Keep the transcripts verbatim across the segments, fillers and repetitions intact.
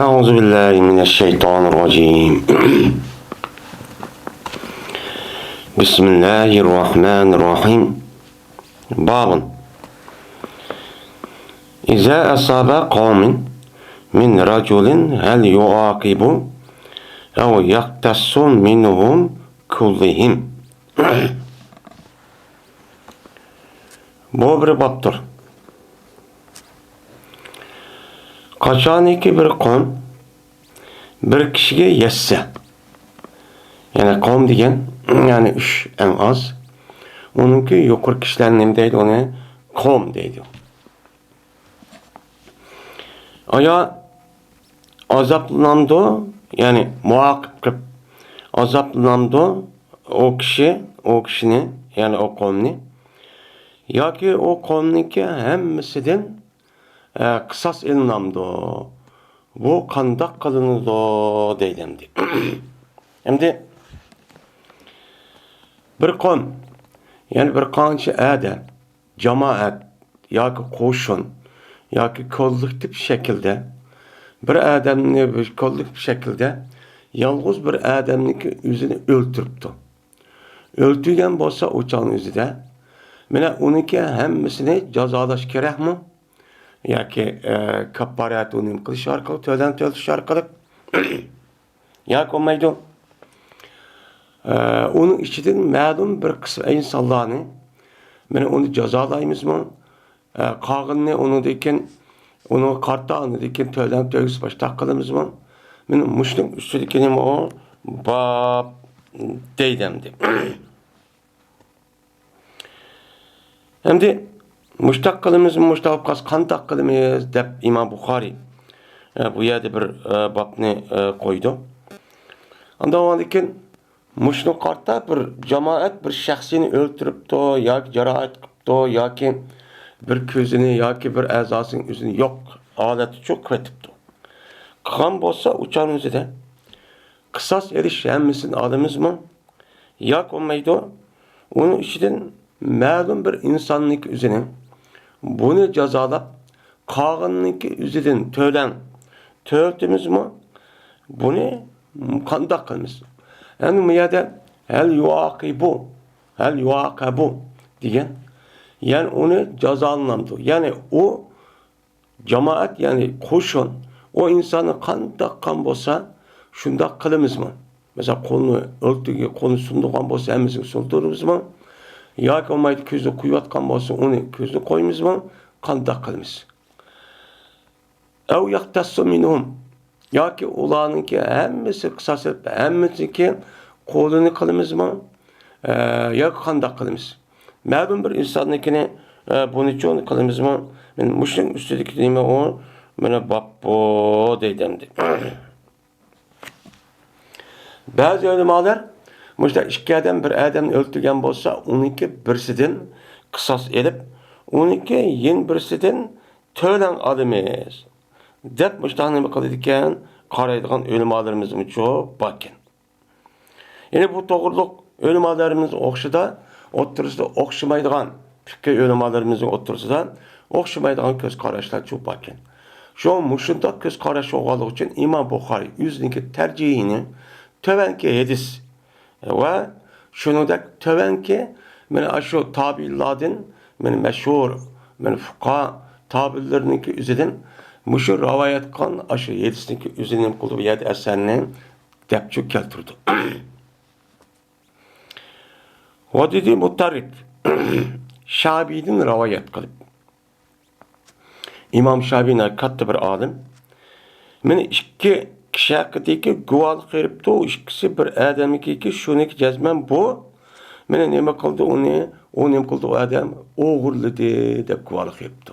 أعوذ بالله من الشيطان الرجيم. بسم الله الرحمن الرحيم. باب إذا أصاب قوم من رجل هل يعاقب أو يختص منهم كلهم. بۇ بىر بابتۇر. قاچانكى بىر قوم بىر كىشىگە يەتسە، يەنى قوم دېگەن، يەنى ئۈچ ئەڭ ئاز. ئۇنىڭكى يۇقىرى كىشىلەر نېمە دەيدۇ؟ ئۇنى قوم دەيدۇ. ئايا ئازابلىنامدۇ؟ يەنى مۇئاقىب قىلىپ ئازابلىنامدۇ ئۇ كىشى، ئۇ كىشىنى، يەنى ئۇ قومنى؟ ياكى ئۇ قومنىڭكى ھەممىسىدىن، ئە، قىساس ئېلىنامدۇ؟ بۇ قانداق قىلىنىدۇ؟ دەيدۇ ئەمدى. ئەمدى بىر قوم، يەنى بىر قانچە ئادەم، جامائەت ياكى قوشۇن ياكى كوللېكتىپ شەكىلدە بىر ئادەمنى، بىر كوللېكتىپ شەكىلدە يالغۇز بىر ئادەمنىڭكى ئۆزىنى ئۆلتۈرۈپتۇ. ئۆلتۈرگەن بولسا ئۇ چاغنىڭ ئۆزىدە، مانا ئۇنىڭكى ھەممىسىنى جازالاش كېرەكمۇ؟ ياكى، ئە، كاپپارەتۇ نېمە قىلىش ئارقىلىق، تۆلەم تۆلىتىش ئارقىلىق؟ ياكى بولمايدۇ. ئە، ئۇنىڭ ئىچىدىن مەلۇم بىر قىسىم ئىنسانلارنى، مانا ئۇنى جازالايمىزمۇ؟ ئە، قالغىنىنى ئۇنىڭدىن كېيىن، ئۇنىڭغا قارىتا ئۇنىڭدىن كېيىن تۆلەم تۆگىسى باشتاق قىلىمىزمۇ؟ مانا مۇشۇنىڭ ئۈستىدىكىنىمۇ باب دەيدۇ ئەمدى. ئەمدى مۇشتاق قىلىمىزمۇ، مۇشتاق بولۇپ قالسا قانداق قىلىمىز دەپ ئىمام بۇخارىي، ئە، بۇ يەردە بىر، ئە، بابنى، ئە، قويىدۇ. ئاندىن كېيىن مۇشۇنى قارىتا بىر جامائەت بىر شەخسنى ئۆلتۈرۈپتۇ ياكى جاراھەت قىپتۇ ياكى بىر كۆزىنى ياكى بىر ئەزاسىنىڭ ئۆزىنى يوق ھالەتتە چوقۇپ كېتىپتۇ. قىلغان بولسا ئۇ چاغنىڭ ئۆزىدە قىساس ئېلىش ھەممىسىنى ئالىمىزمۇ؟ ياكى بولمايدۇ. ئۇنىڭ ئىچىدىن مەلۇم بىر ئىنساننىڭكى ئۆزىنى بۇنى جازالاپ، قالغىنىنىڭكى ئۆزىدىن تۆلەڭ تۆلىتىمىزمۇ؟ بۇنى قانداق قىلىمىز؟ يەنى بۇ يەردە ھەل يۇئاقىبۇ، ھەل يۇئاقەبۇ دېگەن، يەنى ئۇنى جازالىنامدۇ؟ يەنى ئۇ جامائەت، يەنى قوشۇن، ئۇ ئىنساننى قانداق قىلغان بولسا، شۇنداق قىلىمىزمۇ؟ مەسىلەن، قولىنى ئۆلتۈرگەن، قولىنى سۇندۇرغان بولسا، ھەممىسىنى سۇندۇرىمىزمۇ؟ ياكى بولمايدۇ، كۆزىنى قويۇۋاتقان بولسا، ئۇنى كۆزىنى قويىمىزمۇ؟ قانداق قىلىمىز؟ ئەۋ يەختەسسۇ مىنھۇم. ياكى ئۇلارنىڭكى ھەممىسى قىساس ئېلىپ، ھەممىسىنىڭكى قولىنى قىلىمىزمۇ؟ ئە، ياكى قانداق قىلىمىز؟ مەلۇم بىر ئىنساننىڭكىنى، ئە، بۇنىچۇ قىلىمىزمۇ؟ مانا مۇشۇنىڭ ئۈستىدىكى نېمە ئۇ؟ مانا باب بۇ دەيدۇ ئەمدى. بەزى ئۆلىمالار مۇشۇنداق ئىككى ئادەم بىر ئادەمنى ئۆلتۈرگەن بولسا، ئۇنىڭكى بىرسىدىن قىساس ئېلىپ، ئۇنىڭكى يەنە بىرسىدىن تۆلەڭ ئالىمىز دەپ مۇشۇنداق نېمە قىلىدىكەن، قارايدىغان ئۆلىمالىرىمىزمۇچۇ باركەن. يەنى بۇ توغرىلىق ئۆلىمالىرىمىز ئوخشىدا، ئوتتۇرىسىدا ئوخشىمايدىغان، پىقھىي ئۆلىمالىرىمىزنىڭ ئوتتۇرىسىدا ئوخشىمايدىغان كۆز قاراشلارچۇ باركەن. شۇڭا مۇشۇنداق كۆز قاراش بولغانلىقى ئۈچۈن ئىمام بۇخارىي ئۆزىنىڭكى تەرجىھىنى تۆۋەنكى ھەدىس ۋە شۇنىڭدەك تۆۋەنكى مانا ئاشۇ تابىئىنلاردىن، مانا مەشھۇر، مانا فۇقاھا تابىئىنلىرىنىڭكى ئۆزىدىن مۇشۇ رىۋايەت قىلغان ئاشۇ ھەدىسنىڭكى ئۆزىنى نېمە قىلدى بۇ يەردە ئەسەرنى دەپچۇ كەلتۈردى. ۋە دېدى مۇتەررىپ، شابىدىن رىۋايەت قىلىپ. ئىمام شابىي ناھايىتى كاتتا بىر ئالىم. مانا ئىككى كىشى ھەققىدىكى گۇۋاھلىق بېرىپتۇ، ئىككىسى بىر ئادەمنىكىكى شۇنىكى جەزمەن بۇ، مانا نېمە قىلدى ئۇنى، ئۇ نېمە قىلدى ئۇ ئادەم، ئوغرىلىدى دەپ گۇۋاھلىق بېرىپتۇ.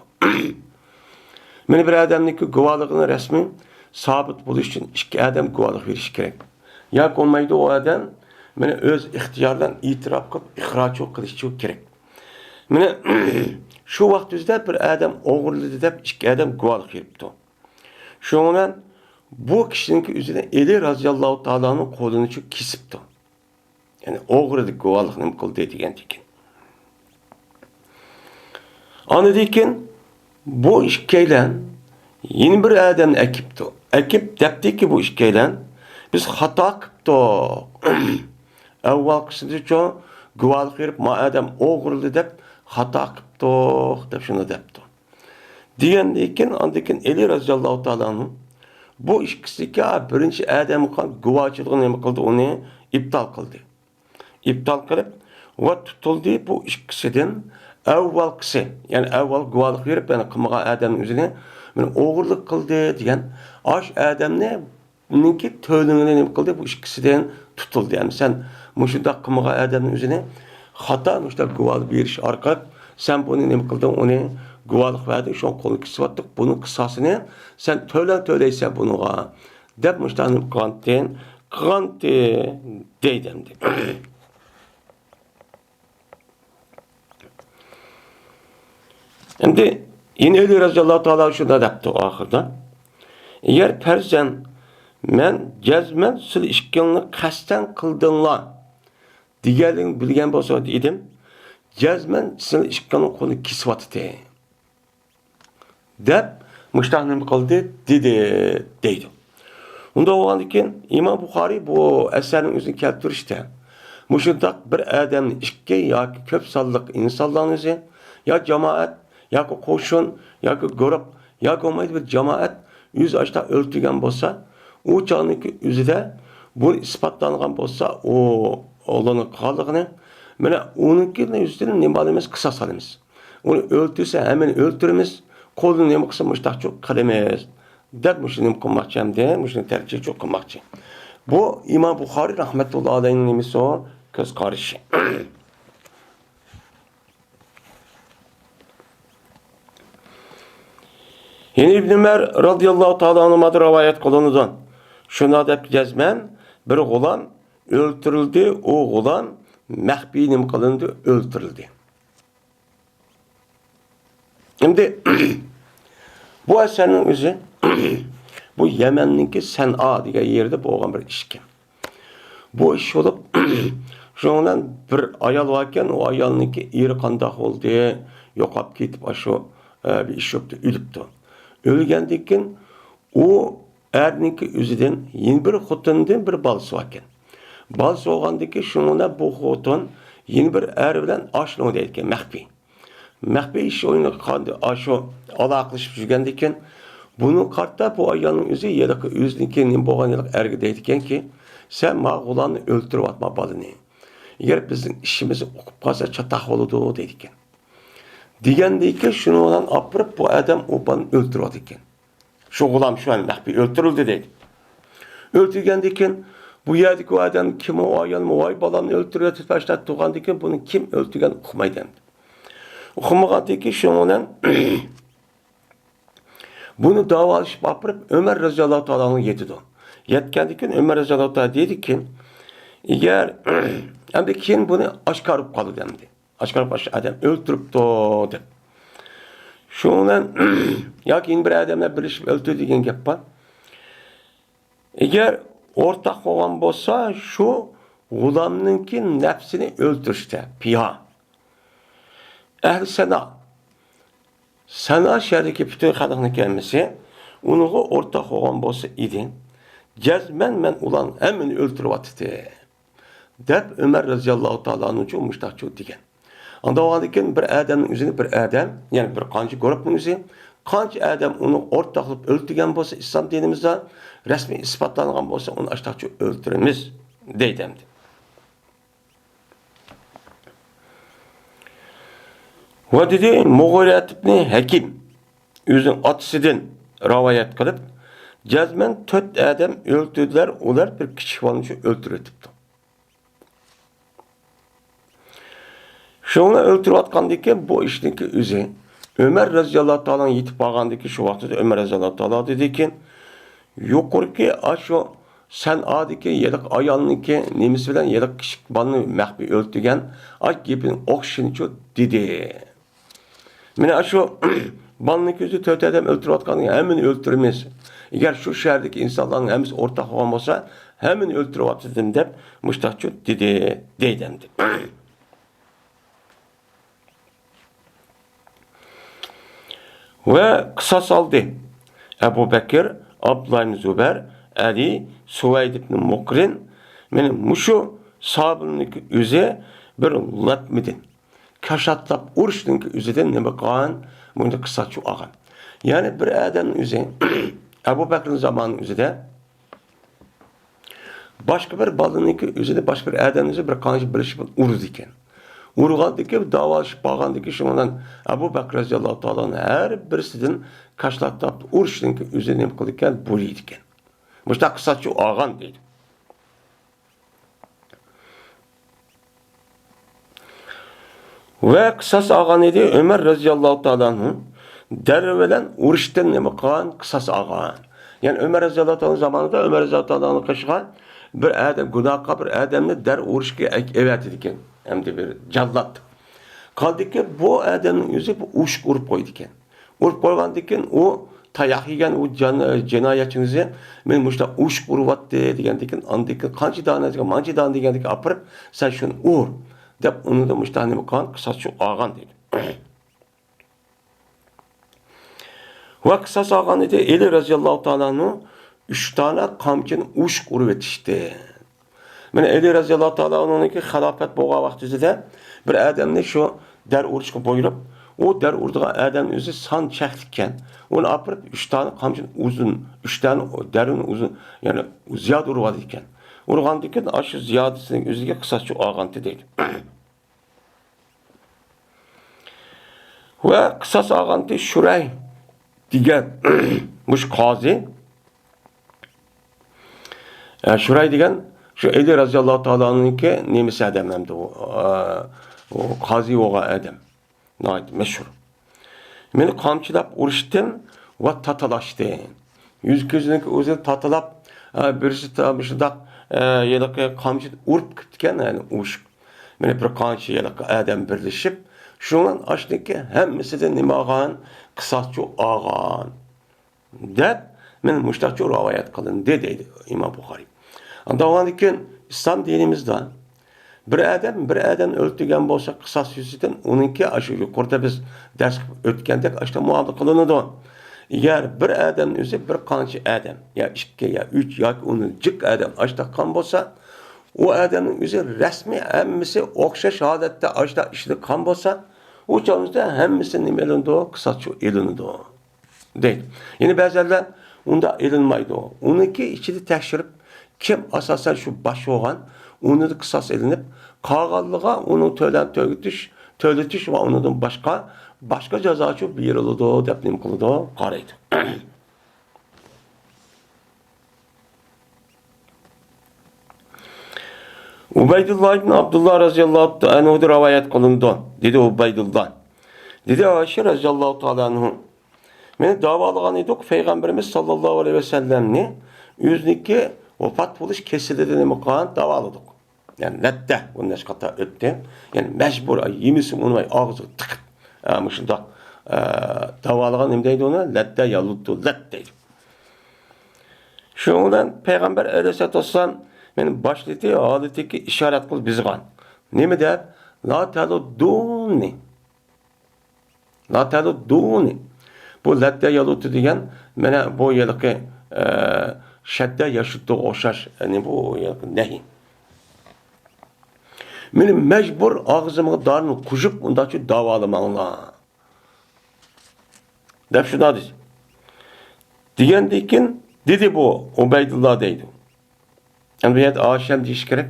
مانا بىر ئادەمنىڭكى گۇۋاھلىقىنىڭ رەسمىي سابىت بولۇش ئۈچۈن ئىككى ئادەم گۇۋاھلىق بېرىشى كېرەك. ياكى بولمايدۇ ئۇ ئادەم مانا ئۆز ئىختىيارى بىلەن ئېتىراپ قىلىپ ئىقرارچىلىق قىلىشى كېرەك. مانا شۇ ۋاقىت ئۆزىدە بىر ئادەم ئوغرىلىدى دەپ ئىككى ئادەم گۇۋاھلىق بېرىپتۇ. شۇنىڭ بىلەن بۇ كىشىنىڭكى ئۆزىنى ئەلى رازىياللاھۇ تائالا ئەنھۇ قولىنى چۇ كېسىپتۇ. يەنى ئوغرىلىق گۇۋاھلىق نېمە قىلدى دېگەندىكىن. ئاندىن كېيىن بۇ ئىككىيلەن يەنە بىر ئادەمنى ئەكىپتۇ. ئەكىپ دەپتىكى بۇ ئىككىيلەن، «بىز خاتا قىپتۇق. ئەۋۋالقىسىدىچۇ گۇۋاھلىق بېرىپ، ما ئادەم ئوغرىلىدى دەپ خاتا قىپتۇق» دەپ شۇنداق دەپتۇ. دېگەندىن كېيىن، ئاندىن كېيىن ئەلى رەزىياللاھۇ تائالا ئەنھۇ بۇ ئىككىسىدىكى بىرىنچى ئادەمگە قىلغان گۇۋاھچىلىقىنى نېمە قىلدى؟ ئۇنى ئىپتال قىلدى. ئىپتال قىلىپ، ۋە تۇتۇلدى بۇ ئىككىسىدىن ئەۋۋالقىسى، يەنى ئەۋۋال گۇۋاھلىق بېرىپ، يەنى قىلمىغان ئادەمنىڭ ئۆزىنى، مېنى ئوغرىلىق قىلدى دېگەن ئاش ئادەمنى، نىڭكى تۆلىمىنى نېمە قىلدى؟ بۇ ئىككىسىدىن تۇتۇلدى. يەنى سەن مۇشۇنداق قىلمىغان ئادەمنىڭ ئۆزىنى خاتا مۇشۇنداق گۇۋاھ بېرىش ئارقىلىق سەن بۇنى نېمە قىلدىڭ؟ ئۇنى گۇۋاھلىق بەردىڭ، شۇڭا قولىنى كېسىۋاتتۇق. بۇنىڭ قىساسىنى سەن تۆلەڭ تۆلەيسەن بۇنىڭغا، دەپ مۇشۇنداق نېمە قىلغانتى؟ قىلغانتى دەيدۇ ئەمدى. ئەمدى يەنە ئەلى رەزىياللاھۇ تائالا شۇنداق دەپتۇ ئاخىرىدا، «ئەگەر پەرزەن مەن جەزمەن سىلەر ئىككىڭلار قەستەن قىلدىڭلار دېگەنلىكىنى بىلگەن بولسا ئىدىم، جەزمەن سىلەر ئىككىڭلارنىڭ قولىنى كېسىۋاتاتتىم» دەپ مۇشۇنداق نېمە قىلدى؟ دېدى دەيدۇ. ئۇنداق بولغاندىكىن ئىمام بۇخارىي بۇ ئەسەرنىڭ ئۆزىنى كەلتۈرۈشتە مۇشۇنداق بىر ئادەمنى ئىككى ياكى كۆپ سانلىق ئىنسانلارنىڭ ئۆزى، يا جامائەت، ياكى قوشۇن، ياكى گۇرۇپ، ياكى بولمايدۇ بىر جامائەت ئۆزى ئاشتا ئۆلتۈرگەن بولسا، ئۇ چاغنىڭكى ئۆزىدە بۇ ئىسپاتلانغان بولسا، ئۇ ئۇلارنىڭ قىلغانلىقىنى، مانا ئۇنىڭكىنى يۈزىدىن نېمە ئالىمىز؟ قىساس ئالىمىز. ئۇنى ئۆلتۈرسە، ھەممىنى ئۆلتۈرىمىز، قولىنى نېمە قىلسا، مۇشتاقچۇ قىلىمىز، دەپ مۇشۇنى نېمە قىلماقچى ئەمدى، مۇشۇنى تەرجىمىچۇ قىلماقچى. بۇ ئىمام بۇخارىي رەھمەتۇللا ئەلەيھىنىڭ نېمىسى ئۇ؟ كۆز قارىشى. يەنە ئىبن ئۆمەر رازىياللاھۇ تائالا ئەنھۇمادىن رىۋايەت قىلىنىدۇ. شۇنداق دەپ جەزمەن بىر غۇلام ئۆلتۈرۈلدى، ئۇ غۇلام مەخپىي نېمە قىلىندى؟ ئۆلتۈرۈلدى. ئەمدى بۇ ئەسەرنىڭ ئۆزى بۇ يەمەننىڭكى سەنئا دېگەن يېرىدە بولغان بىر ئىشكەن. بۇ ئىش بولۇپ، شۇنىڭ بىلەن بىر ئايال باركەن، ئۇ ئايالنىڭكى ئېرى قانداق بولدى؟ يوقاپ كېتىپ، ئاشۇ، ئە، بىر ئىش بوپتۇ، ئۆلۈپتۇ. ئۆلگەندىن كېيىن ئۇ ئەرنىڭكى ئۆزىدىن يەنە بىر خوتۇندىن بىر بالىسى باركەن. بالىسى بولغاندىن كېيىن شۇنىڭ بىلەن بۇ خوتۇن يەنە بىر ئەر بىلەن ئاشۇنىڭ دەيدىكەن، مەخپىي. مەخپىي ئىش ئوينىغان ئاشۇ ئالاقىلىشىپ يۈرگەندىكىن، بۇنىڭ قارىتا بۇ ئايالنىڭ ئۆزى ھېلىقى ئۆزىنىڭكى نېمە بولغان ھېلىقى ئەرگە دەيدىكەنكى، سەن ما غۇلامنى ئۆلتۈرۈۋاتما بالىنى. ئەگەر بىزنىڭ ئىشىمىزنى ئۇقۇپ قالسا چاتاق بولىدۇ دەيدىكەن. دېگەندىكىن شۇنىڭ بىلەن ئاپىرىپ بۇ ئادەم ئۇ بالىنى ئۆلتۈرۈۋاتىدىكەن. شۇ غۇلام شۇ مەخپىي ئۆلتۈرۈلدى دەيدۇ. ئۆلتۈرگەندىكىن بۇ يەردىكى ئۇ ئادەم كىم ئۇ ئايالمۇ، ۋاي بالامنى ئۆلتۈرۈۋېتىپتۇ، ئاشۇنداق تۇرغاندىكىن بۇنى كىم ئۆلتۈرگەن ئۇقمايدۇ ئەمدى. ئۇقمىغاندىكىن شۇنىڭ بىلەن بۇنى داۋالىشىپ ئاپىرىپ ئۆمەر رەزىياللاھۇ تائالا ئەنھۇغا يېتىدۇ. يەتكەندىكىن ئۆمەر رەزىياللاھۇ تائالا دەيدىكى، ئەگەر ئەمدى كېيىن بۇنى ئاشكارا بولۇپ قالىدۇ ئەمدى. ئاشكارا بولۇپ ئاشۇ ئادەم ئۆلتۈرۈپتۇ دەپ. شۇنىڭ بىلەن ياكى يەنە بىر ئادەملەر بىرلىشىپ ئۆلتۈردى دېگەن گەپ بار. ئەگەر ئورتاق بولغان بولسا، شۇ غۇلامنىڭكى نەپسىنى ئۆلتۈرۈشتە، پىيا. ئەھلى سەنا، سەنا شەھىرىدىكى پۈتۈن خەلقنىڭ ھەممىسى ئۇنىڭغا ئورتاق بولغان بولسا ئىدى، جەزمەن مەن ئۇلارنىڭ ھەممىنى ئۆلتۈرۈۋاتاتتىم، دەپ ئۆمەر رەزىياللاھۇ تائالا ئەنھۇچۇ مۇشتاقچۇ دېگەن. ئاندىن بىر ئادەمنىڭ ئۆزىنى بىر ئادەم، يەنى بىر قانچە گۇرۇپنىڭ ئۆزى، قانچە ئادەم ئۇنى ئورتاقلاپ ئۆلتۈرگەن بولسا، ئىسلام دىنىمىزدا رەسمىي ئىسپاتلانغان بولسا، ئۇنى ئاشتاقچۇ ئۆلتۈرىمىز، دەيدۇ ئەمدى. ۋە دېدى، مۇغىرەت ئىبنى ھەكىم ئۆزىنىڭ ئاتىسىدىن رىۋايەت قىلىپ، جەزمەن تۆت ئادەم ئۆلتۈردىلەر، ئۇلار بىر كىچىك بالىنى ئۆلتۈرۈۋېتىپتۇ. شۇنى ئۆلتۈرۈۋاتقاندىكىن بۇ ئىشنىڭكى ئۆزى ئۆمەر رەزىياللاھۇ تائالا يېتىپ قالغاندىكىن شۇ ۋاقىتتا ئۆمەر رەزىياللاھۇ تائالا دېدىكىن، يۇقىرىقى ئاشۇ سەنئادىكى ھېلىقى ئايالنىڭكى نېمىسى بىلەن ھېلىقى كىچىك بالىنى مەخپىي ئۆلتۈرگەن ئاش گېپىنىڭ ئوخشىشىنىچۇ دېدى. مانا شۇ بالىنىڭ كۆزى تۆت ئادەم ئۆلتۈرۈۋاتقان، ھەممىنى ئۆلتۈرىمىز. ئەگەر شۇ شەھەردىكى ئىنسانلارنىڭ ھەممىسى ئورتاق بولغان بولسا، ھەممىنى ئۆلتۈرۈۋاتىدىم دەپ مۇشتاقچۇ دېدى، دەيدۇ ئەمدى. ۋە قىساس ئالدى. ئەبۇ بەكىر، ئابدۇللا ئىبن زۇبەر، ئەلى، سۇۋەيد ئىبن مۇقرىن، مانا مۇشۇ سابىلنىڭكى ئۆزى بىر لەتمىدىن، كاشاتلاپ ئۇرۇشنىڭكى ئۆزىدىن نېمە قىلغان؟ بۇنى قىساسچۇ ئالغان. يەنى بىر ئادەمنىڭ ئۆزى، ئەبۇ بەكرىنىڭ زامانىنىڭ ئۆزىدە باشقا بىر بالىنىڭكى ئۆزىنى باشقا بىر ئادەمنىڭ ئۆزى بىر قانچە بىر ئىش بىلەن ئۇرىدىكەن. ئۇرغاندىكى، داۋالىشىپ قالغاندىكى، شۇنىڭ بىلەن ئەبۇ بەكرى رەزىياللاھۇ تائالا ئەنھۇ ھەر بىرسىدىن كاشلاتلاپ ئۇرۇشنىڭكى ئۆزى نېمە قىلىدىكەن؟ بۇيرۇيدىكەن. مۇشۇنداق قىساسچۇ ئالغان دەيدۇ. ۋە قىساس ئالغان ئىدى. ئۆمەر رەزىياللاھۇ تائالا ئەنھۇ دەر بىلەن ئۇرۇشتىن نېمە قىلغان؟ قىساس ئالغان. يەنى ئۆمەر رەزىياللاھۇ تائالا زامانىدا ئۆمەر رەزىياللاھۇ تائالا ئەنھۇنىڭ قېشىغا بىر ئادەم، گۇناھكار بىر ئادەمنى دەر ئۇرۇشقا ئەك-، ئەۋەتىدىكەن. ئەمدى بىر جاللات. قالدىكى بۇ ئادەمنىڭ ئۆزى بۇ ئۇششۇق ئۇرۇپ قويىدىكەن. ئۇرۇپ قويغاندىن كېيىن ئۇ تاياق يېگەن، ئۇ جان-، جىنايەتچىنى مېنى مۇشۇنداق ئۇششۇق ئۇرۇۋاتتى دېگەندىن كېيىن، ئاندىن كېيىن قانچە دانە دېگەن، مانچە دانە دېگەندىن كېيىن ئاپىرىپ، سەن شۇنى ئۇر دەپ ئۇنىڭدىن مۇشۇنداق نېمە قىلغان؟ قىساسچۇ ئالغان دەيدۇ. ۋە قىساس ئالغان ئىدى. ئەلى رەزىياللاھۇ تائالا ئەنھۇ ئۈچ دانە قامچىنى ئۇششۇق ئۇرۇۋېتىشتى. مانا ئەلى رەزىياللاھۇ تائالا ئەنھۇنىڭكى خىلاپەت بولغان ۋاقتىدا بىر ئادەمنى شۇ دەر ئۇرۇشقا بۇيرۇپ، ئۇ دەر ئۇرىدىغان ئادەمنىڭ ئۆزى سان چەكلىككەن. ئۇنى ئاپىرىپ ئۈچ دانە قامچىنى ئۇزۇن، ئۈچ دانە دەرنى ئۇزۇن، يەنى زىيادە ئۇرۇۋالىدىكەن. ئۇرغاندىن كېيىن ئاشۇ زىيادىسىنىڭ ئۆزىگە قىساسچۇ ئالغانتى دەيدۇ. ۋە قىساس ئالغانتى شۇرەي دېگەن مۇشۇ قازى. ئە، شۇرەي دېگەن شۇ ئەلى رەزىياللاھۇ تائالانىڭكى نېمىسى ئادەم ئەمدى ئۇ، ئە، ئۇ قازى بولغان ئادەم. ناھايىتى مەشھۇر. مېنى قامچىلاپ ئۇرۇشتىن ۋە تاتىلاشتى. يۈز كۆزىنىڭكى ئۆزىنى تاتىلاپ، ئە، بىرسى تا-، مۇشۇنداق، ئە، ھېلىقى قامچىنى ئۇرۇپ كېتىپتىكەن، يەنى ئۇرۇشۇپ. مېنى بىر قانچە ھېلىقى ئادەم بىرلىشىپ، شۇنىڭ ئاشۇنىڭكى ھەممىسىدىن نېمە ئالغان؟ قىساسچۇ ئالغان. دەپ، مانا مۇشۇنداقچە رىۋايەت قىلىندى، دەيدۇ ئىمام بۇخارىي. ئاندىن كېيىن ئىسلام دىنىمىزدا بىر ئادەم بىر ئادەمنى ئۆلتۈرگەن بولسا، قىساس يۈزىسىدىن ئۇنىڭكى ئاشۇ يۇقىرىدا بىز دەرس قىلىپ ئۆتكەندەك ئاشۇنداق مۇئامىلە قىلىنىدۇ. ئەگەر بىر ئادەمنىڭ ئۆزى بىر قانچە ئادەم، يا ئىككى، يا ئۈچ، ياكى ئۇنىڭدىن جىق ئادەم ئاشۇنداق قىلغان بولسا، ئۇ ئادەمنىڭ ئۆزى رەسمىي ھەممىسى ئوخشاش ھالەتتە ئاشۇنداق ئىشلەپ قىلغان بولسا، ئۇ چاغدا ھەممىسى نېمە ئېلىنىدۇ؟ قىساسچۇ ئېلىنىدۇ. دەيدۇ. يەنە بەزىلەر ئۇنداق ئېلىنمايدۇ. ئۇنىڭكى ئىچىدە تەكشۈرۈپ، كىم ئاساسەن شۇ باش بولغان، ئۇنىڭدىن قىساس ئېلىنىپ، قالغانلىرىغا ئۇنىڭ تۆلەم تۆلىتىش، تۆلىتىش ۋە ئۇنىڭدىن باشقا، باشقا جازاچۇ بېرىلىدۇ دەپ نېمە قىلىدۇ؟ قارايدۇ. ئۇبەيدۇللا ئىبن ئابدۇللا رەزىياللاھۇ ئەنھۇدىن رىۋايەت قىلىنىدۇ، دېدى ئۇبەيدۇللا. دېدى ئائىشە رەزىياللاھۇ تائالا ئەنھۇ. مېنى داۋالىغان ئىدۇق، پەيغەمبىرىمىز ساللاللاھۇ ئەلەيھى ۋەسەللەمنى ئۆزىنىڭكى ۋاپات بولۇش كېسىلىدىن نېمە قىلغان؟ داۋالىدۇق. يەنى لەتتە، بۇنى نەچچە قېتىم ئۆتتى. يەنى مەجبۇر، يېمىسە ئۇنىماي ئاغزىغا تىقىپ، ئە، مۇشۇنداق، ئە، داۋالىغان نېمە دەيدۇ ئۇنى؟ لەتتە يالۇتتۇ لەت دەيدۇ. شۇنىڭ بىلەن پەيغەمبەر ئەلەيھىسسالاتۇ ۋەسسالام مېنى باشلىدى، ھالىتىگە ئىشارەت قىلىپ بىزغان. نېمە دەپ؟ لا تەلۇددۇنى. لا تەلۇددۇنى. بۇ لەتتە يالۇتتۇ دېگەن، مانا بۇ ھېلىقى، ئە، شەددە ياشۇتتۇغا ئوخشاش، يەنى بۇ ھېلىقى نەھى. مېنى مەجبۇر ئاغزىمغا دارىنى قۇيۇپ، ئۇنداقچە داۋالىماڭلار. دەپ شۇنداق دېدى. دېگەندىن كېيىن دېدى بۇ ئۇبەيدۇللا دەيدۇ. ئەمدى بۇ يەردە ئائىشەم دېيىش كېرەك.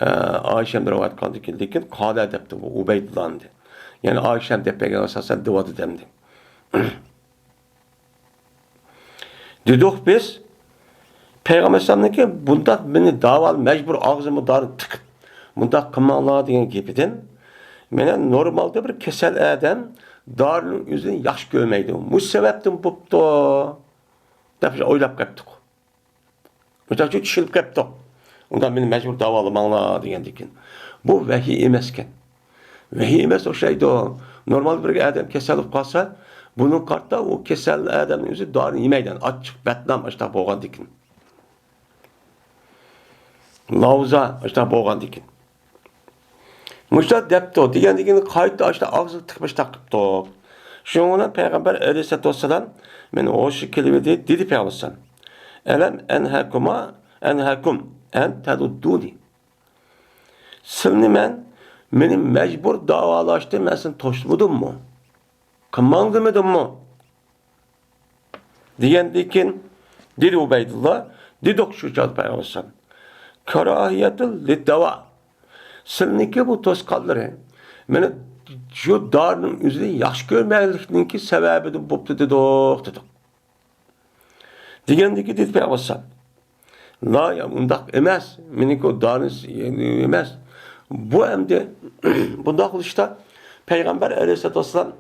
ئە، ئائىشەم رىۋايەت قىلغاندىن كېيىن، لېكىن قالە دەپتۇ بۇ ئۇبەيدۇللانى. يەنى ئائىشەم دەپ بەرگەن ئاساسەن دېۋاتىدۇ ئەمدى. دېدۇق بىز، پەيغەمبەر ئەلەيھىسسالامنىڭكى بۇنداق مېنى داۋال مەجبۇر ئاغزىمغا دارىنى تىقىپ، مۇنداق قىلماڭلار دېگەن گېپىدىن، مانا نورمالدا بىر كېسەل ئادەم دارىنىڭ ئۆزىنى ياخشى كۆرمەيدۇ. مۇشۇ سەۋەبتىن بوپتۇ، دەپ ئويلاپ قاپتۇق. مىسال ئۈچۈن چۈشىنىپ قاپتۇق. ئۇنداق مېنى مەجبۇر داۋالىماڭلار دېگەندىكىن. بۇ ۋەھىي ئەمەسكەن. ۋەھىي ئەمەس ئوخشايدۇ. نورمال بىر ئادەم كېسەل بولۇپ قالسا، بۇنىڭغا قارىتا ئۇ كېسەل ئادەمنىڭ ئۆزى دارىنى يېمەيدۇ. ئاچچىق، بەتنام ئاشۇنداق بولغاندىكىن. لاۋزا ئاشۇنداق بولغاندىكىن. مۇشۇنداق دەپتۇ دېگەندىكىن قايتا ئاشۇنداق ئاغزىغا تىقىپ ئاشۇنداق قىپتۇ. شۇنىڭ بىلەن پەيغەمبەر ئەلەيھىسسالاتۇ ۋەسسالام مېنىڭ ھوشۇم كېلىۋىدى، دېدى پەيغەمبەر ئەلەيھىسسالام، «ئەلەم ئەنھەكۇما، ئەنھەكۇم ئەن تەلۇددۇنى.» سىلىنى مەن، مېنى مەجبۇر داۋالاشتىن مەن سىلىنى توسمىدىممۇ؟ قىلماڭ دېمىدىممۇ؟ دېگەندىن كېيىن دېدى ئۇبەيدۇللا، دېدۇق شۇ چاغدا پەيغەمبەر ئەلەيھىسسالام، كاراھىيەتۇل لىدداۋا. سىلىنىڭكى بۇ توسقانلىرى مېنى شۇ دارىنىڭ ئۆزىنى ياخشى كۆرمەيدىغانلىقىنىڭكى سەۋەبىدىن بوپتۇ دېدۇق، دېدۇق. دېگەندىن كېيىن دېدى پەيغەمبەر ئەلەيھىسسالام، لا، يا، ئۇنداق ئەمەس. مېنىڭكى ئۇ دارىنى ئەمەس. بۇ ئەمدى بۇنداق بولۇشتا پەيغەمبەر ئەلەيھىسسالاتۇ ۋەسسالام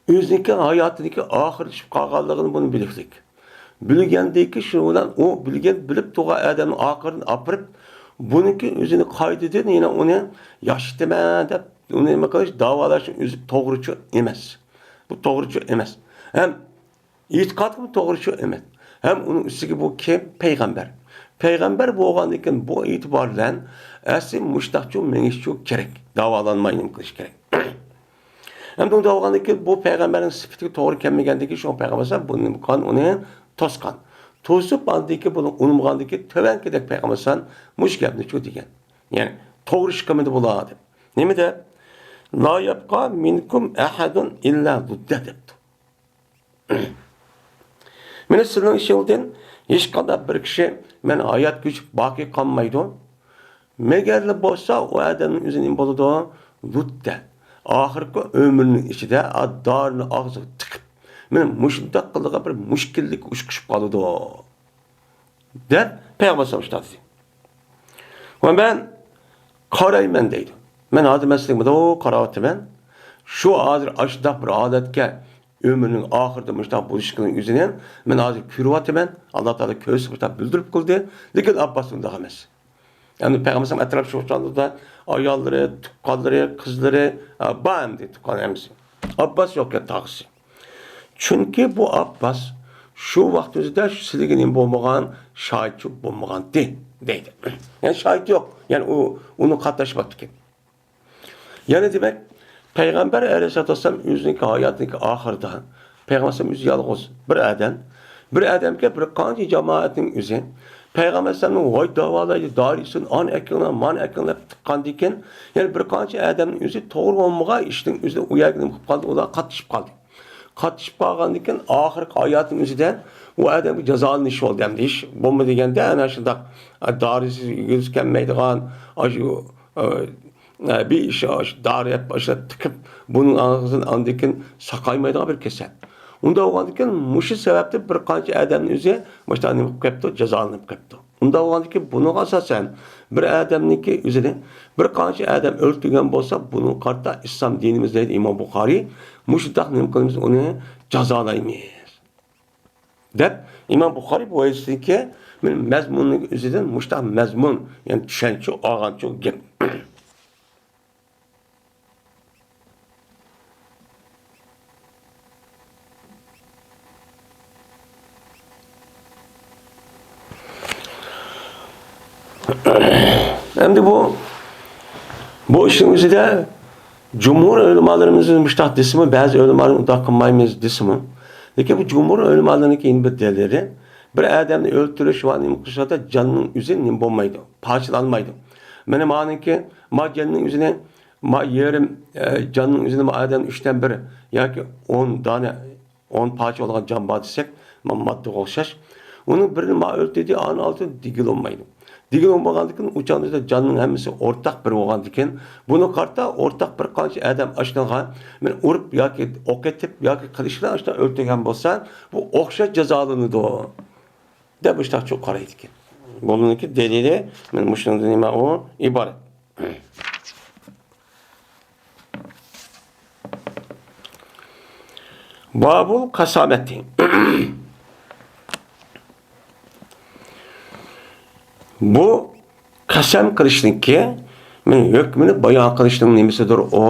ئۆزىنىڭكى ھاياتىنىڭكى ئاخىرلىشىپ قالغانلىقىنى بۇنى بىلىكلىك. بىلگەندىكى شۇ بىلەن ئۇ بىلگەن، بىلىپ تۇرغان ئادەمنى ئاخىرىنى ئاپىرىپ، بۇنىڭكى ئۆزىنى قايتىدىن يەنە ئۇنى ياشىتىمەن دەپ ئۇنى نېمە قىلىش، داۋالاشنىڭ ئۆزى توغرىچۇ ئەمەس. بۇ توغرىچۇ ئەمەس. ھەم ئېتىقادقىمۇ توغرىچۇ ئەمەس. ھەم ئۇنىڭ ئۈستىگە بۇ كىم؟ پەيغەمبەر. پەيغەمبەر بولغاندىن كېيىن بۇ ئېتىبار بىلەن ئەسلى مۇشتاقچۇ مېڭىشچۇ كېرەك. داۋالانماي نېمە قىلىش كېرەك. ئەمدى ئۇنداق بولغاندىن كېيىن بۇ پەيغەمبەرنىڭ سۈپىتىگە توغرا كەلمىگەندىن كېيىن شۇ پەيغەمبەر ئەلەيھىسسالام بۇنى نېمە قىلغان؟ ئۇنى توسقان. توسۇپ ئاندىن كېيىن بۇنى ئۇنىمىغاندىن كېيىن تۆۋەنكىدەك پەيغەمبەر ئەلەيھىسسالام مۇشۇ گەپنىچۇ دېگەن. يەنى توغرا ئىش قىلمىدى بۇلار دەپ. نېمە دەپ؟ لا يەبقا مىنكۇم ئەھەدۇن ئىللا لۇددە دەپتۇ. مېنى سىلىنىڭ ئىچىڭىزدىن ھېچقانداق بىر كىشى مەن ھايات كۆچۈپ باقىي قالمايدۇ. مەگەرلا بولسا ئۇ ئادەمنىڭ ئۆزى نېمە بولىدۇ؟ لۇتتە. ئاخىرقى ئۆمرىنىڭ ئىچىدە دارىنى ئاغزىغا تىقىپ، مېنى مۇشۇنداق قىلىدىغان بىر مۈشكۈللىككە ئۇچرىشىپ قالىدۇ. دەپ پەيغەمبەر ئەلەيھىسسالام شۇنداق دېدى. ۋە مەن قارايمەن دەيدۇ. مەن ھازىر مەن سىزگە مۇنداق قاراۋاتىمەن. شۇ ھازىر ئاشۇنداق بىر ھالەتكە ئۆمرىنىڭ ئاخىرىدا مۇشۇنداق بولۇشىنىڭ ئۆزىنى مەن ھازىر كۆرۈۋاتىمەن. ئاللا تائالا كۆرسە مۇشۇنداق بىلدۈرۈپ قىلدى. لېكىن ئابباس ئۇنداق ئەمەس. يەنى پەيغەمبەر ئەتراپ شۇ چاغدا ئاياللىرى، تۇغقانلىرى، قىزلىرى، ئە، بار ئەمدى تۇغقان ھەممىسى. ئابباس يوقكەن تاغىسى. چۈنكى بۇ ئابباس شۇ ۋاقىت ئۆزىدە سىلىگە نېمە بولمىغان، شاھىتچى بولمىغانتى، دەيدۇ. يەنى شاھىت يوق. يەنى ئۇ، ئۇنى قاتناشماپتىكەن. يەنى دېمەك، پەيغەمبەر ئەلەيھىسسالاتۇ ۋەسسالام ئۆزىنىڭكى ھاياتىنىڭكى ئاخىرىدا، پەيغەمبەر ئەلەيھىسسالام ئۆزى يالغۇز بىر ئادەم، بىر ئادەمگە بىر قانچە جامائەتنىڭ ئۆزى پەيغەمبەر ئەلەيھىسسالامنى ۋاي داۋالايدۇ، دارىسىنى ئان ئەكىڭلار، مان ئەكىڭلار دەپ تىققاندىن كېيىن، يەنە بىر قانچە ئادەمنىڭ ئۆزى توغرا بولمىغان ئىشنىڭ ئۆزىدە ئۇ يەرگە نېمە قىلىپ قالدى؟ ئۇلار قاتنىشىپ قالدى. قاتنىشىپ قالغاندىن كېيىن ئاخىرقى ھاياتىنىڭ ئۆزىدە ئۇ ئادەمگە جازالىنىش بولدى. ئەمدى ھېچ بولما دېگەندە ئەنە شۇنداق دارىسىز يۈرگۈسى كەلمەيدىغان، ئاشۇ، ئە، ئە، بىر ئىش، ئاشۇ دارى ئەپ، ئاشۇ تىقىپ، بۇنىڭ ئاغزىدىن ئاندىن كېيىن ساقايمايدىغان بىر كېسەل. ئۇنداق بولغاندىن كېيىن مۇشۇ سەۋەبتىن بىر قانچە ئادەمنىڭ ئۆزى مۇشۇنداق نېمە قىلىپ قېپتۇ، جازالىنىپ قېپتۇ. ئۇنداق بولغاندىن كېيىن بۇنىڭغا ئاساسەن بىر ئادەمنىڭكى ئۆزىنى بىر قانچە ئادەم ئۆلتۈرگەن بولسا، بۇنىڭغا قارىتا ئىسلام دىنىمىز دەيدۇ ئىمام بۇخارىي، مۇشۇنداق نېمە قىلىمىز، ئۇنى جازالايمىز. دەپ ئىمام بۇخارىي بۇ ھەدىستىكى مەزمۇننىڭ ئۆزىدىن مۇشۇنداق مەزمۇن، يەنى چۈشەنچە ئالغانچۇ گەپ. ئەمدى بۇ، بۇ ئىشنىڭ ئۆزىدە جۇمھۇر ئۆلىمالىرىمىز مۇشۇنداق دېسىمۇ، بەزى ئۆلىمالار ئۇنداق قىلمايمىز دېسىمۇ، لېكىن بۇ جۇمھۇر ئۆلىمالىرىنىڭكى يەنە بىر دەلىلى، بىر ئادەمنى ئۆلتۈرۈش ۋە نېمە قىلىشتا جاننىڭ ئۆزى نېمە بولمايدۇ، پارچىلانمايدۇ. مانا مانىڭكى، ما جاننىڭ ئۆزىنى، ما يېرىم، ئە، جاننىڭ ئۆزىنى ما ئادەمنىڭ ئۈچتىن بىر ياكى ئون دانە، ئون پارچە بولغان جان بار دېسەك، ما ماددىغا ئوخشاش. ئۇنىڭ بىرىنى ما ئۆلتۈردى، ئانىڭ ئالدىدا دېگىلى بولمايدۇ. دېگىلى بولمىغاندىكىن ئۇ چاغدا جاننىڭ ھەممىسى ئورتاق بىر بولغاندىكىن، بۇنى قارىتا ئورتاق بىر قانچە ئادەم ئاشۇنىڭغا مېنى ئۇرۇپ ياكى ئوق ئېتىپ ياكى قىلىچ بىلەن ئاشۇنداق ئۆلتۈرگەن بولسا، بۇ ئوخشاش جازالىنىدۇ. دەپ مۇشۇنداق چوڭ قارايدىكەن. بۇنىڭكى دەلىلى مانا مۇشۇنىڭدىن نېمە ئۇ ئىبارەت. بابۇل قاسامەتى. بۇ قەسەم قىلىشنىڭكى مانا ھۆكمىنى بايان قىلىشنىڭ نېمىسىدۇر ئۇ؟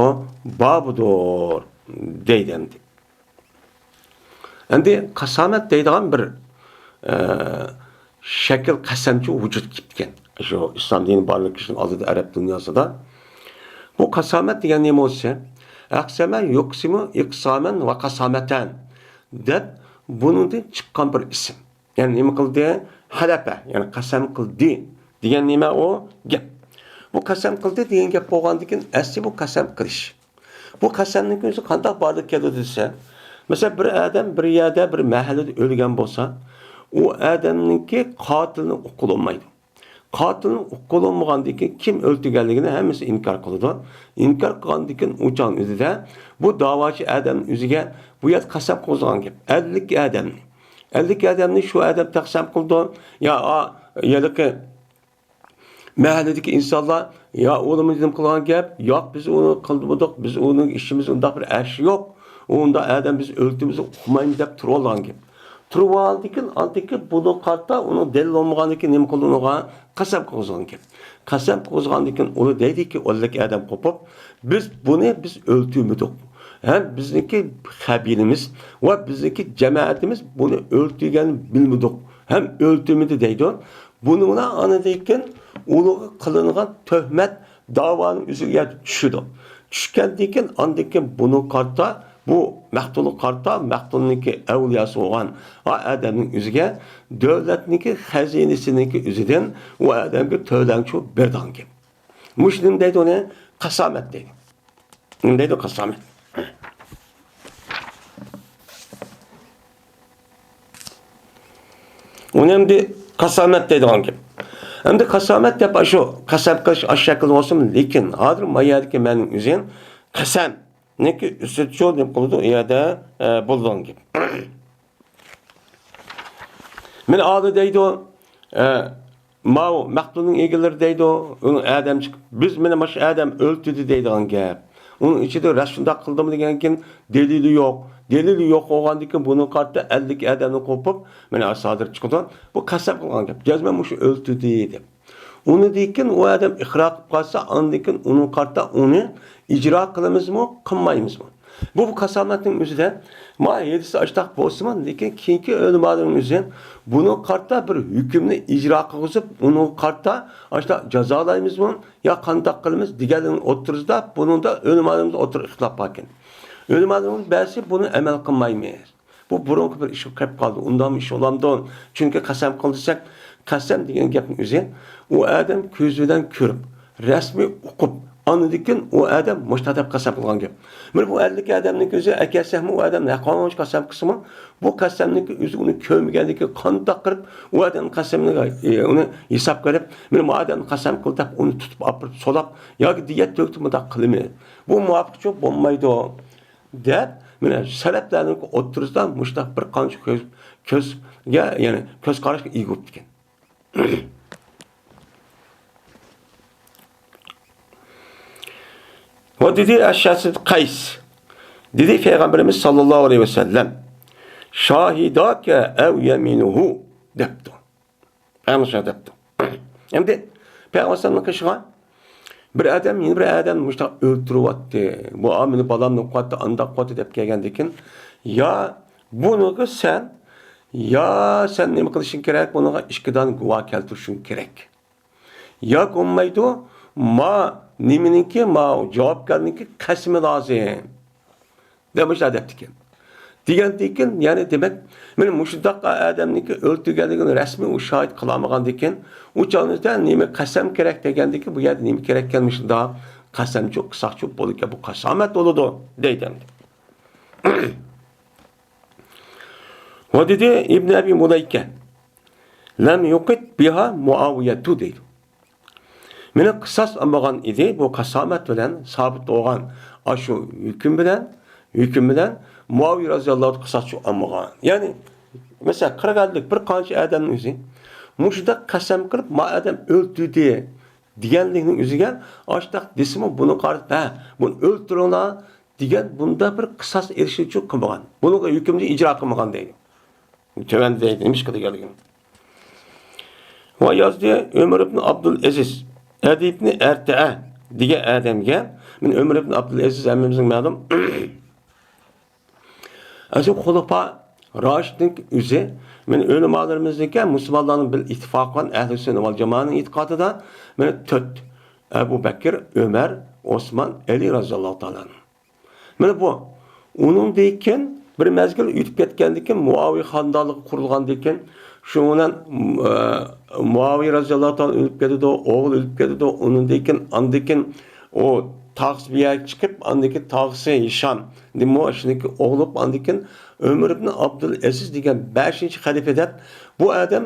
بابىدۇر دەيدۇ ئەمدى. ئەمدى قاسامەت دەيدىغان بىر، ئە، شەكىل قەسەمچە ۋۇجۇدقا كېلىپتىكەن. شۇ ئىسلام دىنى بارلىققا كېلىشنىڭ ئالدىدا ئەرەب دۇنياسىدا. بۇ قاسامەت دېگەن نېمە بولسا، «ئەقسەمە يۇقسىمۇ ئىقسامەن ۋە قاسامەتەن» دەپ، بۇنىڭدىن چىققان بىر ئىسىم. يەنى نېمە قىلدى؟ ھەلەپە، يەنى قەسەم قىلدى دېگەن نېمە ئۇ؟ گەپ. بۇ قەسەم قىلدى دېگەن گەپ بولغاندىن كېيىن، ئەسلى بۇ قەسەم قىلىش. بۇ قەسەمنىڭ ئۆزى قانداق بارلىققا كېلىدۇ دېسە، مەسىلەن، بىر ئادەم بىر يەردە، بىر مەھەللىدە ئۆلگەن بولسا، ئۇ ئادەمنىڭكى قاتىلىنى ئۇققىلى بولمايدۇ. قاتىلنى ئۇققىلى بولمىغاندىن كېيىن كىم ئۆلتۈرگەنلىكىنى ھەممىسى ئىنكار قىلىدۇ. ئىنكار قىلغاندىن كېيىن ئۇ چاغنىڭ ئۆزىدە بۇ داۋاچى ئادەمنىڭ ئۆزىگە بۇ يەردە قەسەم قىلغان گەپ. ئەللىك ئادەمنى، ئەللىك ئادەمنى شۇ ئادەم قەسەم قىلىدۇ. يا، ئا، ھېلىقى مەھەللىدىكى ئىنسانلار، يا، ئۇلىمۇ نېمە قىلغان گەپ، ياق، بىز ئۇنى قىلمىدۇق، بىز ئۇنىڭ ئىشىمىز ئۇنداق بىر ئەش يوق، ئۇ ئۇنداق ئادەم بىز ئۆلتۈرىمىز، ئۇقمايمىز دەپ تۇرۇۋالغان گەپ. تۇرۇۋالغاندىن كېيىن، ئاندىن كېيىن بۇنىڭغا قارىتا ئۇنىڭ دەلىل بولمىغاندىن كېيىن نېمە قىلدى ئۇنىڭغا؟ قەسەم قىلغۇزغان گەپ. قەسەم قىلغۇزغاندىن كېيىن ئۇنى دەيدىكى، ئەللىك ئادەم قوپۇپ، بىز بۇنى بىز ئۆلتۈرمىدۇق. ھەم بىزنىڭكى قەبىلىمىز ۋە بىزنىڭكى جامائىتىمىز بۇنى ئۆلتۈرگەننى بىلمىدۇق. ھەم ئۆلتۈرمىدى دەيدۇ. بۇنىڭ بىلەن ئاندىن كېيىن ئۇنىڭغا قىلىنغان تۆھمەت داۋانىڭ ئۆزىگە چۈشىدۇ. چۈشكەندىن كېيىن، ئاندىن كېيىن بۇنىڭغا قارىتا، بۇ مەقتۇلغا قارىتا، مەقتۇلنىڭكى ئەۋلىياسى بولغان ئا ئادەمنىڭ ئۆزىگە دۆلەتنىڭكى خەزىنىسىنىڭكى ئۆزىدىن ئۇ ئادەمگە تۆلەڭچۇ بېرىدىغان گەپ. مۇشۇ نېمە دەيدۇ ئۇنى؟ قاسامەت دەيدۇ. نېمە دەيدۇ؟ قاسامەت. ئۇنى ئەمدى قاسامەت دەيدىغان گەپ. ئەمدى قاسامەت دەپ ئاشۇ قەسەم قىلىش ئاشۇ شەكىلدە بولسىمۇ، لېكىن ھازىر ما يەردىكى مەنىنىڭ ئۆزى قەسەمنىڭكى ئۈستىچۇ نېمە قىلىدۇ؟ ئۇ يەردە، ئە، بولىدىغان گەپ. مانا ئالدى دەيدۇ، ئە، ماۋۇ مەقتۇلنىڭ ئىگىلىرى دەيدۇ، ئۇنىڭ ئادەم چىقىپ، بىز مانا مۇشۇ ئادەم ئۆلتۈردى دەيدىغان گەپ. ئۇنىڭ ئىچىدە راست شۇنداق قىلدىمۇ دېگەندىن كېيىن دەلىلى يوق. دەلىلى يوق بولغاندىن كېيىن بۇنىڭغا قارىتا ئەللىك ئادەمنى قوپۇپ، مانا سادىر چىقىدۇ. بۇ قەسەم قىلغان گەپ. جەزمەن مۇشۇ ئۆلتۈردى دەپ. ئۇنىڭدىن كېيىن ئۇ ئادەم ئىقرار قىلىپ قالسا، ئاندىن كېيىن ئۇنىڭغا قارىتا ئۇنى ئىجرا قىلىمىزمۇ، قىلمايمىزمۇ؟ بۇ، بۇ قاسامەتنىڭ ئۆزىدە، ما ھەدىسى ئاشتاق بولسىمۇ، لېكىن كېيىنكى ئۆلىمالىرىمىز ئۆزى بۇنىڭغا قارىتا بىر ھۆكۈمنى ئىجرا قىلغۇزۇپ، ئۇنىڭغا قارىتا ئاشتاق جازالايمىزمۇ يا قانداق قىلىمىز دېگەنلىرىنىڭ ئوتتۇرىسىدا، بۇنىڭدا ئۆلىمالىرىمىز ئوتتۇرىدا ئىختىلاپ باركەن. ئۆلىمالىرىمىز بەزىسى بۇنى ئەمەل قىلمايمىز. بۇ بۇرۇنقى بىر ئىشقا قېلىپ قالدى. ئۇنداقمۇ ئىش بولامدۇ؟ چۈنكى قەسەم قىل دېسەك، قەسەم دېگەن گەپنىڭ ئۆزى، ئۇ ئادەم كۆزى بىلەن كۆرۈپ، رەسمىي ئۇقۇپ، ئاندىن كېيىن ئۇ ئادەم مۇشۇنداق دەپ قەسەم قىلغان گەپ. مانا بۇ ئەللىك ئادەمنىڭ كۆزى ئەكەلسەكمۇ، ئۇ ئادەم ھەققانىڭ قەسەم قىلسىمۇ، بۇ قەسەمنىڭكى ئۆزى ئۇنى كۆرمىگەندىكى قانداق قىلىپ ئۇ ئادەمنىڭ قەسىمىنى، ئۇنى ھېساب قىلىپ، مانا بۇ ئادەمنىڭ قەسەم قىل دەپ ئۇنى تۇتۇپ ئاپىرىپ سولاپ ياكى دىيەت تۆكۈپ مۇنداق قىلىمىز. بۇ مۇۋاپىقچۇ بولمايدۇ. دەپ، مانا سەلەپلەرنىڭ ئوتتۇرىسىدا مۇشۇنداق بىر قانچە كۆز، كۆزگە، يەنى كۆز قاراشقا ئىگە بوپتىكەن. ۋە دېدى ئەششەسىد قەيس، دېدى پەيغەمبىرىمىز ساللاللاھۇ ئەلەيھى ۋەسەللەم، «شاھىداكە ئەۋ يەمىنۇھۇ» دەپتۇ. ئەمىسە دەپتۇ. ئەمدى پەيغەمبەر ئەلەيھىسسالامنىڭ قېشىغا بىر ئادەم يەنە بىر ئادەمنى مۇشۇنداق ئۆلتۈرۈۋاتتى. بۇ مېنى بالامنى ئوقۇۋاتتى، ئانداق قىلىۋاتتى دەپ كەلگەندىن كېيىن، يا بۇنىڭغا سەن، يا سەن نېمە قىلىشىڭ كېرەك؟ بۇنىڭغا ئىككى دانە گۇۋاھ كەلتۈرۈشۈڭ كېرەك. يا بولمايدۇ، ما نېمىنىڭكى، ما جاۋابكارنىڭكى قەسىمى لازىم. دەپ مۇشۇنداق دەپتىكەن. دېگەندىن كېيىن، يەنى دېمەك، مانا مۇشۇنداق ئادەمنىڭكى ئۆلتۈرگەنلىكىنى رەسمىي ئۇ شاھىت قىلالمىغاندىن كېيىن، ئۇ چاغنىڭدا نېمە قەسەم كېرەك دېگەندىن كېيىن، بۇ يەردە نېمە كېرەككەن مۇشۇنداق؟ قەسەمچۇ، قىساسچۇ بولىدىكەن، بۇ قاسامەت بولىدۇ، دەيدۇ ئەمدى. ۋە دېدى ئىبن ئەبى مۇلەيكە، لەم يۇقىت بىھا مۇئاۋىيەتۇ دەيدۇ. مېنى قىساس ئالمىغان ئىدى، بۇ قاسامەت بىلەن سابىت بولغان ئاشۇ ھۆكۈم بىلەن، ھۆكۈم بىلەن مۇئاۋىيە رازىياللاھۇ ئەنھۇ قىساسچۇ ئالمىغان. يەنى، مەسىلەن، قىرىق ئەللىك بىر قانچە ئادەمنىڭ ئۆزى مۇشۇنداق قەسەم قىلىپ، ما ئادەم ئۆلتۈردى دېگەنلىكنىڭ ئۆزىگە ئاشتاق دېسىمۇ، بۇنى قارىتىپ، ھە، بۇنى ئۆلتۈرۈڭلار دېگەن بۇنداق بىر قىساس ئېلىشنى قىلمىغان. بۇنىڭغا ھۆكۈمنى ئىجرا قىلمىغان دەيدۇ. تۆۋەندە دەيدۇ، نېمىشقا دېگەنلىكىنى. ۋە يازدى ئۆمەر ئىبن ئابدۇل ئەزىز، ئەدى ئىبن ئەرتەئە دېگەن ئادەمگە، مانا ئۆمەر ئىبن ئابدۇل ئەزىز ھەممىمىزگە مەلۇم. ئەزى خۇلەپا راشىدنىڭ ئۆزى، مانا ئۆلىمالىرىمىزنىڭكى، مۇسۇلمانلارنىڭ بىل ئىتتىپاقى بىلەن ئەھلى سۈننە ۋەل جامائەنىڭ ئېتىقادىدا، مانا تۆت، ئەبۇ بەكىر، ئۆمەر، ئوسمان، ئەلى رازىياللاھۇ تائالا ئەنھۇ. مانا بۇ. ئۇنىڭدىن كېيىن بىر مەزگىل ئۆتۈپ كەتكەندىن كېيىن، مۇئاۋىيە خانىدانلىقى قۇرۇلغاندىن كېيىن، شۇنىڭ بىلەن، ئە، مۇئاۋىيە رازىياللاھۇ تائالا ئۆلۈپ كېتىدۇ، ئوغلى ئۆلۈپ كېتىدۇ. ئۇنىڭدىن كېيىن، ئاندىن كېيىن ئۇ تاغىسى بۇ يەرگە چىقىپ، ئاندىن كېيىن تاغىسى ھىشام، دېمۇ شۇنىڭكى ئوغلى بولۇپ، ئاندىن كېيىن ئۆمەر ئىبن ئابدۇلئەزىز دېگەن بەشىنچى خەلىپە دەپ، بۇ ئادەم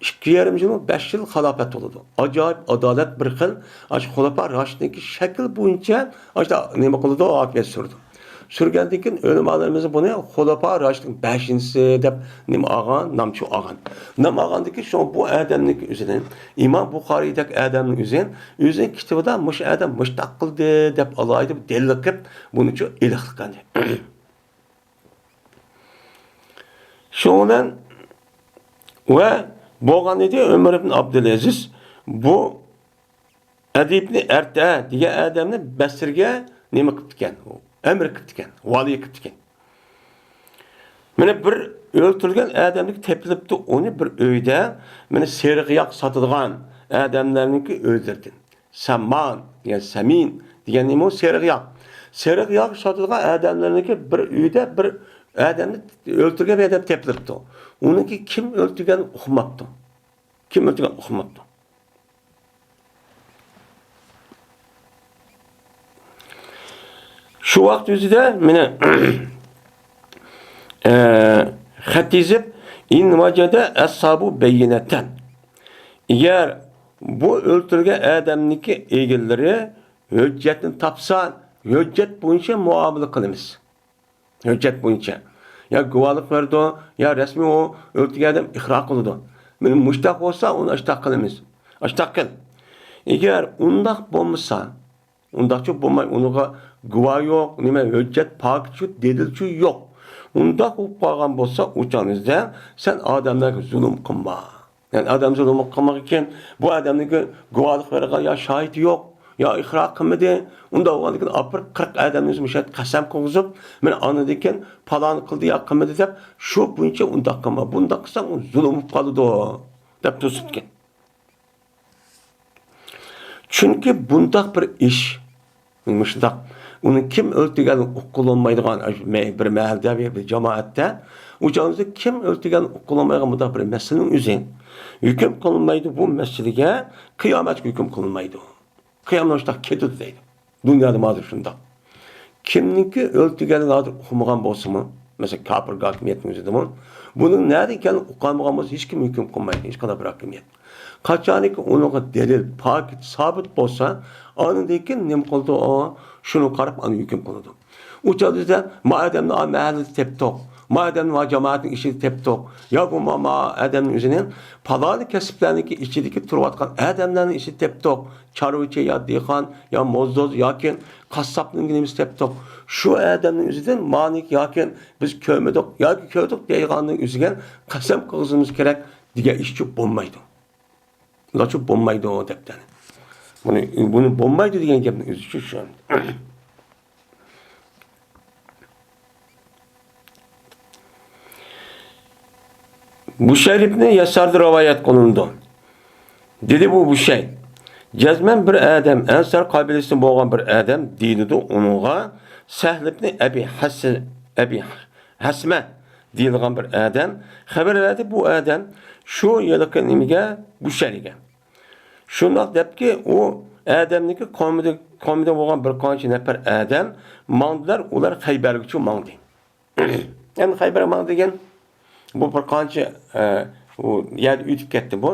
ئىككى يېرىم يىل، بەش يىل خىلاپەت بولىدۇ. ئاجايىپ ئادالەت بىر خىل، ئاشۇ خۇلەپا راشىدنىڭكى شەكىل بويىچە ئاشۇ نېمە قىلىدۇ، ھاكىمىيەت سۈرىدۇ. سۈرگەندىن كېيىن ئۆلىمالىرىمىز بۇنى خۇلەپا راشىدنىڭ بەشىنچىسى دەپ نېمە ئالغان، نامچە ئالغان. نام ئالغاندىن كېيىن شۇڭا بۇ ئادەمنىڭكى ئۆزىنى ئىمام بۇخارىيدەك ئادەمنىڭ ئۆزى ئۆزىنىڭ كىتابىدا مۇشۇ ئادەم مۇشۇنداق قىلدى دەپ ئالاھىدە دەلىل قىلىپ بۇنى شۇ ئېلىقلىغان. شۇنىڭ بىلەن ۋە بولغان ئىدى، ئۆمەر ئىبن ئابدۇلئەزىز بۇ ئەدىبنى ئەرتە دېگەن ئادەمنى بەسرىگە نېمە قىپتىكەن؟ ئەمىر قىپتىكەن، ۋالىي قىپتىكەن. مانا بىر ئۆلتۈرۈلگەن ئادەملىك تېپىلىپتۇ، ئۇنى بىر ئۆيدە، مانا سېرىق ياق ساتىدىغان ئادەملەرنىڭكى ئۆيلىرىدىن. سەممان دېگەن، سەمىن دېگەن نېمە ئۇ؟ سېرىق ياغ. سېرىق ياغ ساتىدىغان ئادەملەرنىڭكى بىر ئۆيدە بىر ئادەمنى ئۆلتۈرگەن بىر ئادەم تېپىلىپتۇ. ئۇنىڭكى كىم ئۆلتۈرگەنلىكى ئۇقماپتۇ. كىم ئۆلتۈرگەنلىكى ئۇقماپتۇ. شۇ ۋاقىت ئۆزىدە مانا، ئە، خەت يېزىپ، «ئىن ۋەجەدە ئەسھابۇ بەييىنەتەن.» ئەگەر بۇ ئۆلتۈرگەن ئادەمنىڭكى ئىگىلىرى ھۆججەتنى تاپسا، ھۆججەت بويىچە مۇئامىلە قىلىمىز. ھۆججەت بويىچە. يا گۇۋاھلىق بېرىدۇ، يا رەسمىي ئۇ ئۆلتۈرگەن ئادەم ئىقرار قىلىدۇ. مانا مۇشتاق بولسا، ئۇنى ئاشتاق قىلىمىز. ئاشتاق قىل. ئەگەر ئۇنداق بولمىسا، ئۇنداقچە بولماي، ئۇنىڭغا گۇۋاھ يوق، نېمە ھۆججەت، پاكىتچۇ، دەلىلچۇ يوق. ئۇنداق بولۇپ قالغان بولسا، ئۇ چاغنىڭدا سەن ئادەملەرگە زۇلۇم قىلما. يەنى ئادەم زۇلۇم قىلمىغان ئىكەن، بۇ ئادەمنىڭكى گۇۋاھلىق بېرىدىغان يا شاھىتى يوق، يا ئىقرار قىلمىدى. ئۇنداق بولغاندىكىن ئاپىرىپ قىرىق ئادەمنى مۇشۇ يەردە قەسەم قىلغۇزۇپ، مانا ئاندىن كېيىن پالانى قىلدى يا قىلمىدى دەپ، شۇ بويىچە ئۇنداق قىلما، بۇنداق قىلساڭ ئۇ زۇلۇم بولۇپ قالىدۇ دەپ توسۇپتىكەن. چۈنكى بۇنداق بىر ئىش، مۇشۇنداق، ئۇنى كىم ئۆلتۈرگەنلىكى ئۇقۇلۇنمايدىغان، ئاشۇ مە-، بىر مەھەللىدە، بىر، بىر جامائەتتە، ئۇ چاغدا كىم ئۆلتۈرگەنلىكى ئۇقۇلۇنمايدىغان بۇنداق بىر مەسىلىنىڭ ئۆزى ھۆكۈم قىلىنمايدۇ. بۇ مەسىلىگە قىيامەتكە ھۆكۈم قىلىنمايدۇ. قىيامەت شۇنداق كېتىدۇ دەيدۇ. دۇنيادا ھازىر شۇنداق. كىمنىڭكى ئۆلتۈرگەنلىكى ھازىر ئۇقۇلمىغان بولسىمۇ، مەسىلەن، كاپىر ھاكىمىيەتنىڭ ئۆزىدىمۇ، بۇنىڭ نەدىن ئىكەنلىكى ئۇقالمىغان بولسا، ھېچكىم ھۆكۈم قىلمايدۇ، ھېچقانداق بىر ھاكىمىيەت. قاچانكى ئۇنىڭغا دەلىل، پاكىت سابىت بولسا، ئاندىن كېيىن نېمە قىلىدۇ ئۇ؟ شۇنى قاراپ ئاندىن ھۆكۈم قىلىدۇ. ئۇ چاغدا بىزدە ما ئادەمنى ئا مەھەللىدە تېپتۇق، ما ئادەمنى ما جامائەتنىڭ ئىچىدە تېپتۇق، يا بولمىسا ما ئادەمنىڭ ئۆزىنى پالانى كەسىپلەرنىڭكى ئىچىدىكى تۇرۇۋاتقان ئادەملەرنىڭ ئىچىدە تېپتۇق، چارۋىچى يا دېھقان يا موزدۇز ياكى قاسساپنىڭ نېمىسى تېپتۇق، شۇ ئادەمنىڭ ئۆزىدىن مانىكى ياكى بىز كۆرمىدۇق ياكى كۆردۇق دەيدىغاننىڭ ئۆزىگە قەسەم قىلغۇزىمىز كېرەك دېگەن ئىشچۇ بولمايدۇ. ئۇلارچۇ بولمايدۇ دەپتۇ. بۇنى، بۇنى بولمايدۇ دېگەن گەپنىڭ ئۆزىچۇ شۇ. بۇشەير ئىبنى يەساردىن رىۋايەت قىلىنىدۇ. دېدى بۇ بۇشەير، جەزمەن بىر ئادەم، ئەنسار قەبىلىسىدىن بولغان بىر ئادەم دېيىلىدۇ ئۇنىڭغا، سەھل ئىبنى ئەبى ھەس-، ئەبى ھەسمە دېيىلغان بىر ئادەم خەۋەر بەردى. بۇ ئادەم شۇ ھېلىقى نېمىگە، بۇشەيرگە. شۇنداق دەپكى، ئۇ ئادەمنىڭكى قومىدا، قومىدا بولغان بىر قانچە نەپەر ئادەم ماڭدىلار، ئۇلار خەيبەرگىچە ماڭدى. ئەمدى خەيبەرگە ماڭدى دېگەن، بۇ بىر قانچە، ئە، ئۇ يەردە ئۆتۈپ كەتتى بۇ.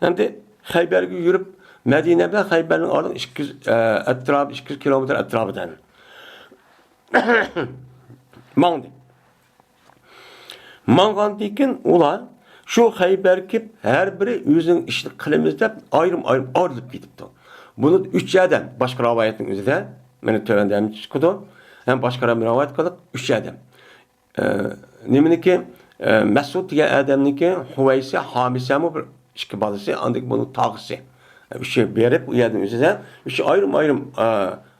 ئەمدى خەيبەرگە يۈرۈپ، مەدىنە بىلەن خەيبەرنىڭ ئارىلىقى ئىككى يۈز، ئە، ئەتراپى، ئىككى يۈز كىلومېتىر ئەتراپىدا. ماڭدى. ماڭغاندىن كېيىن ئۇلار شۇ خەيبەرگە كېلىپ، ھەر بىرى ئۆزىنىڭ ئىشىنى قىلىمىز دەپ، ئايرىم-ئايرىم ئايرىلىپ كېتىپتۇ. بۇنى ئۈچ ئادەم، باشقا رىۋايەتنىڭ ئۆزىدە، مانا تۆۋەندە ھەم چىقىدۇ، ھەم باشقا رىۋايەت قىلىپ، ئۈچ ئادەم. ئە، نېمىنىڭكى، ئە، مەسئۇد دېگەن ئادەمنىڭكى، ھۇۋەيسە، ھامىسەمۇ بىر ئىككى بالىسى، ئاندىن كېيىن بۇنىڭ تاغىسى. ئۈچى بېرىپ، ئۇ يەردىن ئۆزىدە، ئۈچى ئايرىم-ئايرىم، ئە،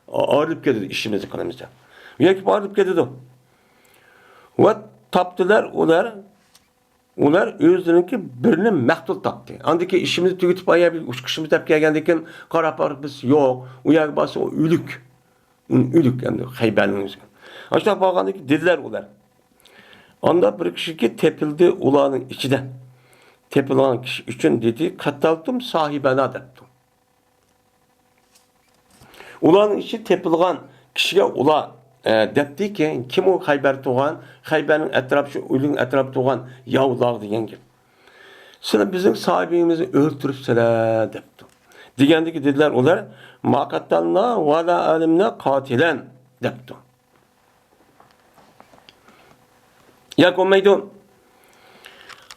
ئايرىلىپ كېتىدۇ، ئىشىمىزنى قىلىمىز دەپ. ئۇ يەرگە ئايرىلىپ كېتىدۇ. ۋە تاپتىلار ئۇلار، ئۇلار ئۆزلىرىنىڭكى بىرىنى مەقتۇل تاپتى. ئاندىن كېيىن ئىشىمىزنى تۈگىتىپ، ئايا بىز ئۇچقۇچىمىز دەپ كەلگەندىن كېيىن، قاراپ بارساق بىز يوق، ئۇ يەرگە بارسا ئۇ ئۆلۈك. ئۇنى ئۆلۈك ئەمدى خەيبەرنىڭ ئۆزى. ئاشۇنداق بولغاندىكىن دېدىلەر ئۇلار. ئاندا بىر كىشىكى تېپىلدى ئۇلارنىڭ ئىچىدە. تېپىلغان كىشى ئۈچۈن دېدى، قەتەلتۇم ساھىبەنا دەپتۇ. ئۇلارنىڭ ئىچىدە تېپىلغان كىشىگە ئۇلار، ئە، دەپتىكى، كىم ئۇ خەيبەر تۇرغان، خەيبەرنىڭ ئەتراپ، شۇ ئۆينىڭ ئەتراپىدا تۇرغان ياۋلار دېگەن گەپ. سىلەر بىزنىڭ ساھىبىمىزنى ئۆلتۈرۈپسىلەر دەپتۇ. دېگەندىكى دېدىلەر ئۇلار، ما قەتەلنا ۋە لا ئەلىمنا قاتىلەن دەپتۇ. ياق، بولمايدۇ.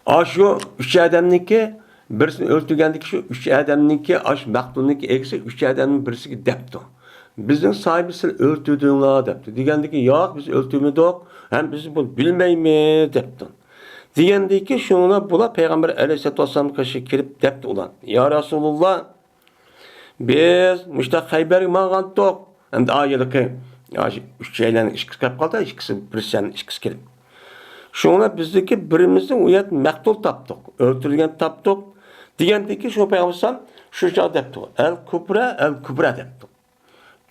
ئاشۇ ئۈچ ئادەمنىڭكى بىرسىنى ئۆلتۈرگەندىكى شۇ ئۈچ ئادەمنىڭكى، ئاشۇ مەقتۇلنىڭكى ئىگىسى ئۈچ ئادەمنىڭ بىرسىگە دەپتۇ. بىزنىڭ ساھىبىمىز سىلەر ئۆلتۈردۈڭلار دەپتۇ. دېگەندىكى ياق، بىز ئۆلتۈرمىدۇق، ھەم بىز بۇنى بىلمەيمىز دەپتۇ. دېگەندىكى شۇنىڭ بۇلار پەيغەمبەر ئەلەيھىسسالاتۇ ۋەسسالامغا قارشى كېلىپ دەپتۇ ئۇلار. يا رەسۇلۇللا، بىز مۇشۇنداق خەيبەرگە ماڭغانتۇق. ئەمدى ئا ھېلىقى، يا، ئۈچەيلەننىڭ ئىككىسى كېلىپ قالدى، ئىككىسى، بىرسىنىڭ ئىككىسى كېلىپ. شۇڭا بىزدىكى بىرىمىزنى ئۇ يەردە مەقتۇل تاپتۇق، ئۆلتۈرۈلگەن تاپتۇق. دېگەندىكى شۇ پەيغەمبەر شۇ چاغ دەپتۇ، ئەل كۇبرا، ئەل كۇبرا دەپتۇ.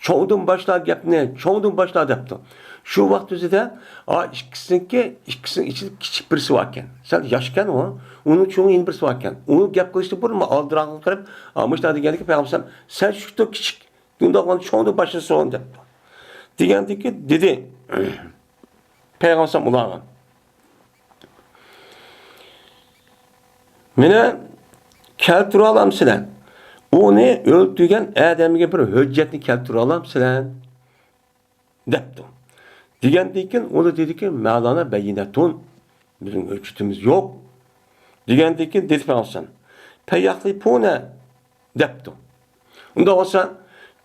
چوڭدىن باشلا گەپنى، چوڭدىن باشلا دەپتۇ. شۇ ۋاقىت ئۆزىدە، ئا، ئىككىسىنىڭكى، ئىككىسىنىڭ ئىچىدە كىچىك بىرسى باركەن. سەل ياشكەن ئۇ. ئۇنىڭ چوڭى يەنە بىرسى باركەن. ئۇنىڭ گەپ قىلىشتا بۇرۇن ئالدىراققا قاراپ، ئا، مۇشۇنداق دېگەندىكى پەيغەمبەر، سەن شۇ كىچىك، ئۇنداق بولغاندا چوڭدىن باشلىسۇن دەپتۇ. دېگەندىكى دېدى پەيغەمبەر ئۇلارغا. مېنى كەلتۈرۈۋالامسىلەر؟ ئۇنى ئۆلتۈرگەن ئادەمگە بىر ھۆججەتنى كەلتۈرۈۋالامسىلەر؟ دەپتۇ. دېگەندىن كېيىن ئۇلار دېدىكى، مەلانە بەييىنەتۇن. بىزنىڭ ھۆججىتىمىز يوق. دېگەندىن كېيىن دېدى پەيغەمبەر، پەيەھلىپۇنە دەپتۇ. ئۇنداق بولسا،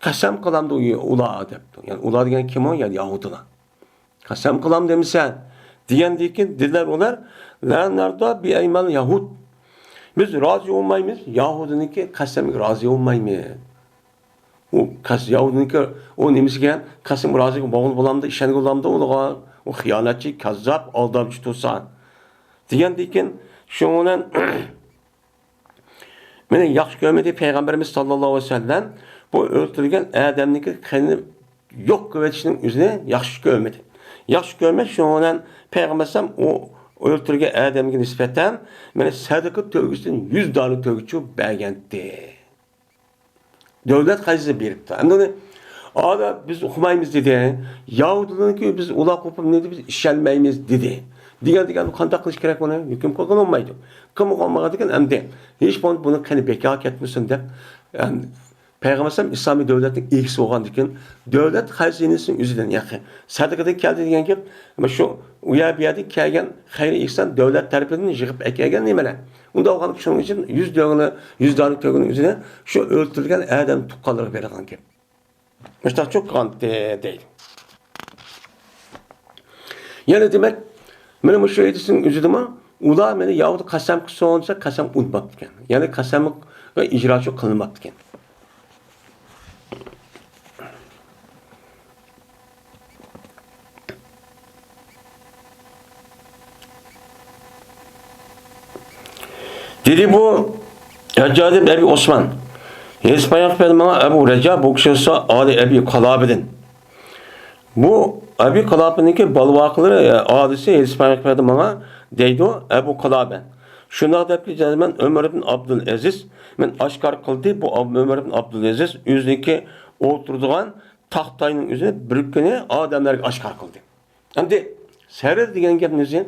قەسەم قىلامدۇ ئۇلار دەپتۇ. يەنى ئۇلار دېگەن كىم ئۇ؟ يەنى يەھۇدىيلار. قەسەم قىلام دېمىسەن دېگەندىن كېيىن دېدىلەر ئۇلار، لا نەردا بىئەيمانىل يەھۇد. بىز رازى بولمايمىز يەھۇدىينىڭكى قەسەمگە رازى بولمايمىز. ئۇ قەس-، يەھۇدىينىڭكى ئۇ نېمىسىگە قەسەمگە رازى بولغىلى بولامدۇ، ئىشەنگىلى بولامدۇ ئۇلارغا؟ ئۇ خىيانەتچى، كەززاپ، ئالدامچى تۇرسا. دېگەندىن كېيىن شۇنىڭ بىلەن مېنى ياخشى كۆرمىدى پەيغەمبىرىمىز ساللاللاھۇ ئەلەيھى ۋەسەللەم، بۇ ئۆلتۈرگەن ئادەمنىڭكى قېنىنى يوق قىلىۋېتىشنىڭ ئۆزىنى ياخشى كۆرمىدى. ياخشى كۆرمەي، شۇنىڭ بىلەن پەيغەمبەر ئەلەيھىسسالام ئۇ ئۆلتۈرگەن ئادەمگە نىسبەتەن مېنى سەدىقە تۆگىسىدىن يۈز دانە تۆگىچۇ بەرگەنتى. دۆلەت خەجلىسى بېرىپتۇ. ئەمدى ئۇنى، ئادا بىز ئۇقمايمىز دېدى. يەھۇدىيلارنىڭكى بىز ئۇلار قوپۇپ نېدى، بىز ئىشەنمەيمىز دېدى. دېگەن، دېگەن قانداق قىلىش كېرەك بۇنى؟ ھۆكۈم قىلغىلى بولمايدۇ. قىلمىغان بولغاندىكىن ئەمدى ھېچ بولمىسا بۇنىڭ قېنى بىكار كەتمىسۇن دەپ، ئەم، پەيغەمبەر ئەلەيھىسسالام ئىسلامىي دۆلەتنىڭ ئىگىسى بولغاندىكىن، دۆلەت خەزىنىسىنىڭ ئۆزىدىن، يەنى سەدىقىدىن كەلدى دېگەن گەپ، مانا شۇ ئۇ يەر بۇ يەردىن كەلگەن خەير ئېھسان دۆلەت تەرىپىدىن يىغىپ ئەكەلگەن نېمىلەر. ئۇنداق بولغاندا شۇنىڭ ئۈچۈن يۈز دۆڭنى، يۈز دانە تۆگىنىڭ ئۆزىنى شۇ ئۆلتۈرۈلگەن ئادەم تۇغقانلىرىغا بېرىدىغان گەپ. مۇشۇنداق چوققانتى دەيدۇ. يەنە دېمەك، مانا مۇشۇ ھەدىسنىڭ ئۆزىدىمۇ ئۇلار مېنى يەھۇدىي قەسەم قىلسۇن دېسە، قەسەم ئۇنتۇماپتىكەن. يەنى قەسەمگە ئىجرا شۇ قىلماپتىكەن. دېدى بۇ ھەججاج ئىبن ئەبى ئوسمان، ھېلىسى پايغەمبەر ماڭا ئەبۇ رەجا، بۇ كىشى بولسا ئالى ئەبى قالابىدىن. بۇ ئەبى قالابىنىڭكى بالىۋاقلىرى، ئالىسى ھېلىسى پايغەمبەر ماڭا دەيدۇ، ئەبۇ قالابە. شۇنداق دەپكى، جەزمەن ئۆمەر ئىبن ئابدۇلئەزىز مەن ئاشكارا قىلدى، بۇ ئاب-، ئۆمەر ئىبن ئابدۇلئەزىز ئۆزىنىڭكى ئولتۇرىدىغان تاختاينىڭ ئۆزىنى بىر كۈنى ئادەملەرگە ئاشكارا قىلدى. ئەمدى سەرىدە دېگەن گەپنى ئۆزى،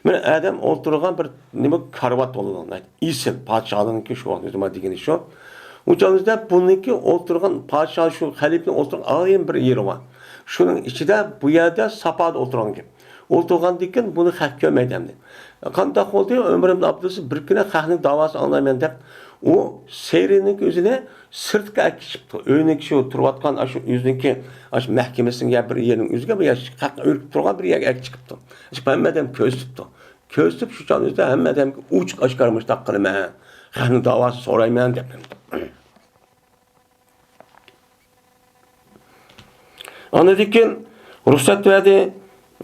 مانا ئادەم ئولتۇرغان بىر نېمە كارىۋات بولىدۇ. ئېسىل پادىشاھنىڭكى شۇ ۋاقىت ئۆزى مانا دېگىنى شۇ. ئۇ چاغدا بۇنىڭكى ئولتۇرغان پادىشاھ شۇ خەلىپىنىڭ ئولتۇرغان ئايرىم بىر يېرى بار. شۇنىڭ ئىچىدە بۇ يەردە ساپادا ئولتۇرغان گەپ. ئولتۇرغاندىن كېيىن بۇنى خەق كۆرمەيدۇ ئەمدى. قانداق بولدى؟ ئۆمەر ئىبن ئابدۇلئەزىز بىر كۈنى خەقنىڭ داۋاسىنى ئاڭلايمەن دەپ، ئۇ سېرىنىڭكى ئۆزىنى سىرتقا ئەكىچىپتۇ. ئۆينىڭكى شۇ تۇرۇۋاتقان ئاشۇ ئۆزىنىڭكى ئاشۇ مەھكىمىسىگە بىر يەرنىڭ ئۆزىگە بىر يەر خەقنى ئۆركۈپ تۇرغان بىر يەرگە ئەكىچىقىپتۇ. ئاشۇ ھەممە ئادەم كۆزىتىپتۇ. كۆزىتىپ شۇ چاغدا ئۆزىدە ھەممە ئادەمگە ئوچۇق ئاشكارا مۇشۇنداق قىلىمەن. خەقنىڭ داۋاسىنى سورايمەن دەپ. ئاندىن كېيىن رۇخسەت بەردى.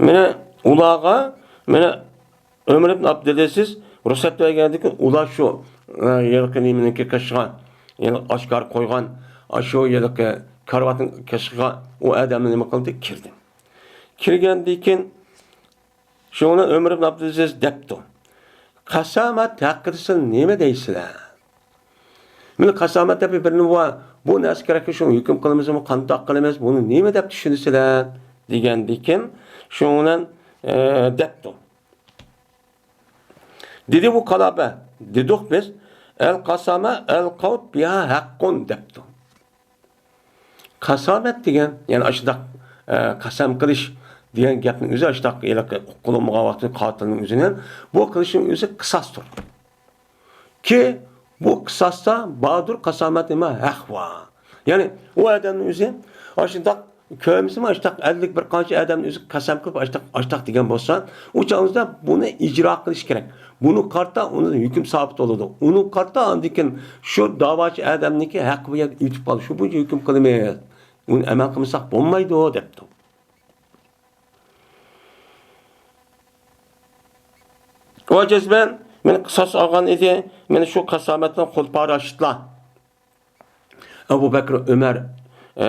مانا ئۇلارغا، مانا ئۆمەر ئىبن ئابدۇلئەزىز رۇخسەت بەرگەندىن كېيىن ئۇلار شۇ، ئە، ھېلىقى نېمىنىڭكى قېشىغا، يەنى ئاشكارا قويغان، ئاشۇ ھېلىقى كارىۋاتنىڭ قېشىغا ئۇ ئادەمنى نېمە قىلدى؟ كىردى. كىرگەندىن كېيىن شۇڭا ئۆمەر ئىبن ئابدۇلئەزىز دەپتۇ: «قاسامەت ھەققىدە سىلەر نېمە دەيسىلەر؟ مانا قاسامەت دەپ بىرنېمە بار، بۇ نەرسە كېرەككى، شۇنى ھۆكۈم قىلىمىزمۇ، قانداق قىلىمىز، بۇنى نېمە دەپ چۈشىنىسىلەر؟» دېگەندىكىن، شۇنىڭ بىلەن، ئە، دەپتۇ. دېدى بۇ قالابە، دېدۇق بىز، «ئەل قاسامە ئەل قەۋت بىھا ھەققۇن» دەپتۇ. قاسامەت دېگەن، يەنى ئاشۇنداق، ئە، قەسەم قىلىش دېگەن گەپنىڭ ئۆزى ئاشۇنداق ھېلىقى قۇتۇلمىغان ۋاقتى قاتىلنىڭ ئۆزىنى، بۇ قىلىشنىڭ ئۆزى قىساستۇر. كى، بۇ قىساستا باردۇر، قاسامەت نېمە؟ ھەق بار. يەنى ئۇ ئادەمنىڭ ئۆزى ئاشۇنداق كۆرمىسىمۇ، ئاشۇنداق ئەللىك بىر قانچە ئادەمنىڭ ئۆزى قەسەم قىلىپ، ئاشۇنداق، ئاشۇنداق دېگەن بولسا، ئۇ چاغدا بۇنى ئىجرا قىلىش كېرەك. بۇنى قارىتا ئۇنىڭ ھۆكۈم سابىت بولىدۇ. ئۇنى قارىتا ئاندىن كېيىن شۇ داۋاچى ئادەمنىڭكى ھەققى بۇ يەردە ئۆتۈپ قالدى. شۇ بويىچە ھۆكۈم قىلىمىز. ئۇنى ئەمەل قىلمىساق بولمايدۇ، دەپتۇ. ئۇ جەزمەن مېنى قىساس ئالغان ئىدى، مېنى شۇ قاسامەتنىڭ قولى پاراشۇتلار. ئەبۇ بەكرى، ئۆمەر، ئە،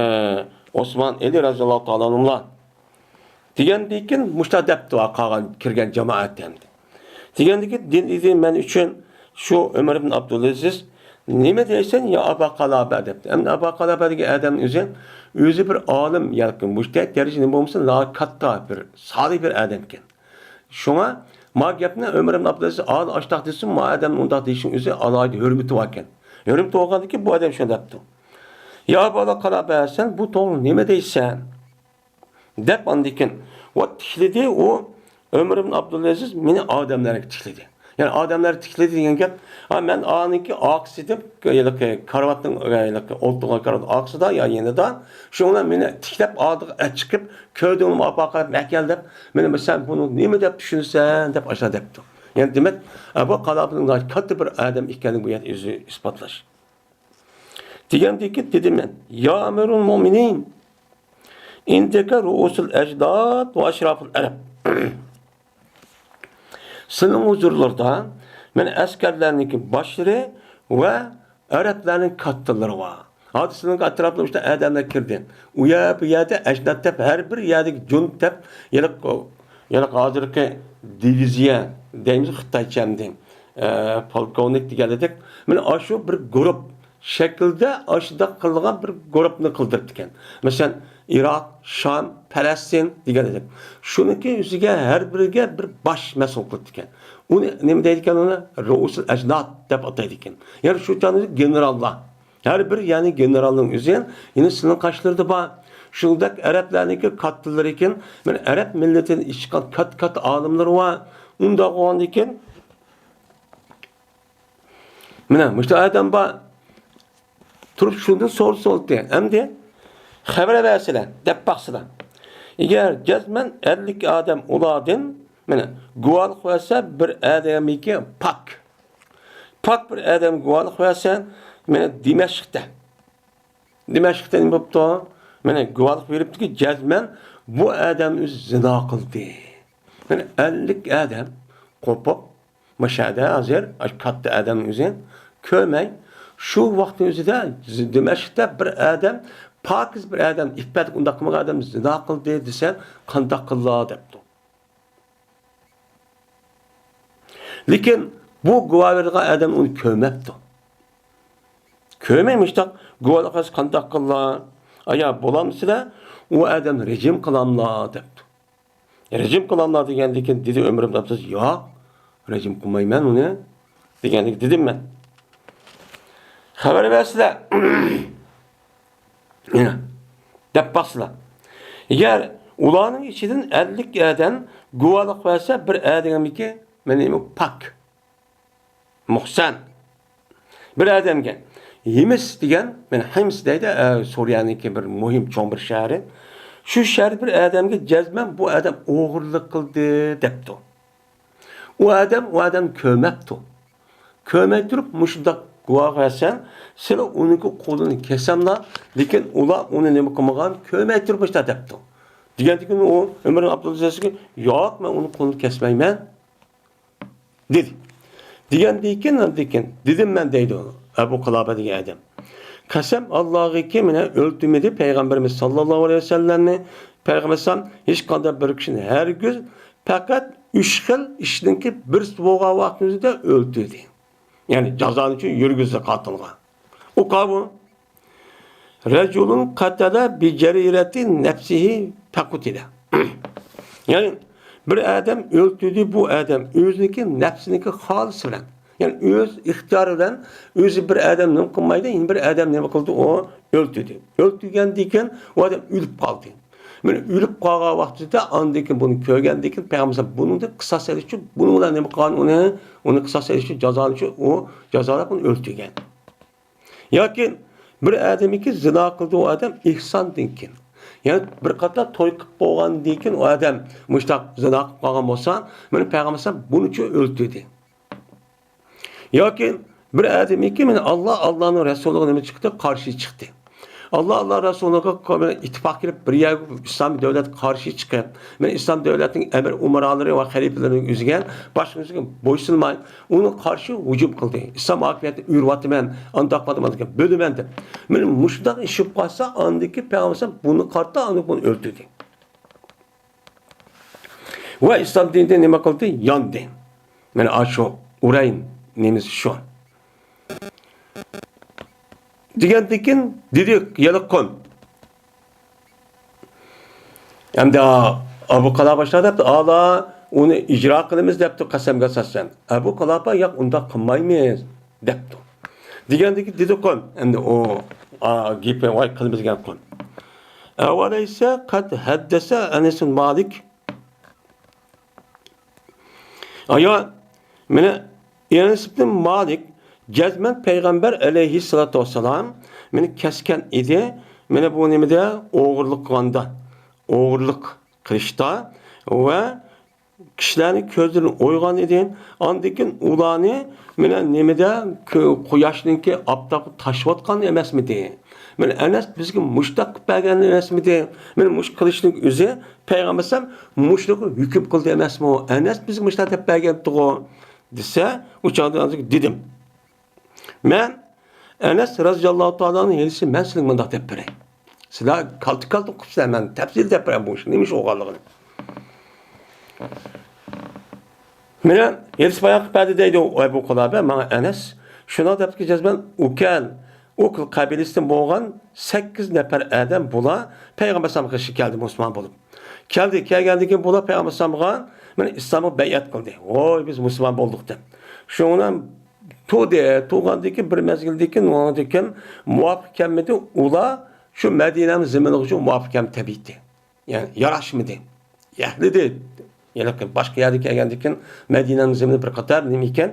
ئوسمان، ئەلى رەزىياللاھۇ تائالا ئەنھۇملار. دېگەندىن كېيىن مۇشۇنداق دەپتۇ قالغان كىرگەن جامائەت ئەمدى. دېگەندىن كېيىن دېدى مەن ئۈچۈن شۇ ئۆمەر ئىبن ئابدۇلئەزىز، «نېمە دەيسەن يا ئابا قالابە؟» دەپتۇ. ئەمدى ئابا قالابە دېگەن ئادەم ئۆزى، ئۆزى بىر ئالىم، ياكى مۇجتەھىد دەرىجىدە بولمىسا، ناھايىتى كاتتا بىر سالىھ بىر ئادەمكەن. شۇڭا ما گەپنى ئۆمەر ئىبن ئابدۇلئەزىز ئالىي ئاشتاق دېسۇن، ما ئادەم ئۇنداق دېيىشنىڭ ئۆزى ئالاھىدە ھۆرمىتى باركەن. ھۆرمىتى بولغاندىن كېيىن بۇ ئادەم شۇنداق دەپتۇ: «يا ئابا قالابە، سەن بۇ توغرا نېمە دەيسەن؟» دەپ ئاندىن كېيىن ۋە تىكلىدى ئۇ ئۆمەر ئىبن ئابدۇلئەزىز مېنى ئادەملەرگە تىكلىدى. يەنى ئادەملەرگە تىكلىدى دېگەن گەپ، ھا، مەن ئانىڭكى ئارقىسىدا، ھېلىقى كارىۋاتنىڭ، ھېلىقى ئولتۇرغان كارىۋاتنىڭ ئارقىسىدا يا يېنىدا، شۇنىڭ بىلەن مېنى تىكلەپ ئالدىغا ئەچىقىپ، كۆردۈڭمۇ ئاپا قاراپ مەكەل دەپ، مېنى سەن بۇنى نېمە دەپ چۈشىنىسەن دەپ ئاشۇنداق دەپتۇ. يەنى دېمەك، ئە، بۇ قالابىنىڭ كاتتا بىر ئادەم ئىكەنلىكىنى بۇ يەردە ئۆزى ئىسپاتلاش. دېگەندىكى دېدىم مەن، يا ئەمىرۇل مۇئمىنىن، ئىندەكە رۇئۇسۇل ئەجداد ۋە ئەشراپۇل ئەرەب. سېنىڭ ھۇزۇرلىرىدا مەن ئەسكەرلەرنىڭكى باشلىرى ۋە ئەرەبلەرنىڭ كاتتىلىرى بار. ھازىر سېنىڭ ئەتراپىڭدا ئۈچ ئادەملەر كىردى. ئۇ يەر، بۇ يەردە ئەجناد دەپ، ھەر بىر يەردىكى جۇنت دەپ، يەنە، يەنە ھازىرقى دىۋىزىيە دەيمىز خىتايچە ئەمدى، ئە، پولكوۋنىك دېگەنلىدەك، مانا ئاشۇ بىر گۇرۇپ شەكلىدە ئاشۇنداق قىلىدىغان بىر گۇرۇپنى قىلدۇرۇپتىكەن. مەسىلەن، ئىراق، شام، پەلەستىن دېگەندەك. شۇنىڭكى ئۆزىگە ھەر بىرىگە بىر باش مەسئۇل قىلىپتىكەن. ئۇنى نېمە دەيدىكەن؟ ئۇنى رۇئۇسۇل ئەجناد دەپ ئاتايدىكەن. يەنى شۇ چاغدا گېنېراللار. ھەر بىر، يەنى گېنېرالنىڭ ئۆزى يەنە سېنىڭ قاشلىرىدا بار. شۇنداق ئەرەبلەرنىڭكى كاتتىلىرى ئىكەن. مانا ئەرەب مىللىتىنى ئىشقان كاتتا-كاتتا ئالىملىرى بار. ئۇنداق بولغاندىكىن، مانا مۇشۇ ئادەم بار. تۇرۇپ شۇندىن سورىسا بولدى. ئەمدى خەۋەر بەرسىلە، دەپ باقسىلا. ئەگەر جەزمەن ئەللىك ئادەم ئۇلاردىن، مانا، گۇۋاھلىق بەرسە، بىر ئادەمگە پاك. پاك بىر ئادەم گۇۋاھلىق بەرسە، مانا، دىمەشقتە. دىمەشقتە نېمە بوپتۇ؟ مانا، گۇۋاھلىق بېرىپتىكى، جەزمەن بۇ ئادەم ئۆزى زىنا قىلدى. مانا، ئەللىك ئادەم قوپۇپ، مۇشۇ يەردە ھازىر ئاشۇ كاتتا ئادەمنىڭ ئۆزى كۆرمەي، شۇ ۋاقىتنىڭ ئۆزىدە دىمەشقتە بىر ئادەم، پاكىز بىر ئادەم، ئىپپەتلىك ئۇنداق قىلمىغان ئادەم زىنا قىلدى دېسە، قانداق قىلىدۇ دەپتۇ. لېكىن بۇ گۇۋاھ بېرىدىغان ئادەم ئۇنى كۆرمەپتۇ. كۆرمەي مۇشۇنداق گۇۋاھلىق قىلسا قانداق قىلىدۇ؟ ئايا بولامسىلەر؟ ئۇ ئادەمنى رېجىم قىلاملا دەپتۇ. رېجىم قىلاملا دېگەندىكىن دېدى ئۆمەر ئىبن ئابدۇلئەزىز، ياق، رېجىم قىلمايمەن ئۇنى دېگەندىكىن دېدىم مەن. خەۋەر بەرسىلە، دەپ باقسىلا. ئەگەر ئۇلارنىڭ ئىچىدىن ئەللىك ئادەم گۇۋاھلىق بەرسە، بىر ئادەمگە مەن پاك. مۇھسەن. بىر ئادەمگە ھىمس دېگەن، مانا ھىمس دەيدۇ، ئە، سۈرىيەنىڭكى بىر مۇھىم چوڭ بىر شەھىرى. شۇ شەھەردە بىر ئادەمگە جەزمەن بۇ ئادەم ئوغرىلىق قىلدى دەپتۇ. ئۇ ئادەم، ئۇ ئادەم كۆرمەپتۇ. كۆرمەي تۇرۇپ مۇشۇنداق گۇۋاھ بەرسەڭ، سىلە ئۇنىڭكى قولىنى كېسەملا، لېكىن ئۇلار ئۇنى نېمە قىلمىغان، كۆرمەي تۇرۇپ مۇشۇنداق دەپتۇ. دېگەندىكىن ئۇ ئۆمەر ئابدۇلئەزىزگە، ياق، مەن ئۇنىڭ قولىنى كەسمەيمەن. دېدى. دېگەندىكىن، ئاندىكىن، دېدىم مەن دەيدۇ، ئەبۇ قىلابە دېگەن ئادەم. قەسەم ئاللاغىكى، مانا ئۆلتۈرمىدى پەيغەمبىرىمىز ساللاللاھۇ ئەلەيھى ۋەسەللەمنى. پەيغەمبەر ئەلەيھىسسالام ھېچقانداق بىر كىشىنى، ھەرگىز پەقەت ئۈچ خىل ئىشنىڭكى بىرسى بولغان ۋاقتىمىزدا ئۆلتۈردى. يەنى جازانى شۇ يۈرگۈزدى قاتىلغا. ئۇ قاۋۇ. رەجۇلۇن قەتەلە بىجەرىرەتى نەپسىھى پەقۇتىلە. يەنى بىر ئادەم ئۆلتۈردى، بۇ ئادەم ئۆزىنىڭكى نەپسىنىڭكى خالىسى بىلەن. يەنى ئۆز ئىختىيارى بىلەن ئۆزى بىر ئادەم نېمە قىلمايدۇ، يەنە بىر ئادەم نېمە قىلدى، ئۇ ئۆلتۈردى. ئۆلتۈرگەندىن كېيىن ئۇ ئادەم ئۆلۈپ قالدى. مانا ئۆلۈپ قالغان ۋاقتىدا ئاندىن كېيىن بۇنى كۆرگەندىن كېيىن پەيغەمبەر بۇنىڭدىن قىساس ئېلىش ئۈچۈن بۇنىڭ بىلەن نېمە قىلغان ئۇنى، ئۇنى قىساس ئېلىش ئۈچۈن جازالىش ئۈچۈن ئۇ جازالاپ ئۇنى ئۆلتۈرگەن. ياكى بىر ئادەمكى زىنا قىلدى ئۇ ئادەم ئېھساندىن كېيىن. يەنى بىر قاتار توي قىلىپ بولغاندىن كېيىن ئۇ ئادەم مۇشتاق زىنا قىلىپ قالغان بولسا، مانا پەيغەمبەر ئەلەيھىسسالام بۇنىچۇ ئۆلتۈردى. ياكى بىر ئادەمكى مانا ئاللا، ئاللانىڭ رەسۇلىغا نېمە چىقتى؟ قارشى چىقتى. ئاللا، ئاللا رەسۇلىغا ئىتتىپاق كېلىپ، بىر يەرگە ئىسلام دۆلەتكە قارشى چىقىپ، مانا ئىسلام دۆلەتنىڭ ئەمىر ئۇمرالىرى ۋە خەلىپىلىرىنى ئۈزگەن، باشقىسىغا بويسۇنماي، ئۇنىڭغا قارشى ھۇجۇم قىلدى. ئىسلام ھاكىمىيىتىنى ئۆرۈۋاتىمەن، ئانداق قىلىۋاتىمەن دېگەن، بۆلىمەن دەپ. مانا مۇشۇنداق ئىش بولۇپ قالسا، ئاندىكى پەيغەمبەر بۇنى قارىتا، ئاندىن بۇنى ئۆلتۈردى. ۋە ئىسلام دىنىدىن نېمە قىلدى؟ ياندى. مانا ئاشۇ ئۇرەين نېمىسى شۇ. دېگەندىكىن دېدى، يەنە قوم. ئەمدى ئەبۇ قالابە باشلار دەپتۇ، ئالا، ئۇنى ئىجرا قىلىمىز دەپتۇ قەسەمگە ئاساسەن. ئەبۇ قالابە، ياق، ئۇنداق قىلمايمىز دەپتۇ. دېگەندىكى دېدى قوم، ئەمدى ئۇ، ئا، گېپى ۋاي قىلىمىز دېگەن قوم. ئەۋەلەيسە قەد ھەددەسە ئەنەسۇن مالىك. ئايا، مانا ئەنەس ئىبنى مالىك جەزمەن پەيغەمبەر ئەلەيھىسسالاتۇ ۋەسسالام مېنى كەسكەن ئىدى. مانا بۇ نېمىدە ئوغرىلىق قىلغاندا، ئوغرىلىق قىلىشتا ۋە كىشىلەرنى كۆزلىرىنى ئويغان ئىدى. ئاندىن كېيىن ئۇلارنى مانا نېمىدە كۆ-، قۇياشنىڭكى ئاپتاپقا تاشلىۋاتقان ئەمەسمىدى؟ مانا ئەنەس بىزگە مۇشتاق قىلىپ بەرگەن ئەمەسمىدى؟ مانا مۇشۇ قىلىشنىڭ ئۆزى پەيغەمبەر ئەلەيھىسسالام مۇشۇنىڭغا ھۆكۈم قىلدى ئەمەسمۇ؟ ئەنەس بىزگە مۇشۇنداق دەپ بەرگەنتىغۇ دېسە، ئۇ چاغدا دېدىم، مەن ئەنەس رەزىياللاھۇ تائالا ئەنھۇ ھېلىسى مەن سىلەرگە مۇنداق دەپ بېرەي. سىلەر كالتە-كالتە ئۇقۇپسىلەر، مەن تەپسىلىي دەپ بېرەي بۇ ئىشنىڭ نېمە ئىش بولغانلىقىنى. مانا ھېلىسى بايان قىلىپ بەردى دەيدۇ ئەبۇ قۇلابە ماڭا ئەنەس. شۇنىڭ دەپتىكى جەزمەن ئۇكەل، ئۇكل قەبىلىسىدىن بولغان سەككىز نەپەر ئادەم بۇلار پەيغەمبەر ئەلەيھىسسالامغا قېشى كەلدى مۇسۇلمان بولۇپ. كەلدى، كەلگەندىن كېيىن بۇلار پەيغەمبەر ئەلەيھىسسالامغا مانا ئىسلامغا بەيئەت قىلدى. ۋوي، بىز مۇسۇلمان بولدۇق دەپ. شۇنىڭ بىلەن تۇردى، تۇرغاندىن كېيىن بىر مەزگىلدىن كېيىن، ئۇنىڭدىن كېيىن مۇۋاپىق كەلمىدى. ئۇلار شۇ مەدىنەنىڭ زېمىنىغا شۇ مۇۋاپىق كەلمىدى، تەبىئىتى. يەنى ياراشمىدى. يەھلىدى. يەنى باشقا يەردىن كەلگەندىن كېيىن مەدىنەنىڭ زېمىنى بىر قاتار نېمە ئىكەن،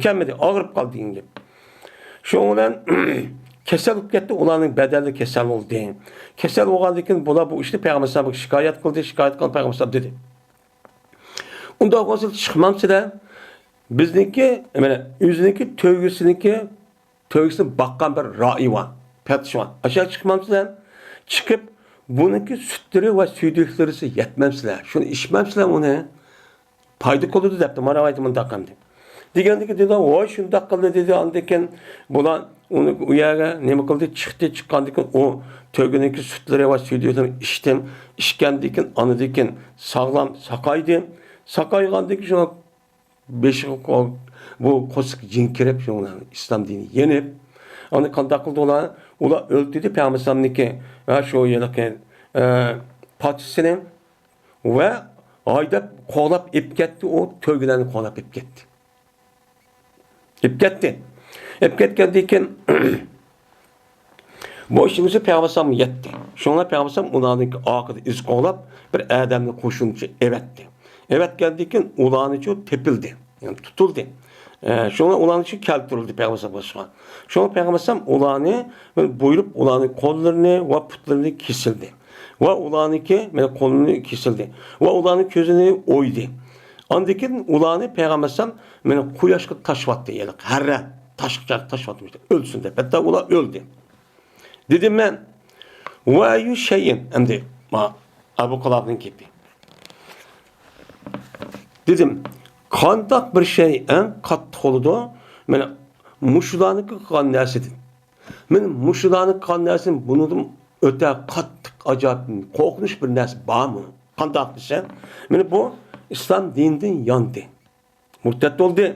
كەلمىدى، ئاغرىپ قالدى دېگەن گەپ. شۇنىڭ بىلەن كېسەل بولۇپ كەتتى، ئۇلارنىڭ بەدەنلىرى كېسەل بولدى. كېسەل بولغاندىن كېيىن بۇلار بۇ ئىشنى پەيغەمبەر ئەلەيھىسسالامغا شىكايەت قىلدى، شىكايەت قىلىپ پەيغەمبەر ئەلەيھىسسالام دېدى، ئۇنداق بولسا چىقمامسىلەر؟ بىزنىڭكى، مانا ئۆزىنىڭكى تۆگىسىنىڭكى تۆگىسىنى باققان بىر رائى بار، پەتىشى بار. ئاشۇ چىقمامسىلەر؟ چىقىپ، بۇنىڭكى سۈتلىرى ۋە سۈيدۈكلىرىسى يەتمەمسىلەر؟ شۇنى ئىچمەمسىلەر ئۇنى؟ پايدا قىلىدۇ دەپتۇ، مانا راۋايىتى مۇنداق ئەمدى. دېگەندىكىن دېدى، ۋاي شۇنداق قىلدى دېدى. ئاندىن كېيىن بۇلار ئۇنى ئۇ يەرگە نېمە قىلدى؟ چىقتى، چىققاندىن كېيىن ئۇ تۆگىنىڭكى سۈتلىرى ۋە سۈيدۈكلىرىنى ئىچتىم. ئىچكەندىن كېيىن ئاندىن كېيىن ساغلام ساقايدى. ساقايغاندىن كېيىن شۇ بېشىغا قو-، بۇ قورسىقى جىڭ كىرىپ، شۇنىڭ بىلەن ئىسلام دىنى يېنىپ، ئاندى قانداق قىلدى ئۇلار؟ ئۇلار ئۆلتۈردى پەيغەمبەر ئەلەيھىسسالامنىڭكى، ھە، شۇ ھېلىقى، ئە، پاچىسىنى ۋە ھايداپ قوغلاپ ئېلىپ كەتتى، ئۇ تۆگىلەرنى قوغلاپ ئېلىپ كەتتى. ئېلىپ كەتتى. ئېلىپ كەتكەندىن كېيىن، بۇ ئىشنىڭ ئۆزى پەيغەمبەر ئەلەيھىسسالامغا يەتتى. شۇڭا پەيغەمبەر ئەلەيھىسسالام ئۇلارنىڭ ئارقىدا ئىز قوغلاپ، بىر ئادەمنى قوشۇنچە ئەۋەتتى. ئەۋەتكەندىن كېيىن ئۇلارنىچۇ تېپىلدى، يەنى تۇتۇلدى. ئە، شۇڭا ئۇلارنىچۇ كەلتۈرۈلدى پەيغەمبەر ئەلەيھىسسالام باشقا. شۇڭا پەيغەمبەر ئەلەيھىسسالام ئۇلارنى بۇيرۇپ، ئۇلارنىڭ قوللىرىنى ۋە پۇتلىرىنى كېسىلدى. ۋە ئۇلارنىڭكى، مانا، قولىنى كېسىلدى. ۋە ئۇلارنىڭ كۆزىنى ئويدى. ئاندىن كېيىن ئۇلارنى پەيغەمبەر ئەلەيھىسسالام، مانا، قۇياشقا تاشلىۋەتتى، يەنى ھەررە تاشقا تاشلىۋەتتى، ئۆلسۇن دەپ. ھەتتا ئۇلار ئۆلدى. دېدىم مەن، ۋە ئەييۇ شەيئىن، ئەمدى، ما، ئەبۇ قىلابنىڭ گېپى. دېدىم، قانداق بىر شەي ئەڭ قاتتىق بولىدۇ؟ مانا، مۇشۇلارنىڭكى قىلغان نەرسىدىن. مانا مۇشۇلارنى قىلغان نەرسىدىن بۇنىڭدىن ئۆتە قاتتىق، ئاجايىپ، قورقۇنچ بىر نەرسە بارمۇ؟ قانداق دېسە، مانا بۇ ئىسلام دىنىدىن ياندى. مۇرتەت بولدى.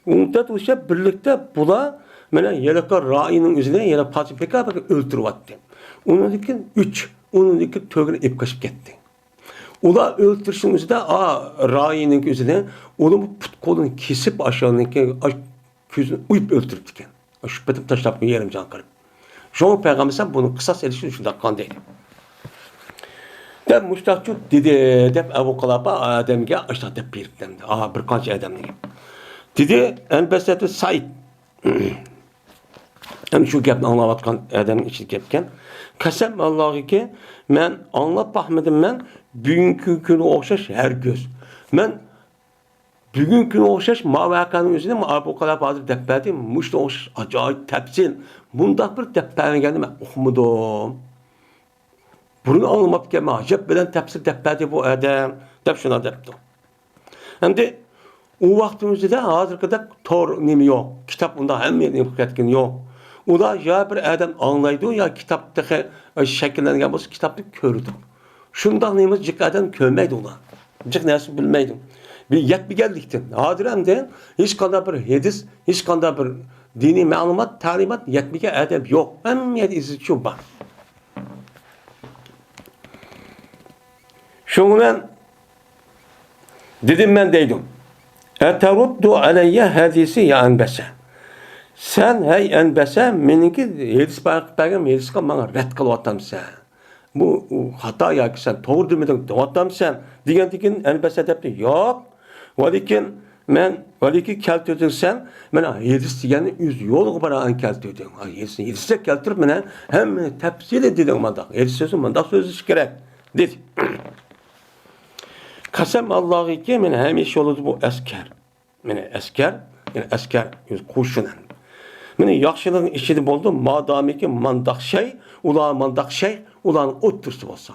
مۇرتەت بولۇشى بىرلىكتە بۇلار مانا ھېلىقى رائىنىڭ ئۆزىنى يەنە پادىشاھ بەكرى بەكرى ئۆلتۈرۈۋەتتى. ئۇنىڭدىن كېيىن ئۈچ، ئۇنىڭدىن كېيىن تۆگىنى ئېلىپ قېچىپ كەتتى. ئۇلار ئۆلتۈرۈشنىڭ ئۆزىدە، ئا، رائىنىڭ ئۆزىنى، ئۇنىڭ پۇت قولىنى كېسىپ، ئاشۇنىڭكى، ئاش-، كۆزىنى ئويۇپ ئۆلتۈرۈپتىكەن. شۇ پېتىم تاشلاپ يېرىم جان قىلىپ. شۇڭا پەيغەمبەر بۇنى قىساس ئېلىش ئۈچۈن شۇنداق قىلغان دەيدۇ. دەپ مۇشتاقچۇ دېدى، دەپ ئەبۇ قىلابا ئادەمگە ئاشتاق دەپ بېرىپتىمدى. ئا، بىر قانچە ئادەمنى. دېدى، ئەنبەسەتۇ سەئىد. ئەمدى شۇ گەپنى ئاڭلاۋاتقان ئادەمنىڭ ئىچىدە گەپكەن. قەسەم ئاللاھكى، مەن ئاڭلاپ باقمىدىم، مەن بۈگۈنكى كۈنگە ئوخشاش ھەرگىز. مەن بۈگۈنكى كۈنگە ئوخشاش ما ۋەقەنىڭ ئۆزىنى ئەبۇ قىلابا ھازىر دەپ بەردى. مۇشۇنىڭغا ئوخشاش ئاجايىپ تەپسىل، مۇنداق بىر دەپ بەرمىگەننى مەن ئۇقمىدىم. بۇرۇن ئاڭلىماپتىكەنمەن، ئەجەب بىلەن تەپسىل دەپ بەردى بۇ ئادەم، دەپ شۇنداق دەپتۇ. ئەمدى ئۇ ۋاقتىمىزدا ھازىرقىدەك تور نېمە يوق، كىتاب ئۇنداق ھەممە يەرگە نېمە قىلىپ كەتكىنى يوق. ئۇدا يا بىر ئادەم ئاڭلايدۇ، يا كىتاب تېخى شەكىللەنگەن بولسا، كىتابنى كۆرىدۇ. شۇنداق نېمە جىق ئادەم كۆرمەيدۇ ئۇلار. جىق نەرسە بىلمەيدۇ. بىر يەتمىگەنلىكتىن. ھازىر ئەمدى ھېچقانداق بىر ھەدىس، ھېچقانداق بىر دىنىي مەلۇمات، تەلىمات يەتمىگەن ئادەم يوق. ھەممە يەردە ئىزچىل بار. شۇڭا مەن دېدىم مەن دەيدۇ. ئەتەرۇددۇ ئەلەييە ھەدىسى يا ئەنبەسە. سەن، ھەي ئەنبەسە، مېنىڭكى ھەدىس بايان قىلىپ بەرگەن ھەدىسقا ماڭا رەت قىلىۋاتامسەن؟ بۇ، ئۇ خاتا ياكى سەن توغرا دېمىدىڭ دەۋاتامسەن؟ دېگەندىكىن ئەنبەسە دەپتۇ، ياق. ۋەلىكىن مەن، ۋەلىكىن كەلتۈردۈڭ سەن، مەن ھەدىس دېگەننى ئۆز يولىغا بارايان كەلتۈردۈڭ. ھەدىسنى، ھەدىسنى كەلتۈرۈپ مانا ھەممىنى تەپسىلىي دېدىڭ مانداق. ھەدىس سۆزى مانداق سۆزلىشى كېرەك، دېدى. قەسەم ئاللاھكى، مەن ھەمىشە يولىدا بۇ ئەسكەر. مانا ئەسكەر، يەنى ئەسكەر، قوشۇن. مانا ياخشىلىقنىڭ ئىچىدە بولدى، مادامىكى مانداق شەي، ئۇلار مانداق شەي، ئۇلارنىڭ ئوتتۇرىسى بولسا.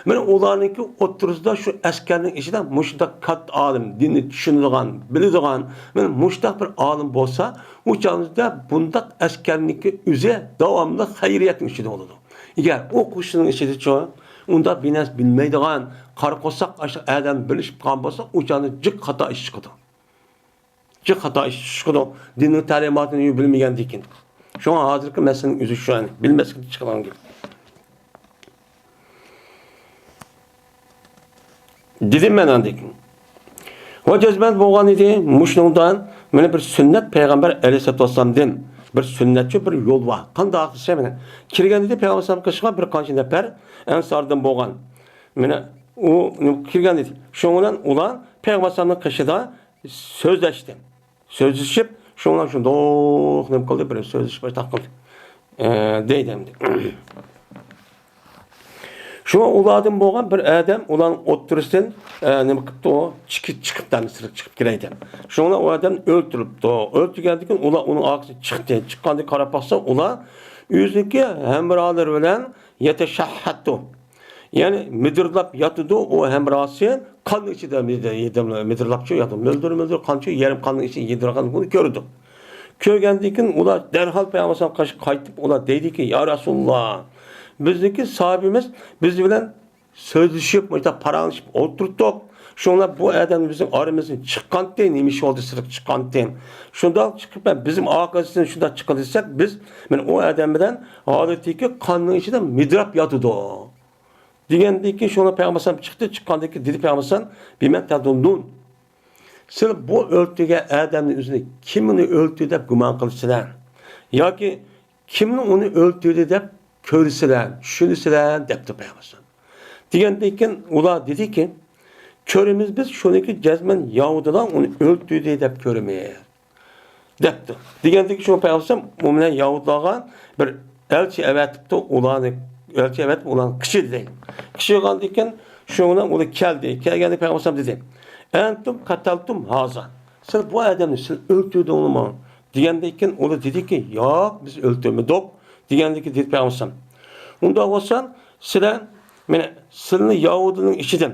مانا ئۇلارنىڭكى ئوتتۇرىسىدا شۇ ئەسكەرنىڭ ئىچىدە مۇشۇنداق كاتتا ئالىم، دىننى چۈشىنىدىغان، بىلىدىغان، مانا مۇشۇنداق بىر ئالىم بولسا، ئۇ چاغدا بۇنداق ئەسكەرنىڭكى ئۆزى داۋاملىق خەيرىيەتنىڭ ئىچىدە بولىدۇ. ئەگەر ئۇ قوشۇننىڭ ئىچىدىچۇ ئۇنداق بىر نەرسە بىلمەيدىغان، قارا قورساق ئاشۇ ئادەم بىلىشىپ قالغان بولسا، ئۇ چاغدا جىق خاتا ئىش چىقىدۇ. جىق خاتا ئىش چىقىدۇ. دىننىڭ تەلىماتىنى بىلمىگەندىكىن. شۇڭا ھازىرقى مەسىلىنىڭ ئۆزى شۇ، يەنى بىلمەسلىكتىن چىقىدىغان گەپ. دېدىم مەن ئاندىن كېيىن. ۋە جەزمەن بولغان ئىدى، مۇشۇنىڭدا مانا بىر سۈننەت پەيغەمبەر ئەلەيھىسسالاتۇ ۋەسسالامدىن بىر سۈننەتچۇ بىر يول بار. قانداق دېسە مانا كىرگەن ئىدى پەيغەمبەر ئەلەيھىسسالام قېشىغا بىر قانچە نەپەر ئەنساردىن بولغان. مانا ئۇ كىرگەن ئىدى. شۇنىڭ بىلەن ئۇلار پەيغەمبەر ئەلەيھىسسالامنىڭ قېشىدا سۆزلەشتى. سۆزلىشىپ، شۇڭلار شۇنداق نېمە قىلدى، بىر سۆزلىشىپ باشلاپ قىلدى. ئە، دەيدۇ ئەمدى. شۇڭا ئۇلاردىن بولغان بىر ئادەم ئۇلارنىڭ ئوتتۇرىسىدىن، ئە، نېمە قىپتۇ، ئۇ چىقىپ، چىقىپ، دەم سىرتقا چىقىپ كېلەيدۇ. شۇڭلار ئۇ ئادەمنى ئۆلتۈرۈپتۇ. ئۆلتۈرگەندىن كېيىن ئۇلار ئۇنىڭ ئارقىسىدىن چىقتى. چىققاندىن كېيىن قاراپ باقسا، ئۇلار ئۆزىنىڭكى ھەمراھلىرى بىلەن يەتەشەھھەتۇ. يەنى مىدىرلاپ ياتىدۇ، ئۇ ھەمراھسى قاننىڭ ئىچىدە مىدىر-، مىدىرلاپچۇ ياتىدۇ. مۆلدۈر، مۆلدۈر قانچۇ يېرىم قاننىڭ ئىچىدە يېدىرغانلىقىنى كۆرىدۇ. كۆرگەندىن كېيىن ئۇلار دەرھال پەيغەمبەر ئەلەيھىسسالامغا قايتىپ، ئۇلار دەيدۇكى، يا رەسۇلاللا، بىزنىڭكى ساھابىمىز بىز بىلەن سۆزلىشىپ، مۇشۇنداق پاراڭلىشىپ ئولتۇرتتۇق. شۇڭلار بۇ ئادەم بىزنىڭ ئارىمىزدىن چىققانتى، نېمە ئىش بولدى سىرتقا چىققانتى. شۇنداق چىقىپ، بىزنىڭ ئارقىمىزدىن شۇنداق چىققان دېسەك، بىز مانا ئۇ ئادەم بىلەن ھالىتىكى قاننىڭ ئىچىدە مىدىراپ ياتىدۇ. دېگەندىن كېيىن شۇڭا پەيغەمبەر ئەلەيھىسسالام چىقتى، چىققاندىن كېيىن دېدى پەيغەمبەر ئەلەيھىسسالام، بىمە تەزۇننۇن. سىلەر بۇ ئۆلتۈرگەن ئادەمنى ئۆزىنى كىم ئۇنى ئۆلتۈردى دەپ گۇمان قىلىسىلەر؟ ياكى كىمنىڭ ئۇنى ئۆلتۈردى دەپ كۆرىسىلەر، چۈشىنىسىلەر؟ دەپتۇ پەيغەمبەر ئەلەيھىسسالام. دېگەندىن كېيىن ئۇلار دېدىكى، كۆرىمىز بىز شۇنىكى جەزمەن يەھۇدىيلار ئۇنى ئۆلتۈردى دەپ كۆرىمىز. دەپتۇ. دېگەندىكىن شۇ پەيغەمبەر ئۇ بىلەن يەھۇدىيلارغا بىر ئەلچى ئەۋەتىپتۇ، ئۇلارنى، ئەلچى ئەۋەتىپ ئۇلارنى قىچىدى دەيدۇ. قىچىغاندىكىن شۇ بىلەن ئۇلار كەلدى. كەلگەندە پەيغەمبەر ئەلەيھىسسالام دېدى، ئەنتۇم قەتەلتۇم ھازا. سىلەر بۇ ئادەمنى سىلەر ئۆلتۈردۈڭلارمۇ؟ دېگەندىكىن ئۇلار دېدىكى، ياق، بىز ئۆلتۈرمىدۇق. دېگەندىكىن دېدى پەيغەمبەر ئەلەيھىسسالام، ئۇنداق بولسا سىلەر، مانا، سىلەرنى يەھۇدىينىڭ ئىچىدىن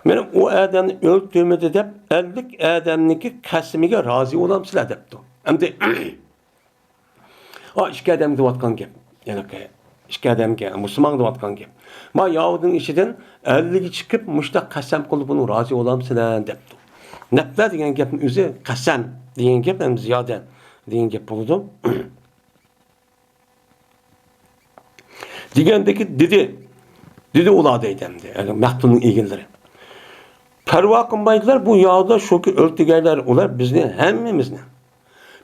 مانا ئۇ ئادەمنى ئۆلتۈرمىدى دەپ ئەللىك ئادەمنىڭكى قەسىمىگە رازى بولامسىلەر دەپتۇ. ئەمدى ئا، ئىككى ئادەم دەۋاتقان گەپ. يەنى ئىككى ئادەمگە، مۇسۇلمانغا دەۋاتقان گەپ. ما ياھۇدىنىڭ ئىچىدىن ئەللىگە چىقىپ، مۇشۇنداق قەسەم قىلدى، بۇنىڭ رازى بولامسىلەر دەپتۇ. نەپلەر دېگەن گەپنىڭ ئۆزى قەسەم دېگەن گەپ ھەم زىيادە دېگەن گەپ بولىدۇ. دېگەندىكى دېدى، دېدى ئۇلار دەيدۇ ئەمدى، يەنى مەقتۇلنىڭ ئىگىلىرى. پەرۋا قىلمايدىلار، بۇ ياھۇدىيلار شۇكى ئۆلتۈرگەنلەر، ئۇلار بىزنى ھەممىمىزنى،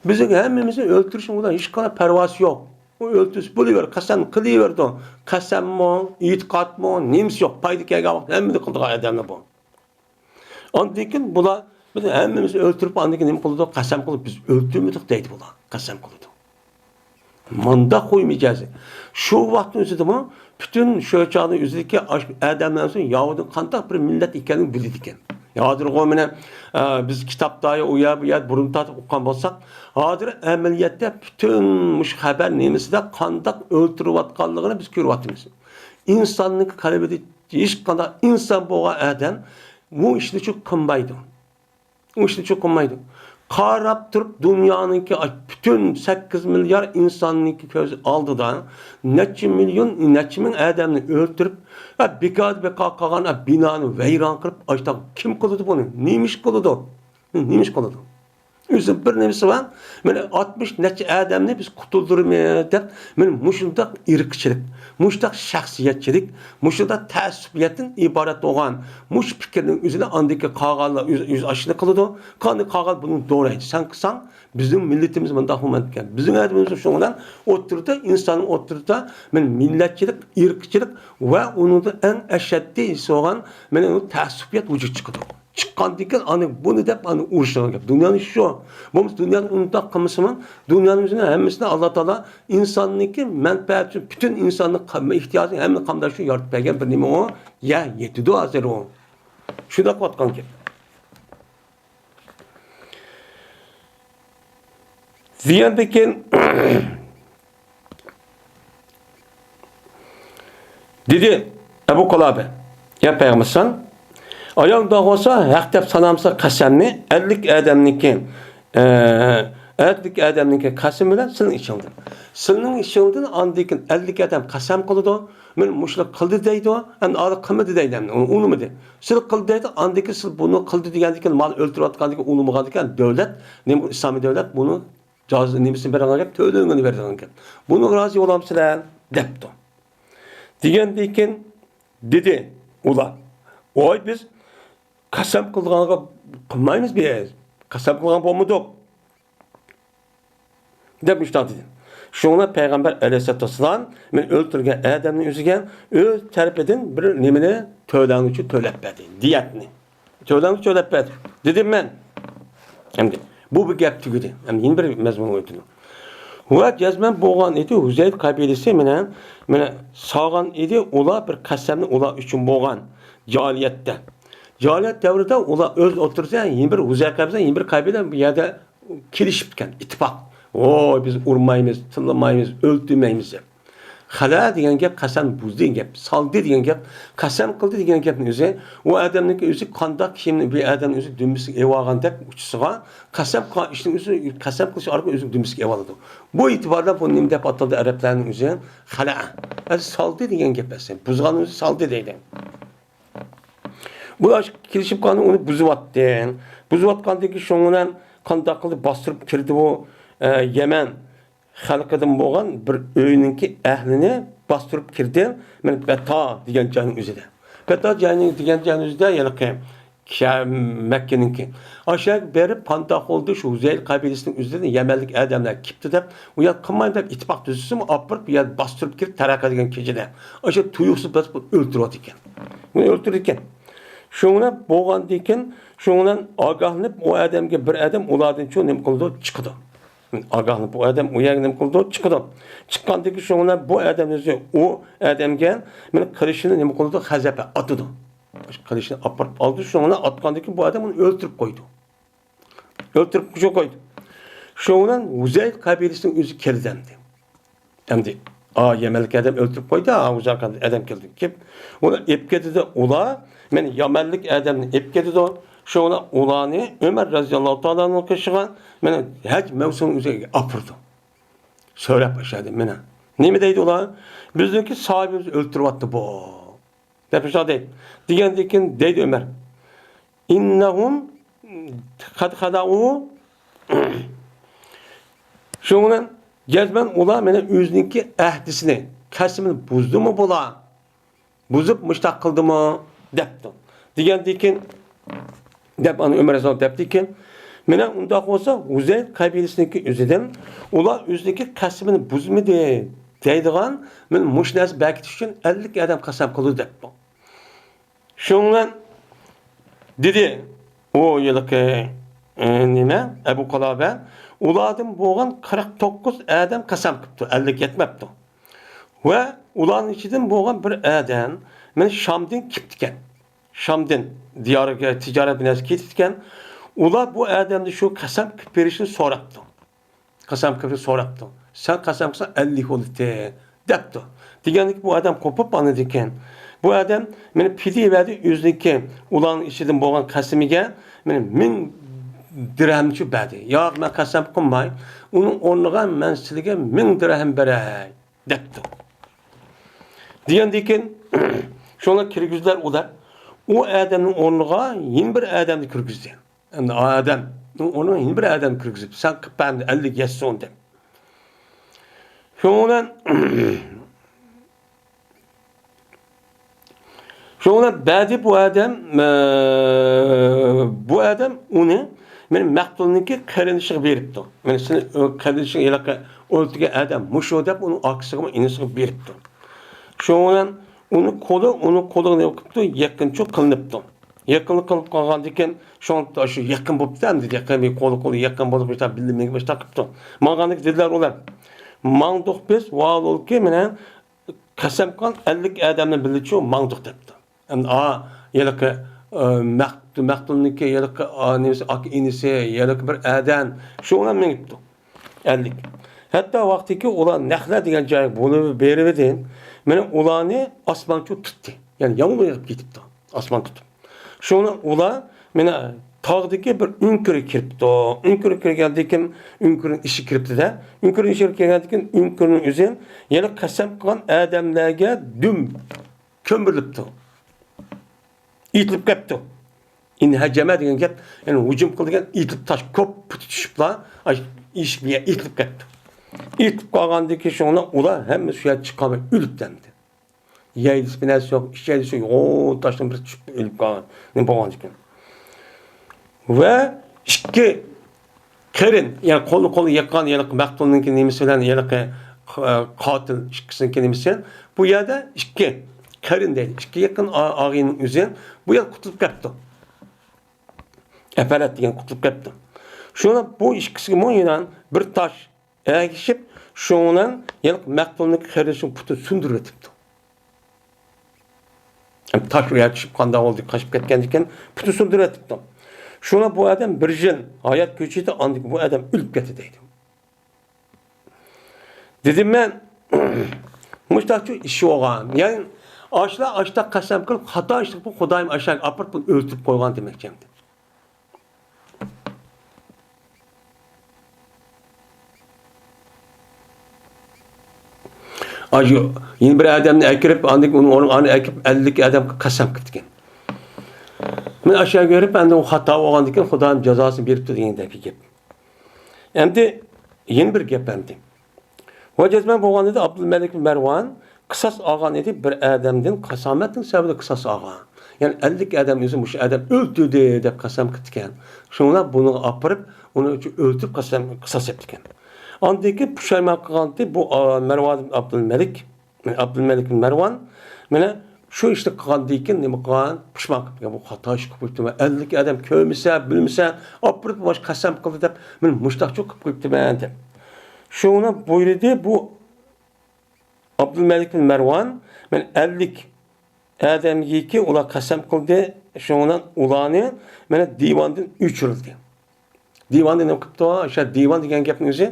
بىزنىڭ ھەممىمىزنى ئۆلتۈرۈشنىڭ ئۇلار ھېچقانداق پەرۋاسى يوق. ئۇ ئۆلتۈرسە بولۇۋېرىدۇ، قەسەم قىلىۋېرىدۇ. قەسەممۇ، ئېتىقادمۇ، نېمىسى يوق. پايدا كەلگەن ۋاقىتتا ھەممىنى قىلىدىغان ئادەملەر بۇ. ئاندىن كېيىن بۇلار، بىز ھەممىمىزنى ئۆلتۈرۈپ، ئاندىن كېيىن نېمە قىلىدۇ؟ قەسەم قىلىپ، بىز ئۆلتۈرمىدۇق دەيدۇ بۇلار. قەسەم قىلىدۇ. مانداق خۇي مىجەزى. شۇ ۋاقىتنىڭ ئۆزىدىمۇ پۈتۈن شۇ چاغنىڭ ئۆزىدىكى ئاش-، ئادەملەر ئۈچۈن ياھۇدىي قانداق بىر مىللەت ئىكەنلىكىنى بىلىدىكەن. ھازىرغۇ مانا، ئە، بىز كىتابتا ئۇ يەر، بۇ يەر بۇرۇن تارتىپ ئوقۇغان بولساق، ھازىر ئەمەلىيەتتە پۈتۈن مۇشۇ خەۋەر نېمىسىدە قانداق ئۆلتۈرۈۋاتقانلىقىنى بىز كۆرۈۋاتىمىز. ئىنساننىڭ قەلبىدە ھېچقانداق ئىنسان بولغان ئادەم بۇ ئىشنى شۇ قىلمايدۇ. ئۇ ئىشنى شۇ قىلمايدۇ. قاراپ تۇرۇپ دۇنيانىڭكى پۈتۈن سەككىز مىليار ئىنساننىڭكى كۆز ئالدىدا نەچچە مىليون، نەچچە مىڭ ئادەمنى ئۆلتۈرۈپ، ھە، بىكار بىكار قالغان، ھە، بىنانى ۋەيران قىلىپ، ئاشتاق كىم قىلىدۇ بۇنى؟ نېمە ئىش قىلىدۇ؟ نېمە ئىش قىلىدۇ؟ ئۆزى بىر نېمىسى بار. مانا ئاتمىش نەچچە ئادەمنى بىز قۇتۇلدۇرىمىز دەپ، مانا مۇشۇنداق ئىرقچىلىق، مۇشۇنداق شەخسىيەتچىلىك، مۇشۇنداق تەئەسسۇپىيەتتىن ئىبارەت بولغان مۇشۇ پىكىرنىڭ ئۆزىنى ئاندىكى قالغانلار ئۆز، ئۆز ئاشۇنى قىلىدۇ. قالغان، قالغان بۇنى دورايدۇ. سەن قىلساڭ، بىزنىڭ مىللىتىمىز مۇنداق بولمايدىكەن. بىزنىڭ ئادىمىمىز شۇنىڭ بىلەن ئوتتۇرىدا، ئىنساننىڭ ئوتتۇرىدا مانا مىللەتچىلىك، ئىرقچىلىق ۋە ئۇنىڭدا ئەڭ ئەشەددىي بولغان مانا تەئەسسۇپىيەت ۋۇجۇدقا چىقىدۇ. چىققاندىن كېيىن ئانا بۇنى دەپ ئانا ئۇرۇشىدىغان گەپ. دۇنيانىڭ ئىشى شۇ. بولمىسا دۇنيانى ئۇنداق قىلمىسىمۇ، دۇنيانىڭ ئۆزىنى ھەممىسىنى ئاللا تائالا ئىنساننىڭكى مەنپەئەتى ئۈچۈن پۈتۈن ئىنساننىڭ قا-، ئېھتىياجىنى ھەممىنى قامداش ئۈچۈن يارىتىپ بەرگەن بىر نېمە ئۇ. يە، يېتىدۇ ھازىر ئۇ. شۇنداق قىلىۋاتقان گەپ. دېگەندىن كېيىن دېدى ئەبۇ قىلابە، يا پەيغەمبەر سەن، ئاياغ داغ بولسا، ھەق دەپ سانامسا قەسەمنى، ئەللىك ئادەمنىڭكى، ئە، ئەللىك ئادەمنىڭكى قەسىمى بىلەن سىلىنىڭ ئىچىڭدىن. سىلىنىڭ ئىچىڭدىن ئاندىن كېيىن ئەللىك ئادەم قەسەم قىلىدۇ، مەن مۇشۇنى قىلدى دەيدۇ، ئەمدى ئالا قىلمىدى دەيدۇ، ئەمدى ئۇنىمىدى. سىلى قىلدى دەيدۇ، ئاندىن كېيىن سىلى بۇنى قىلدى دېگەندىن كېيىن، مانا ئۆلتۈرۈۋاتقاندىن كېيىن، ئۇنىمىغاندىن كېيىن دۆلەت، نېمە ئىسلامىي دۆلەت بۇنى جازا نېمىسىنى بېرىدىغان گەپ، تۆلىگىنى بېرىدىغان گەپ. بۇنىڭغا رازى بولامسىلەر؟ دەپتۇ. دېگەندىن كېيىن دېدى ئۇلار، ۋاي، بىز قەسەم قىلغانغا قىلمايمىز بىز. قەسەم قىلغان بولمىدۇق. دەپ مۇشۇنداق دېدى. شۇڭا پەيغەمبەر ئەلەيھىسسالاتۇ ۋەسسالام مەن ئۆلتۈرگەن ئادەمنىڭ ئۆزىگە ئۆز تەرىپىدىن بىر نېمىنى تۆلەڭگۈچە تۆلەپ بەردى. دىيەتنى. تۆلەڭگۈچە تۆلەپ بەردى. دېدىم مەن. ئەمدى بۇ بىر گەپ تۈگىدى. ئەمدى يەنە بىر مەزمۇنغا ئۆتىدۇ. ۋە جەزمەن بولغان ئىدى، ھۇزەيل قەبىلىسى مەنە، مەنە سالغان ئىدى، ئۇلار بىر قەسەمنى ئۇلار ئۈچۈن بولغان جاھىلىيەتتە. جاھىلىيەت دەۋرىدە ئۇلار ئۆز ئوتتۇرىسىدا يەنە بىر ھۇزەيل قەبىلىسى، يەنە بىر قەبىلە بۇ يەردە كېلىشىپتىكەن، ئىتتىپاق. ۋوي، بىز ئۇرمايمىز، تىللىمايمىز، ئۆلتۈرمەيمىز دەپ. خەلە دېگەن گەپ قەسەم بۇزدى دېگەن گەپ، سالدى دېگەن گەپ، قەسەم قىلدى دېگەن گەپنىڭ ئۆزى، ئۇ ئادەمنىڭكى ئۆزى قانداق كىيىمنى بىر ئادەم ئۆزى دۈمبىسىگە ئېلىۋالغاندەك ئۇچىسىغا، قەسەم قىلغان ئىشنىڭ ئۆزى، قەسەم قىلىش ئارقىلىق ئۆزىنى دۈمبىسىگە ئېلىۋالىدۇ. بۇ ئېتىباردا بۇ نېمە دەپ ئاتالدى ئەرەبلەرنىڭ ئۆزى؟ خەلە. ئەسلى سالدى دېگەن گەپ ئەسلى. بۇزغاننىڭ ئۆزى سالدى دەيدۇ. بۇلار كېلىشىپ قالدى، ئۇنى بۇزۇۋەتتى. بۇزۇۋەتكەندىن كېيىن شۇنىڭ بىلەن قانداق قىلدى؟ باستۇرۇپ كىردى بۇ، ئە، يەمەن خەلقىدىن بولغان بىر ئۆينىڭكى ئەھلىنى باستۇرۇپ كىردى. مانا بەتا دېگەن جاينىڭ ئۆزىدە. بەتا جاينىڭ دېگەن جاينىڭ ئۆزىدە ھېلىقى شەھەر مەككىنىڭكى. ئاشۇ يەرگە بېرىپ پانتاخ بولدى، شۇ ھۇزەيل قەبىلىسىنىڭ ئۆزىدىن يەمەنلىك ئادەملەر كېپتۇ دەپ، ئۇ يەر قىلمايمەن دەپ ئىتتىپاق تۈزسىمۇ، ئاپىرىپ بۇ يەردە باستۇرۇپ كىرىپ، تەرەقە دېگەن كېچىدە ئاشۇ تۇيۇقسىز باستۇرۇپ ئۆلتۈرۈۋاتىدىكەن. ئۇنى ئۆلتۈرىدىكەن. شۇنىڭ بىلەن بولغاندىن كېيىن، شۇنىڭ بىلەن ئاگاھلىنىپ، ئۇ ئادەمگە بىر ئادەم ئۇلاردىن شۇ نېمە قىلىدۇ؟ چىقىدۇ. ئاگاھلىنىپ، ئۇ ئادەم ئۇ يەرگە نېمە قىلىدۇ؟ چىقىدۇ. چىققاندىن كېيىن شۇنىڭ بىلەن بۇ ئادەمنى ئۇ ئادەمگە مانا قىلىچىنى نېمە قىلىدۇ؟ غەزەپكە ئاتىدۇ. قىلىچنى ئاپىرىپ ئالىدۇ، شۇنىڭ بىلەن ئاتقاندىن كېيىن بۇ ئادەم ئۇنى ئۆلتۈرۈپ قويىدۇ. ئۆلتۈرۈپ شۇ قويدى. شۇنىڭ بىلەن ھۇزەيل قەبىلىسىنىڭ ئۆزى كەلدى ئەمدى. ئەمدى، ئا، يەمەنلىك ئادەم ئۆلتۈرۈپ قويدى، ئا، ھۇزەيل قەبىلىسى ئادەم كەلدى. كېلىپ، ئۇنى ئېلىپ كېتىدۇ. ئۇلار، مانا يەمەنلىك ئادەمنى ئېلىپ كېتىدۇ. شۇنىڭ بىلەن ئۇلارنى ئۆمەر رەزىياللاھۇ تائالا ئەنھۇ قېشىغا، مانا ھەج مەۋسۇمىنىڭ ئۆزىگە ئاپىرىدۇ. سوراپ باشلىدى مانا. نېمە دەيدۇ ئۇلار؟ بىزنىڭكى ساھىبىمىزنى ئۆلتۈرۈۋەتتى بۇ. دەپ شۇنداق دەيدۇ. دېگەندىن كېيىن دەيدۇ ئۆمەر. ئىننەھۇم قەد خەدەئۇ. شۇنىڭ بىلەن جەزمەن ئۇلار مانا ئۆزىنىڭكى ئەھدىسىنى، قەسىمىنى بۇزدىمۇ بۇلار؟ بۇزۇپ مۇشتاق قىلدىمۇ؟ دەپتۇ. دېگەندىن كېيىن، دەپ ئانا ئۆمەر ئەلەيھىسسالام دەپتىكەن، مانا ئۇنداق بولسا ھۇزەيل قەبىلىسىنىڭكى ئۆزىدىن ئۇلار ئۆزىنىڭكى قەسىمىنى بۇزمىدى دەيدىغان، مانا مۇشۇ نەرسە بەركىتىش ئۈچۈن ئەللىك ئادەم قەسەم قىلدى دەپتۇ. شۇنىڭ بىلەن دېدى ئۇ ھېلىقى، ئى، نېمە، ئەبۇ قىلابە، ئۇلاردىن بولغان قىرىق توققۇز ئادەم قەسەم قىپتۇ، ئەللىك يەتمەپتۇ. ۋە ئۇلارنىڭ ئىچىدىن بولغان بىر ئادەم مانا شامدىن كېپتىكەن. شامدىن دىيارىغا تىجارەت بىلەن كېتىپتىكەن. ئۇلار بۇ ئادەمدىن شۇ قەسەم قىلىپ بېرىشنى سوراپتۇ. قەسەم قىلىپ سوراپتۇ. سەن قەسەم قىلساڭ ئەللىك بولىتتى، دەپتۇ. دېگەندىكىن بۇ ئادەم قوپۇپ ئاندىن كېيىن، بۇ ئادەم مانا پىدىيە بەردى ئۆزىنىڭكى ئۇلارنىڭ ئىچىدىن بولغان قەسىمىگە مانا مىڭ دىرھەمنى بەردى. ياق، مەن قەسەم قىلماي، ئۇنىڭ ئورنىغا مەن سىلىگە مىڭ دىرھەم بېرەي، دەپتۇ. دېگەندىكىن، شۇڭا كىرگۈزدىلەر ئۇلار. ئۇ ئادەمنىڭ ئورنىغا يەنە بىر ئادەمنى كىرگۈزدى. ئەمدى ئادەم، ئۇنىڭ يەنە بىر ئادەم كىرگۈزۈپ، سەن قىلىپ بەر ئەمدى ئەللىك يەتسۇن دەپ. شۇنىڭ بىلەن، شۇنىڭ بىلەن بەردى بۇ ئادەم، ئە، بۇ ئادەم ئۇنى مانا مەقتۇلنىڭكى قېرىندىشىغا بېرىپتۇ. مانا سېنى قېرىندىشىڭ ھېلىقى ئۆلتۈرگەن ئادەم مۇشۇ دەپ ئۇنىڭ ئاكىسىغا، ئىنىسىغا بېرىپتۇ. شۇنىڭ بىلەن ئۇنى قولى، ئۇنى قولىغا نېمە قىپتۇ؟ يېقىنچۇ قىلىنىپتۇ. يېقىن قىلىپ قالغاندىكىن، شۇڭا شۇ يېقىن بوپتۇ ئەمدى، يېقىن، بىر قولى، قولى يېقىن بولۇپ، مۇشۇنداق بىللە مېڭىپ مۇشۇنداق قىپتۇ. ماڭغاندىكىن دېدىلەر ئۇلار. ماڭدۇق بىز، ۋاھالۇلكى، مانا قەسەم قىلغان ئەللىك ئادەمنى بىللىچۇ ماڭدۇق دەپتۇ. ئەمدى، ئا، ھېلىقى، ئا، مەق-، مەقتۇلنىڭكى ھېلىقى، ئا، نېمىسى، ئاكا ئىنىسى، ھېلىقى بىر ئادەم، شۇ بىلەن مېڭىپتۇ. ئەللىك. ھەتتا ۋاقتىكى ئۇلار نەخلە دېگەن جايغا بولۇپ بېرىۋىدى. مانا ئۇلارنى ئاسمانچۇ تۇتتى. يەنى يامغۇر يېغىپ كېتىپتۇ. ئاسمان تۇتۇپ. شۇڭا ئۇلار مانا تاغدىكى بىر ئۆڭكۈرگە كىرىپتۇ. ئۆڭكۈرگە كىرگەندىكىن، ئۆڭكۈرنىڭ ئىشىكى كىرىپتۇ-دە. ئۆڭكۈرنىڭ ئىشىكىگە كىرگەندىكىن، ئۆڭكۈرنىڭ ئۆزى يەنە قەسەم قىلغان ئادەملەرگە دۈم كۆمۈرۈلۈپتۇ. ئېتىلىپ كەپتۇ. ئىنھەجەمە دېگەن گەپ، يەنى ھۇجۇم قىلىدىغان، ئېتىلىپ تاش كوپپىتى چۈشۈپلا، ئاي، ئىشىك بىر يەر ئېتىلىپ كەپتۇ. ئېتىلىپ قالغاندىن كېيىن شۇڭا ئۇلار ھەممە شۇ يەردە چىقالماي ئۆلۈپتۇ ئەمدى. يەيلىسى بىر نەرسە يوق، ئىچەيلىسى يوق، تاشتىن بىر چۈشۈپ ئۆلۈپ قالغان، نېمە بولغان ئىكەن. ۋە ئىككى قېرىن، يەنى قولنى قولى يېقىن، يەنى مەقتۇلنىڭكى نېمىسى بىلەن، يەنى قاتىل ئىككىسىنىڭكى نېمىسى، بۇ يەردە ئىككى قېرىن دەيدۇ، ئىككى يېقىن ئا-، ئاغىنىنىڭ ئۆزى بۇ يەردە قۇتۇلۇپ كەپتۇ. ئەپەلەت دېگەن قۇتۇلۇپ كەپتۇ. شۇڭا بۇ ئىككىسىگىمۇ يەنە بىر تاش ئەگىشىپ، شۇنىڭ بىلەن ھېلىقى مەقتۇلنىڭ قېرىندىشىنىڭ پۇتىنى سۇندۇرۇۋېتىپتۇ. تاش ئۇ يەرگە چۈشۈپ قانداق بولدى، قاچىپ كەتكەندىكىن پۇتى سۇندۇرۇۋېتىپتۇ. شۇڭا بۇ ئادەم بىر يىل ھايات كۆچۈردى، ئاندىن كېيىن بۇ ئادەم ئۆلۈپ كەتتى دەيدۇ. دېدىم مەن، مۇشتاقچۇ ئىش بولغان. يەنى ئاشۇلار ئاشتاق قەسەم قىلىپ، خاتا ئىش قىلىپ، خۇدايىم ئاشاق ئاپىرىپ ئۇنى ئۆلتۈرۈپ قويغان دېمەكچى ئەمدى. ئاشۇ يەنە بىر ئادەمنى ئەكىرىپ، ئاندىن كېيىن ئۇنىڭ ئورنىغا ئانا ئەكىرىپ، ئەللىك ئادەمگە قەسەم قىپتىكەن. مەن ئاشۇ يەرگە بېرىپ، ئەمدى ئۇ خاتا بولغاندىكىن خۇدايىم جازاسىنى بېرىپتۇ دېگەندەك بىر گەپ. ئەمدى يەنە بىر گەپ ئەمدى. ۋە جەزمەن بولغان ئىدى، ئابدۇلمەلىك بىن مەرۋان قىساس ئالغان ئىدى، بىر ئادەمدىن قاسامەتنىڭ سەۋەبىدىن قىساس ئالغان. يەنى ئەللىك ئادەم ئۆزى مۇشۇ ئادەم ئۆلتۈردى دەپ قەسەم قىپتىكەن. شۇڭا بۇنى ئاپىرىپ، ئۇنى ئۆلتۈرۈپ قەسەم، قىساس ئېلىپتىكەن. ئاندىن كېيىن پۇشايمان قىلغانتى بۇ، ئا، مەرۋان ئابدۇلمەلىك. ئابدۇلمەلىك بىن مەرۋان، مانا شۇ ئىشنى قىلغاندىن كېيىن نېمە قىلغان؟ پۇشمان قىلىپ، بۇ خاتا ئىش قىلىپ قويۇپتىمەن، ئەللىك ئادەم كۆرمىسە، بىلمىسە، ئاپىرىپ مانا قەسەم قىلدى دەپ، مېنى مۇشتاقچۇ قىلىپ قويۇپتىمەن دەپ. شۇڭا بۇيرۇدى بۇ ئابدۇلمەلىك بىن مەرۋان، مانا ئەللىك ئادەمگىكى ئۇلار قەسەم قىلدى، شۇڭا ئۇلارنى مانا دىۋاندىن ئۆچۈرۈلدى. دىۋاننى نېمە قىپتۇ؟ ئاشۇ دىۋان دېگەن گەپنىڭ ئۆزى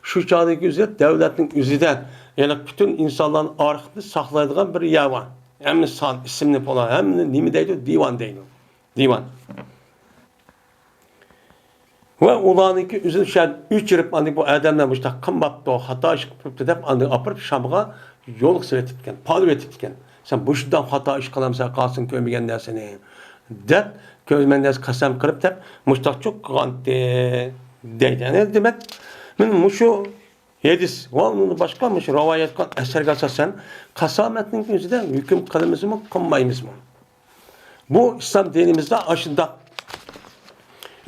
شۇ چاغدىكى ئۆزى دەۋلەتنىڭ ئۆزىدە، يەنى پۈتۈن ئىنسانلارنىڭ ئارخىپىنى ساقلايدىغان بىر يەر بار. ھەممە سان ئىسىمنى بولار، ھەممىنى نېمە دەيدۇ؟ دىۋان دەيدۇ. دىۋان. ۋە ئۇلارنىڭكى ئۆزىنى شۇ يەردە ئۆچۈرۈپ، ئاندىن بۇ ئادەملەر مۇشۇنداق قىلماپتۇ، خاتا ئىش قىلىپتۇ دەپ، ئاندىن ئاپىرىپ شامغا يولغا سېلىۋېتىپتىكەن، پالىۋېتىپتىكەن. سەن مۇشۇنداق خاتا ئىش قىلامسەن، قالسۇن كۆرمىگەن نەرسىنى، دەپ، كۆرمىگەن نەرسە قەسەم قىلىپ دەپ، مۇشۇنداقچۇ قىلغانتى، دەيدۇ. يەنە دېمەك، مانا مۇشۇ ھەدىس ۋە ئۇنىڭدىن باشقا مۇشۇ رىۋايەت قىلغان ئەسەرگە ئاساسەن، قاسامەتنىڭ ئۆزىدە ھۆكۈم قىلىمىزمۇ، قىلمايمىزمۇ؟ بۇ ئىسلام دىنىمىزدا ئاشۇنداق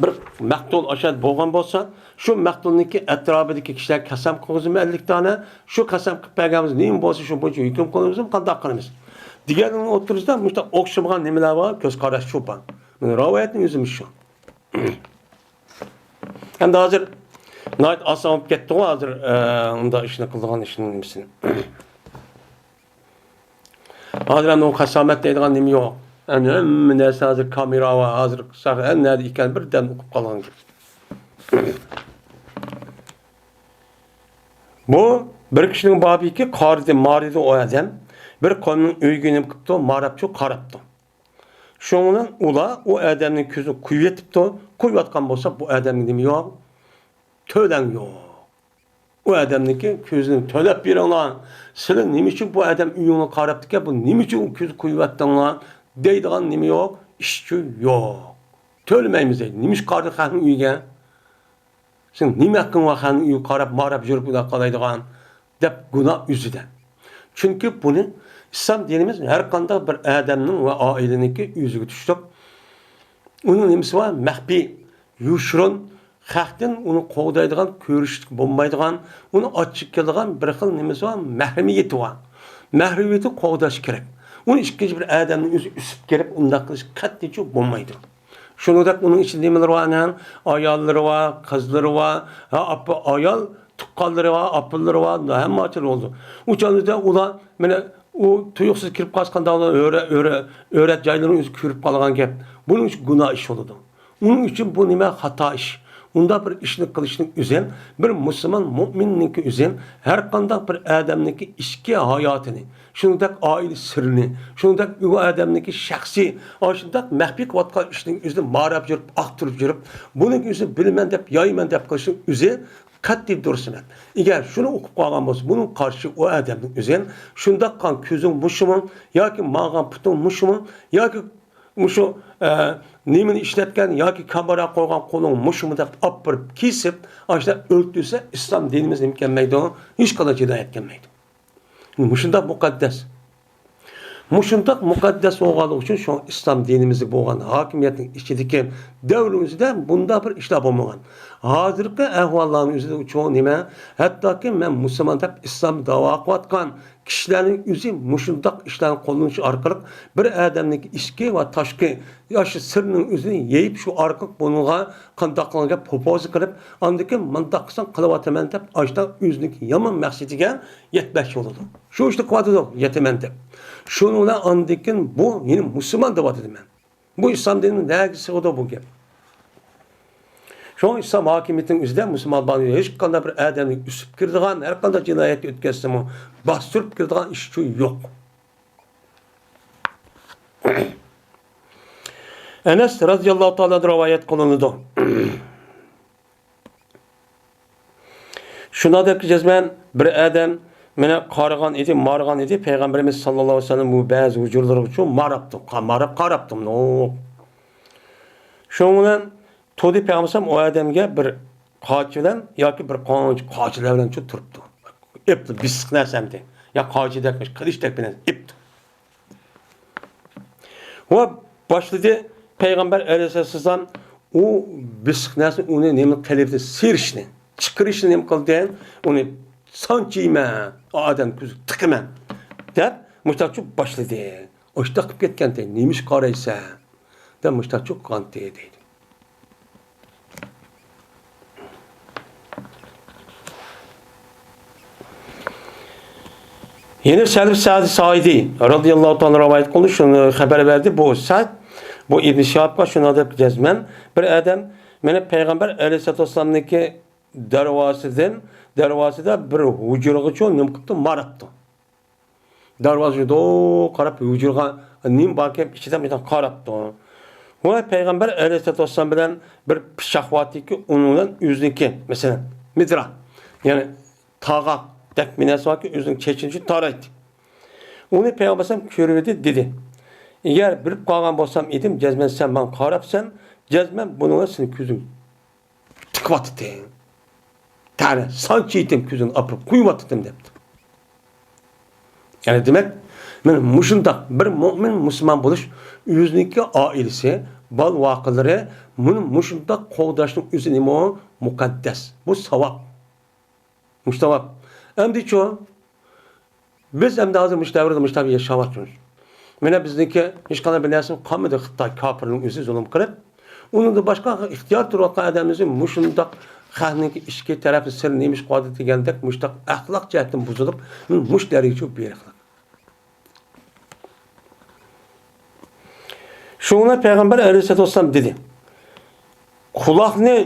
بىر مەقتۇل ئاشۇ بولغان بولسا، شۇ مەقتۇلنىڭكى ئەتراپىدىكى كىشىلەر قەسەم قىلغۇزىمۇ ئەللىك دانە، شۇ قەسەم قىلىپ بەرگەنمىز، نېمە بولسا شۇ بويىچە ھۆكۈم قىلىمىز، قانداق قىلىمىز دېگەننىڭ ئوتتۇرىسىدا مۇشۇنداق ئوخشىمىغان نېمىلەر بار، كۆز قاراش شۇ بار. مانا رىۋايەتنىڭ ئۆزىمۇ شۇ. ئەمدى ھازىر ناھايىتى ئاسان بولۇپ كەتتىغۇ، ھازىر، ئە، ئۇنداق ئىشنى قىلىدىغان ئىشنىڭ نېمىسىنى. ھازىر ئەمدى ئۇ قاسامەت دەيدىغان نېمە يوق. ئەمدى ھەممە نەرسە ھازىر كامېرا بار، ھازىر قىلساق ھەر نەدە ئىكەن بىردەم ئۇقۇپ قالغان گەپ. بۇ بىر كىشىنىڭ بابىكى قارىدى، مارىدى ئۇ ئادەم. بىر قومنىڭ ئۆيىگە نېمە قىپتۇ، ماراپچۇ قاراپتۇ. شۇنىڭ بىلەن ئۇلار ئۇ ئادەمنىڭ كۆزىنى قويۇۋېتىپتۇ. قويۇۋاتقان بولسا بۇ ئادەمگە نېمە يوق؟ تۆلەڭ يوق. ئۇ ئادەمنىڭكى كۆزىنى تۆلەپ بېرىڭلار. سىلەر نېمە ئۈچۈن بۇ ئادەم ئۆيۈڭلارغا قاراپتىكەن، بۇ نېمە ئۈچۈن ئۇ كۆزىنى قويۇۋەتتىڭلار دەيدىغان نېمە يوق؟ ئىشچۇ يوق. تۆلىمەيمىز دەيدۇ. نېمە ئىش قارىدى خەقنىڭ ئۆيىگە؟ سېنىڭ نېمە ھەققىڭ بار خەقنىڭ ئۆيىگە قاراپ، ماراپ يۈرۈپ ئۇنداق قىلايدىغان؟ دەپ گۇناھ ئۆزىدە. چۈنكى بۇنى ئىسلام دىنىمىز ھەر قانداق بىر ئادەمنىڭ ۋە ئائىلىنىڭكى ئۆزىگە تۇشلۇق. ئۇنىڭ نېمىسى بار؟ مەخپىي، يوشۇرۇن، خەقتىن ئۇنى قوغدايدىغان، كۆرۈشكە بولمايدىغان، ئۇنى ئاچچىقى كېلىدىغان بىر خىل نېمىسى بار؟ مەھرىمىيىتى بار. مەھرىمىيىتىنى قوغداش كېرەك. ئۇنى ئىككىنچى بىر ئادەمنىڭ ئۆزى ئۆسۈپ كىرىپ ئۇنداق قىلىش قەتئىيچە بولمايدۇ. شۇنىڭدەك ئۇنىڭ ئىچىدە نېمىلىرى بار ئاناڭ؟ ئاياللىرى بار، قىزلىرى بار، ھە، ئاپا، ئايال تۇغقانلىرى بار، ئاپىلىرى بار، ھەممە ئاچىلى بولىدۇ. ئۇ چاغدا ئۇلار مانا ئۇ تۇيۇقسىز كىرىپ قالسا قانداق بولىدۇ؟ ئۆرە-، ئۆرە-، ئۆرەت جايلىرىنى ئۆزى كۆرۈپ قالغان گەپ. بۇنىڭ ئۈچۈن گۇناھ ئىش بولىدۇ. ئۇنىڭ ئۈچۈن بۇ نېمە خاتا ئىش. ئۇنداق بىر ئىشنى قىلىشنىڭ ئۆزى بىر مۇسۇلمان مۇئمىننىڭكى ئۆزى ھەر قانداق بىر ئادەمنىڭكى ئىچكى ھاياتىنى، شۇنىڭدەك ئائىلە سىرىنى، شۇنىڭدەك ئۇ ئادەمنىڭكى شەخسىي، ئاشۇنداق مەخپىي قىلىۋاتقان ئىشنىڭ ئۆزىنى ماراپ يۈرۈپ، ئاختۇرۇپ يۈرۈپ، بۇنىڭ ئۆزىنى بىلىمەن دەپ، يايىمەن دەپ قىلىشنىڭ ئۆزى قەتئىي دۇرۇس ئەمەس. ئەگەر شۇنى ئوقۇپ قالغان بولسا، بۇنىڭغا قارشى ئۇ ئادەمنىڭ ئۆزى شۇنداق قىلغان كۆزۈڭ مۇشۇمۇ ياكى ماڭغان پۇتۇڭ مۇشۇمۇ ياكى مۇشۇ، ئە، نېمىنى ئىشلەتكەن ياكى كامېرا قويغان قولۇڭ مۇشۇمۇ دەپ ئاپىرىپ كېسىپ، ئاشۇنداق ئۆلتۈرسە، ئىسلام دىنىمىز نېمە كەلمەيدۇ؟ ھېچقانداق جىنايەت كەلمەيدۇ. مۇشۇنداق مۇقەددەس. مۇشۇنداق مۇقەددەس بولغانلىقى ئۈچۈن شۇ ئىسلام دىنىمىزدا بولغان ھاكىمىيەتنىڭ ئىچىدىكى دەۋرىمىزدە بۇنداق بىر ئىشلار بولمىغان. ھازىرقى ئەھۋاللارنىڭ ئۆزىدە چوڭ نېمە؟ ھەتتاكى مەن مۇسۇلمان دەپ ئىسلام داۋا قىلىۋاتقان كىشىلەرنىڭ ئۆزى مۇشۇنداق ئىشلارنى قوللىنىشى ئارقىلىق بىر ئادەمنىڭكى ئىچكى ۋە تاشقى ياشى سىرنىڭ ئۆزىنى يېيىپ، شۇ ئارقىلىق بۇنىڭغا قانداق قىلغان گەپ پوپوزا قىلىپ، ئاندىن كېيىن مۇنداق قىلساڭ قىلىۋاتىمەن دەپ، ئاشۇنداق ئۆزىنىڭكى يامان مەقسىتىگە يەتمەكچى بولىدۇ. شۇ ئىشنى قىلىۋاتىدۇ، يېتىمەن دەپ. شۇنىڭ بىلەن ئاندىن كېيىن بۇ يەنە مۇسۇلمان دەۋاتىدۇ مەن. بۇ ئىسلام دىنىنىڭ نەگە سىغىدۇ بۇ گەپ؟ شۇڭا ئىسلام ھاكىمىيىتىنىڭ ئۆزىدە مۇسۇلمان بار، ھېچقانداق بىر ئادەمنى ئۆسۈپ كىرىدىغان، ھەر قانداق جىنايەتنى ئۆتكەزسىمۇ، باستۇرۇپ كىرىدىغان ئىشچۇ يوق. ئەنەس رەزىياللاھۇ تائالا ئەنھۇ رىۋايەت قىلىنىدۇ. شۇنداق دەپتۇ جەزمەن بىر ئادەم مېنى قارىغان ئىدى، مارىغان ئىدى، پەيغەمبىرىمىز ساللاللاھۇ ئەلەيھى ۋەسەللەم بۇ بەزى ھۇجرىلىرىغىچۇ ماراپتۇ، قا-، ماراپ قاراپتۇ، نوق. شۇنىڭ بىلەن تۇردى پەيغەمبەر ئەلەيھىسسالام ئۇ ئادەمگە بىر قاچا بىلەن ياكى بىر قانچە قاچىلار بىلەن شۇ تۇرۇپتۇ. ئېپتۇ، بېسىق نەرسە ئەمدى. يا قاچىدەك، قىلىچتەك بىلەن ئېپتۇ. ۋە باشلىدى پەيغەمبەر ئەلەيھىسسالام ئۇ بېسىق نەرسىنى، ئۇنى نېمە قىلىۋېتىپ سىيرىشنى، چىقىرىشنى نېمە قىلدى؟ ئۇنى سانچىيمەن، ئادەم كۆزىگە تىقىمەن دەپ مۇشتاق چۇ باشلىدى. ئاشتاق قىلىپ كەتكەنتى، نېمە ئىش قارايسەن؟ دەپ مۇشتاق چۇ قىلغانتى دەيدۇ. يەنە سەلىف سەئدى سائىدى رەزىياللاھۇ تائالا رىۋايەت قىلدى، شۇنى خەۋەر بەردى. بۇ سەئد، بۇ ئىبن شىھابقا شۇنى دەپ جەزمەن، بىر ئادەم مېنى پەيغەمبەر ئەلەيھىسسالاتۇ ۋەسسالامنىڭكى دەرۋازىسىدىن، دەرۋازىدا بىر ھۇجرىغىچۇ نېمە قىپتۇ، ماراپتۇ. دەرۋازىغا دوق قاراپ، ھۇجرىغا نېمە باركەن ئىچىدە مۇنداق قاراپتۇ. ۋە پەيغەمبەر ئەلەيھىسسالاتۇ ۋەسسالام بىلەن بىر پىچاق بارتىكى، ئۇنىڭ بىلەن ئۆزىنىڭكى، مەسىلەن، مىدرا، يەنى تاغاق دەك بىر نەرسە باركى، ئۆزىنىڭ چېچىنى شۇ تارايتتى. ئۇنى پەيغەمبەر ئەلەيھىسسالام كۆرۈۋىدى، دېدى: «ئەگەر بىلىپ قالغان بولسام ئىدىم، جەزمەن سەن ماڭا قاراپسەن، جەزمەن بۇنىڭغا سېنىڭ كۆزۈڭ تىقىۋاتىتتىم.» تەنە سانچە يېتىم كۆزۈڭنى ئاپىرىپ قويۇۋاتىتتىم دەپتۇ. يەنى دېمەك، مانا مۇشۇنداق بىر مۆمىن مۇسۇلمان بولۇش، ئۆزىنىڭكى ئائىلىسى، بالا-ۋاقىلىرى، مۇنى مۇشۇنداق قوغداشنىڭ ئۆزى نېمە ئۇ؟ مۇقەددەس. بۇ ساۋاب. مۇشۇ ساۋاب. ئەمدىچۇ؟ بىز ئەمدى ھازىر مۇشۇ دەۋردە مۇشۇنداق ياشاۋاتىمىز. مانا بىزنىڭكى ھېچقانداق بىر نەرسىمىز قالمىدى، خىتاي كاپىرنىڭ ئۆزى زۇلۇم قىلىپ. ئۇنىڭدىن باشقا ئىختىيار تۇرۇۋاتقان ئادەملىرىمىز مۇشۇنداق خەقنىڭكى ئىچكى تەرەپى سىرى نېمە ئىش قىلىۋاتىدۇ دېگەندەك مۇشۇنداق ئەخلاق جەھەتتىن بۇزۇلۇپ، مۇشۇ دەرىجىگە بېرىقلىق. شۇڭا پەيغەمبەر ئەلەيھىسسالاتۇ ۋەسسالام دېدى، قۇلاقنى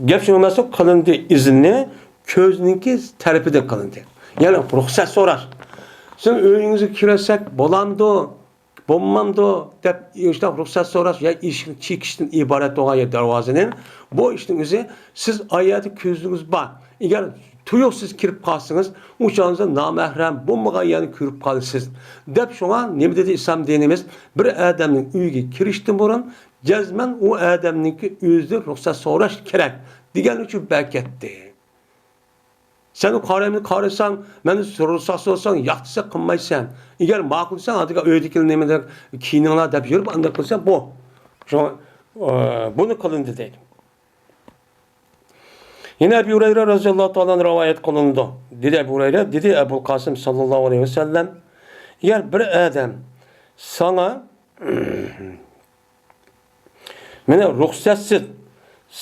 گەپ شۇنىڭ قىلىندى ئىزنى، كۆزنىڭكى تەرىپىدىن قىلىندى. يەنى رۇخسەت سوراش. سىز ئۆيىڭىزگە كىرسەك بولامدۇ، بولمامدۇ دەپ، ئىشتە رۇخسەت سوراش يا ئىشىكنى چېكىشتىن ئىبارەت بولغان يا دەرۋازىنى، بۇ ئىشنىڭ ئۆزى سىز ئا يەردە كۆزىڭىز بار. ئەگەر تۇيۇقسىز كىرىپ قالسىڭىز، ئۇ چاغىڭىزدا نامەھرەم بولمىغان يەرنى كۆرۈپ قالىسىز، دەپ. شۇڭا نېمە دېدى ئىسلام دىنىمىز؟ بىر ئادەمنىڭ ئۆيىگە كىرىشتىن بۇرۇن جەزمەن ئۇ ئادەمنىڭكى ئۆزىدىن رۇخسەت سوراش كېرەك، دېگەن ئۈچۈن بەكەتتى. سەن قارايمەن، قارىساڭ، مەن رۇخسەت سورىساڭ، ياق دېسە قىلمايسەن. ئەگەر ماقۇل دېسەڭ، ھازىرقى ئۆيدىكىلەر نېمە دەپ كىيىنىڭلار دەپ يۈرۈپ، ئانداق قىلسا، بۇ. شۇڭا، ئە، بۇنى قىلىندى دەيدۇ. يەنە ئەبۇ ھۇرەيرە رەزىياللاھۇ تائالا ئەنھۇ رىۋايەت قىلىنىدۇ. دېدى ئەبۇ ھۇرەيرە، دېدى ئەبۇل قاسىم ساللاللاھۇ ئەلەيھى ۋەسەللەم، ئەگەر بىر ئادەم ساڭا مانا رۇخسەتسىز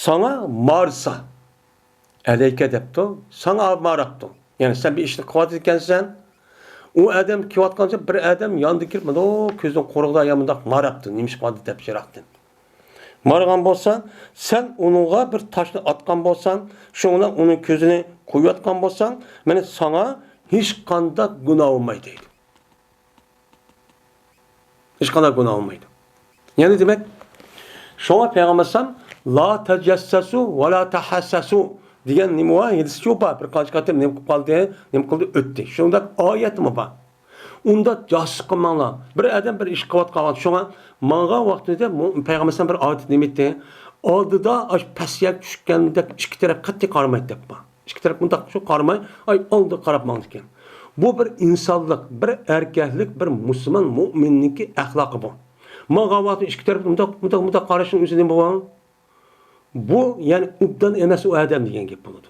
ساڭا مارسا، ئەلەيكە دەپتۇ، ساڭا ماراپتۇ. يەنى سەن بىر ئىشنى قىلىۋاتىدىكەنسەن، ئۇ ئادەم كېلىۋاتقانچە بىر ئادەم ياندىن كىرىپ، مانا كۆزۈڭ قورۇقدا يا مۇنداق ماراپتۇ، نېمە ئىش قىلىۋاتىدۇ دەپ يىراقتىن. مارىغان بولسا، سەن ئۇنىڭغا بىر تاشنى ئاتقان بولساڭ، شۇنىڭ بىلەن ئۇنىڭ كۆزىنى قويۇۋەتكەن بولساڭ، مانا ساڭا ھېچقانداق گۇناھ بولمايدۇ دەيدۇ. ھېچقانداق گۇناھ بولمايدۇ. يەنى دېمەك، شۇڭا پەيغەمبەر ئەلەيھىسسالام، «لا تەجەسسەسۇ ۋە لا تەھەسسەسۇ» دېگەن نېمە بار؟ ھەدىسچۇ بار. بىر قانچە قېتىم نېمە قىلىپ قالدى؟ نېمە قىلدى؟ ئۆتتى. شۇنداق ئايەتمۇ بار. ئۇنداق جاسۇس قىلماڭلار. بىر ئادەم بىر ئىش قىلىۋاتقان ۋاقىت، شۇڭا ماڭغان ۋاقتىدا مۇ-، پەيغەمبەر ئەلەيھىسسالام بىر ئادەت نېمە ئېيتتى؟ ئالدىدا ئاش پەس يەرگە چۈشكەندەك ئىككى تەرەپ قەتئىي قارىمايدۇ دەپ بار. ئىككى تەرەپ مۇنداق شۇ قارىماي، ئاي ئالدىغا قاراپ ماڭىدىكەن. بۇ بىر ئىنسانلىق، بىر ئەركەكلىك، بىر مۇسۇلمان مۆمىننىڭكى ئەخلاقى بۇ. ماڭغان ۋاقتىدا ئىككى تەرەپ مۇنداق، مۇنداق، مۇنداق قارىشىنىڭ ئۆزى نېمە بۇ؟ بۇ، يەنى، ئوبدان ئەمەس ئۇ ئادەم دېگەن گەپ بولىدۇ.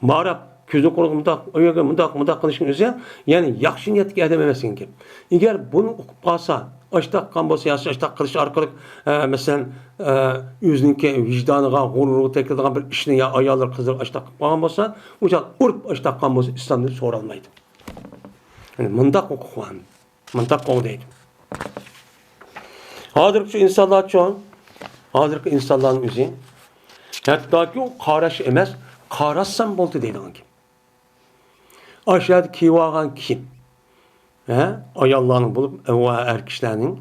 ماراپ، كۆزىنى قورۇپ مۇنداق، ئۇ يەرگە مۇنداق، مۇنداق قىلىشنىڭ ئۆزى، يەنى، ياخشى نىيەتتىكى ئادەم ئەمەس دېگەن گەپ. ئەگەر بۇنى ئۇقۇپ قالسا، ئاشتاق قىلغان بولسا، يا ئاشتاق قىلىش ئارقىلىق، ئە، مەسىلەن، ئە، ئۆزىنىڭكى ۋىجدانىغا، غۇرۇرىغا تەگكەن بىر ئىشنى يا ئاياللىرى، قىزلىرى ئاشتاق قىلىپ قالغان بولسا، ئۇ چاغ ئۇرۇپ ئاشتاق قىلغان بولسا، ئىسلامدىن سورالمايدۇ. يەنى مۇنداق ھوقۇق بار. مۇنداق قوغدايدۇ. ھازىرقى شۇ ئىنسانلارچۇ؟ ھازىرقى ئىنسانلارنىڭ ئۆزى ھەتتاكى ئۇ قاراش ئەمەس، قاراتسام بولدى دەيدىغان گەپ. ئاشۇ يەردە كىيىۋالغان كىيىم، ھە، ئاياللارنىڭ بولۇپ، ۋە ئەر كىشىلەرنىڭ،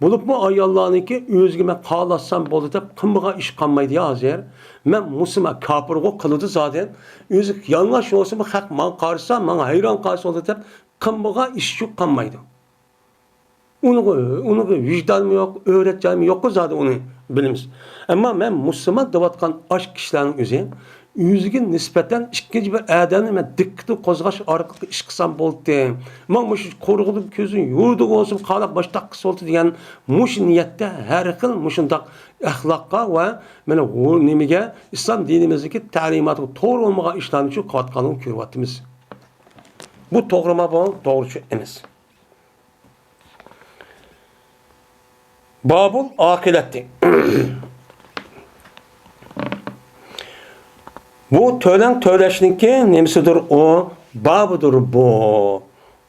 بولۇپمۇ ئاياللارنىڭكى ئۆزىگە مەن قاراتسام بولدى دەپ قىلمىغان ئىش قالمايدۇ يا ھازىر. مەن مۇسۇلمان، كاپىرغۇ قىلىدۇ زادى. ئۆزى يالىڭاچ بولسىمۇ خەق ماڭا قارىسا، ماڭا ھەيران قارىسا بولدى دەپ قىلمىغان ئىش يوق قالمايدۇ. ئۇنىڭغا، ئۇنىڭغا ۋىجدانمۇ يوق، ئۆرەت جايمۇ يوققۇ زادى ئۇنى بىلىمىز. ئەمما مەن مۇسۇلمان دەۋاتقان ئاشۇ كىشىلەرنىڭ ئۆزى ئۆزىگە نىسبەتەن ئىككىنچى بىر ئادەمنى مەن دىققىتىنى قوزغاش ئارقىلىق ئىش قىلسام بولدى. ماڭا مۇشۇ قورۇقىدىن كۆزۈم يورۇدىغۇ بولسۇن، قالاق باشتاق قىلسا بولدى دېگەن مۇشۇ نىيەتتە ھەر خىل مۇشۇنداق ئەخلاققا ۋە مانا بۇ نېمىگە، ئىسلام دىنىمىزدىكى تەلىماتىغا توغرا بولمىغان ئىشلارنى شۇ قىلىۋاتقانلىقىنى كۆرۈۋاتىمىز. بۇ توغرىما بۇ؟ توغرىچۇ ئەمەس. بابۇل ئاقىلەتتى. بۇ تۆلەڭ تۆلەشنىڭكى نېمىسىدۇر ئۇ؟ بابىدۇر بۇ،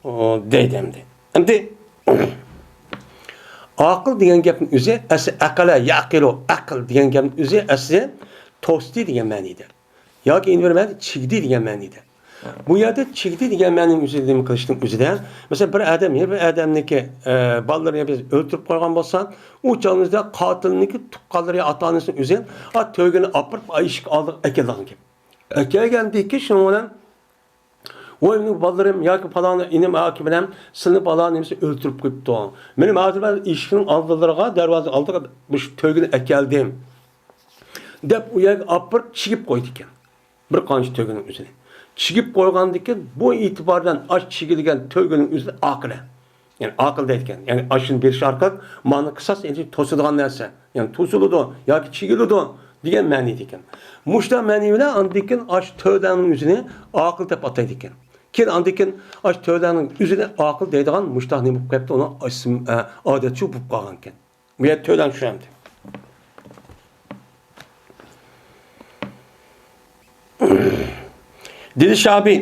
ئۇ، دەيدۇ ئەمدى. ئەمدى ئاقىل دېگەن گەپنىڭ ئۆزى ئەسلى ئەقەلە يەقىلۇ، ئەقىل دېگەن گەپنىڭ ئۆزى ئەسلى توستى دېگەن مەنىدە. ياكى يەنە بىر مەنىدە چىگدى دېگەن مەنىدە. بۇ يەردە چىگدى دېگەن مەنىنى ئۆزى نېمە قىلىشنىڭ ئۆزىدە، مەسىلەن، بىر ئادەم يەنە بىر ئادەمنىڭكى، ئە، بالىلىرىنى بىز ئۆلتۈرۈپ قويغان بولسا، ئۇ چاغنىڭدا قاتىلنىڭكى تۇغقانلىرى، ئاتا-ئانىسىنىڭ ئۆزى، ئا، تۆگىنى ئاپىرىپ، ئا، ئىشىك ئالدىغا ئەكېلىدىغان گەپ. ئەكەلگەندىن كېيىن شۇنىڭ بىلەن، ۋاي، مېنىڭ بالىلىرىم ياكى پالان ئىنىم ياكى بىلەن سىلىنى پالان نېمىسى ئۆلتۈرۈپ قويۇپتۇ. مېنىڭ ھازىر مەن ئىشىكنىڭ ئالدىلىرىغا، دەرۋازىنىڭ ئالدىغا مۇشۇ تۆگىنى ئەكەلدىم، دەپ ئۇ يەرگە ئاپىرىپ چىگىپ قويىدىكەن. بىر قانچە تۆگىنىڭ ئۆزىنى چىگىپ قويغاندىن كېيىن، بۇ ئېتىبار بىلەن ئاش چىگىلگەن تۆگىنىڭ ئۆزىنى ئاقىلى، يەنى ئاقىل دەيدىكەن. يەنى ئاشۇنى بېرىش ئارقىلىق مانا قىساس، يەنى توسىدىغان نەرسە. يەنى توسۇلىدۇ ياكى چىگىلىدۇ دېگەن مەنىدىكەن. مۇشۇنداق مەنى بىلەن ئاندىن كېيىن ئاش تۆلەرنىڭ ئۆزىنى ئاقىل دەپ ئاتايدىكەن. كېيىن ئاندىن كېيىن ئاش تۆلەرنىڭ ئۆزىنى ئاقىل دەيدىغان مۇشۇنداق نېمە بولۇپ قېپتۇ، ئۇنىڭ ئىسمى، ئە، ئادەتچۇ بولۇپ قالغانكەن. بۇ يەر تۆلەڭ چۈشەندى. دېدى شابى،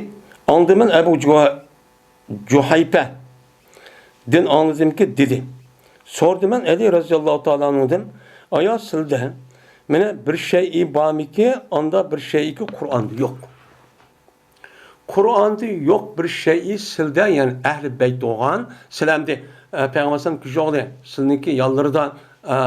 ئاڭلىدىمەن ئەبۇ جۇ-، جۇھەيپەدىن ئاڭلىدىمكى، دېدى. سورىدىمەن ئەلى رەزىياللاھۇ تائالا ئەنھۇدىن، ئايا سىلدە مانا بىر شەيئى بارمىكى، ئاندا بىر شەيئىكى قۇرئاندا يوق. قۇرئاندا يوق بىر شەيئى سىلدە، يەنى ئەھلى بەيت بولغان، سىلەمدە، ئە، پەيغەمبەر ئەلەيھىسسالام كۈچى ئوغلى، سىلنىڭكى يانلىرىدا، ئە،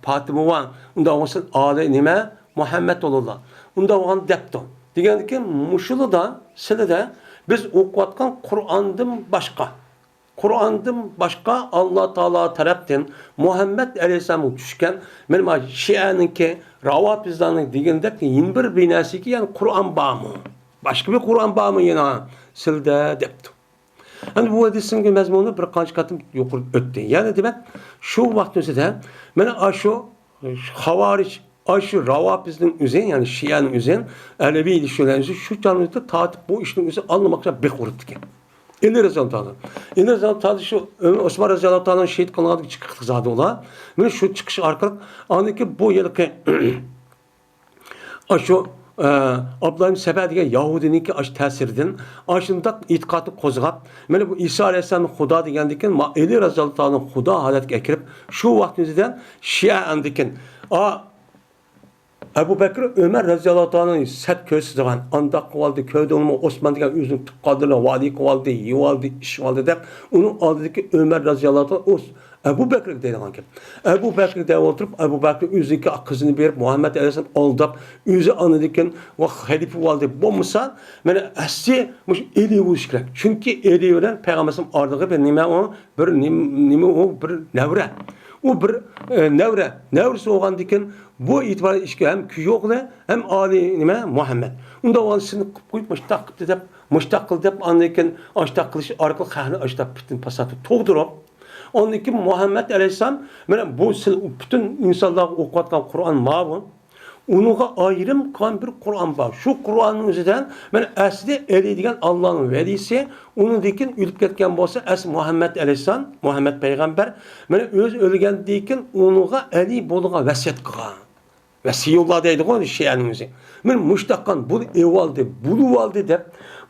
پاتىمە بار، ئۇنداق بولسا ئالى نېمە؟ مۇھەممەد بولىدۇ. ئۇنداق بولغان دەپتۇ. دېگەندىكىن مۇشۇلىدا، سىلىدە بىز ئوقۇۋاتقان قۇرئاندىن باشقا، قۇرئاندىن باشقا ئاللا تائالا تەرەپتىن مۇھەممەد ئەلەيھىسسالامغا چۈشكەن، مانا، مانا شىئەنىڭكى، راۋاپىزلارنىڭ دېگىنىدەك يەنە بىر، بىر نەرسىكى، يەنى قۇرئان بارمۇ؟ باشقا بىر قۇرئان بارمۇ يەنە سىلدە دەپتۇ. ئەمدى بۇ ھەدىسنىڭ مەزمۇنى بىر قانچە قېتىم يۇقىرىدا ئۆتتى. يەنە دېمەك، شۇ ۋاقىتنىڭ ئۆزىدە مانا ئاشۇ خاۋارىج، ئاشۇ راۋاپىزنىڭ ئۆزى، يەنى شىئەنىڭ ئۆزى، ئەلەۋىي دېيىشىدىغان ئۆزى شۇ چاغنىڭ ئۆزىدە تارتىپ بۇ ئىشنىڭ ئۆزى ئاللىماقچە بىخ ئۇرۇپتىكەن. ئەلى رەزىياللاھۇ تائالا. ئەلى رەزىياللاھۇ تائالا شۇ ئۆمەر، ئوسمان رەزىياللاھۇ تائالا شېھىت قىلىنغاندىن كېيىن چىقىپ زادى ئۇلار. مانا شۇ چىقىش ئارقىلىق ئاندىن كېيىن بۇ ھېلىقى ئاشۇ، ئە، ئابدۇللا ئىبن سەبە دېگەن يەھۇدىينىڭكى ئاشۇ تەسىرىدىن ئاشۇنداق ئېتىقادنى قوزغاپ، مانا بۇ ئىسا ئەلەيھىسسالامنى خۇدا دېگەندىن كېيىن، ما-، ئەلى رەزىياللاھۇ تائالانى خۇدا ھالەتكە ئەكىرىپ، شۇ ۋاقىتنىڭ ئۆزىدە شىئە ئاندىن كېيىن، ئا، ئەبۇ بەكرى ئۆمەر رەزىياللاھۇ تائالانى سەت كۆرسىتىدىغان، ئانداق قىلىۋالدى، كۆردۈڭمۇ، ئوسمان دېگەن ئۆزىنىڭ تۇغقانلىرىنى ۋالىي قىلىۋالدى، يېۋالدى، ئىچىۋالدى دەپ، ئۇنىڭ ئالدىدىكى ئۆمەر رەزىياللاھۇ تائالا ئەبۇ بەكرىگە دەيدىغان گەپ. ئەبۇ بەكرىگە دەپ ئولتۇرۇپ، ئەبۇ بەكرى ئۆزىنىڭكى قىزىنى بېرىپ، مۇھەممەد ئەلەيھىسسالام ئالداپ، ئۆزى ئاندىن كېيىن ۋە خەلىپە بولدى. بولمىسا، مانا ئەسلى مۇشۇ ئەلى بولۇشى كېرەك. چۈنكى ئەلى بىلەن پەيغەمبەر ئارىلىقى بىر نېمە ئۇ؟ بىر نېم-، نېمە ئۇ؟ بىر نەۋرە. ئۇ بىر، ئە، نەۋرە. نەۋرىسى بولغاندىن كېيىن بۇ ئېتىبارى ئىككى ھەم كۈيئوغلى، ھەم ئالىي نېمە؟ مۇھەممەد. ئۇنداق بولغاندا سىلىنى قىلىپ قويۇپ، مۇشۇنداق قىپتۇ دەپ، مۇشۇنداق قىل دەپ، ئاندىن كېيىن ئاشۇنداق قىلىش ئارقىلىق خەقنى ئاشۇنداق پىتنە پاساتتا تۇغدۇرۇپ، ئاندىن كېيىن مۇھەممەد ئەلەيھىسسالام، مانا بۇ سىل-، پۈتۈن ئىنسانلارغا ئوقۇۋاتقان قۇرئان ماۋۇ. ئۇنىڭغا ئايرىم قىلغان بىر قۇرئان بار. شۇ قۇرئاننىڭ ئۆزىدە مانا ئەسلى ئەلى دېگەن ئاللانىڭ ۋەلىسى، ئۇنىڭدىن كېيىن ئۆلۈپ كەتكەن بولسا، ئەسلى مۇھەممەد ئەلەيھىسسالام، مۇھەممەد پەيغەمبەر، مانا ئۆزى ئۆلگەندىن كېيىن ئۇنىڭغا ئەلى بولىدىغان ۋەسىيەت قىلغان. ۋەسىيۇللا دەيدىغۇ شىئەنىڭ ئۆزى. مانا مۇشۇنداق قىلغان، بۇنى ئېۋالدى، بۇلىۋالدى دەپ،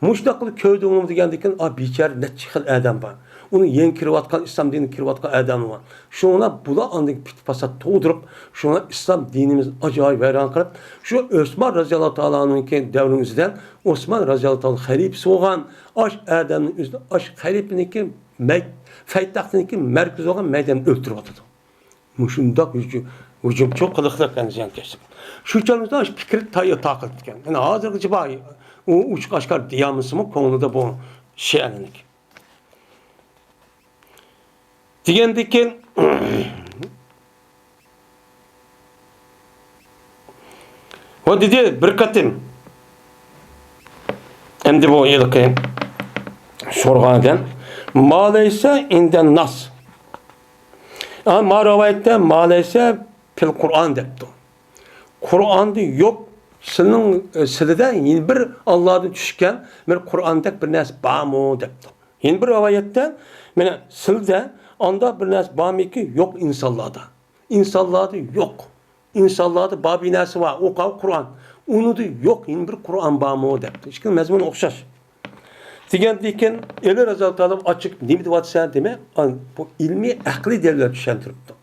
مۇشۇنداق قىلىپ كۆردۈڭمۇ دېگەندىن كېيىن، ئا، بىچارە نەچچە خىل ئادەم بار. ئۇنى يېڭى كىرىۋاتقان، ئىسلام دىنىگە كىرىۋاتقان ئادەم بار. شۇڭا بۇلار ئاندىن پىت-پاسات تۇغدۇرۇپ، شۇڭا ئىسلام دىنىمىزنى ئاجايىپ ۋەيران قىلىپ، شۇ ئۆسمان رەزىياللاھۇ تائالانىڭكى دەۋرىنىڭ ئۆزىدە ئۆسمان رەزىياللاھۇ تائالا خەلىپىسى بولغان، ئاش ئادەمنىڭ ئۆزىنى، ئاش خەلىپىنىڭكى مەي-، پايتەختىنىڭكى مەركىزى بولغان مەيداندا ئۆلتۈرۈۋاتىدۇ. مۇشۇنداق ھۇجۇم-، ھۇجۇمچىلىق قىلىقلىق ئەنە زىيانكەشلىك. شۇ چاغدا ئاشۇ پىكىر تايا تاقىلىدىكەن. يەنى ھازىرغىچە بار، ئۇ ئوچۇق ئاشكارا دېيەلمىسىمۇ، كۆڭلىدە بۇ شىئەنىڭكى. دېگەندىكىن، ۋە دېدى بىر قېتىم. ئەمدى بۇ ھېلىقى سورىغان ئىكەن. ما لەيسە ئىندەن ناس. ئا، ما رىۋايەتتە ما لەيسە پىل قۇرئان دەپتۇ. قۇرئاندا يوق، سىلىنىڭ، ئە، سىلىدە يەنە بىر ئاللادىن چۈشكەن بىر قۇرئاندەك بىر نەرسە بارمۇ دەپتۇ. يەنە بىر رىۋايەتتە، مانا سىلىدە ئاندا بىر نەرسە بارمىكى؟ يوق ئىنسانلاردا. ئىنسانلاردا يوق. ئىنسانلاردا بار بىر نەرسە بار، ئۇ قا-، قۇرئان. ئۇنىدا يوق يەنە بىر قۇرئان بارمۇ دەپتۇ. ئىككىنىڭ مەزمۇنى ئوخشاش. دېگەندىن كېيىن ئەلى رەزىياللاھۇ تائالا ئاچچىق نېمە دەۋاتىسەن دېمەي، ئان-، بۇ ئىلمىي ئەقلىي دەلىللەر چۈشەندۈرۈپتۇ.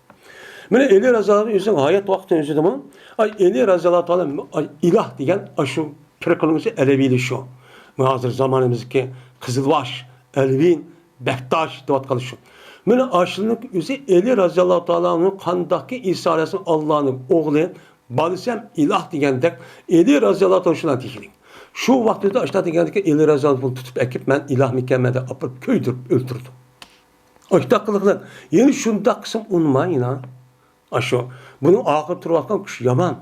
مانا ئەلى رەزىياللاھۇ تائالا ئۆزىنىڭ ھايات ۋاقتىنىڭ ئۆزىدىمۇ، ئاي، ئەلى رەزىياللاھۇ تائالا، ئاي، ئىلاھ دېگەن ئاشۇ پىرقىنىڭ ئۆزى ئەلەۋىيلىشىش. بۇ ھازىر زامانىمىزدىكى قىزىلباش، ئەلۋىن، بەكتاش دەۋاتقان شۇ. مانا ئاشۇنىڭ ئۆزى ئەلى رەزىياللاھۇ تائالا ئەنھۇ قانداقكى ئىسا ئەلەيھىسسالام ئاللانىڭ ئوغلى، بالىسى ھەم ئىلاھ دېگەندەك، ئەلى رەزىياللاھۇ تائالا شۇلار دېگىنى. شۇ ۋاقتىدا ئاشۇنداق دېگەندىكى ئەلى رەزىياللاھۇ تائالا بۇنى تۇتۇپ ئەكىپ، مەن ئىلاھمىكەنمەن دەپ ئاپىرىپ كۆيدۈرۈپ ئۆلتۈرىدۇ. ئاشۇنداق قىلغان. يەنە شۇنداق قىلسام ئۇنىماي يەنە. ئاشۇ. بۇنىڭ ئاخىرى تۇرۇۋاتقان كۈچ يامان.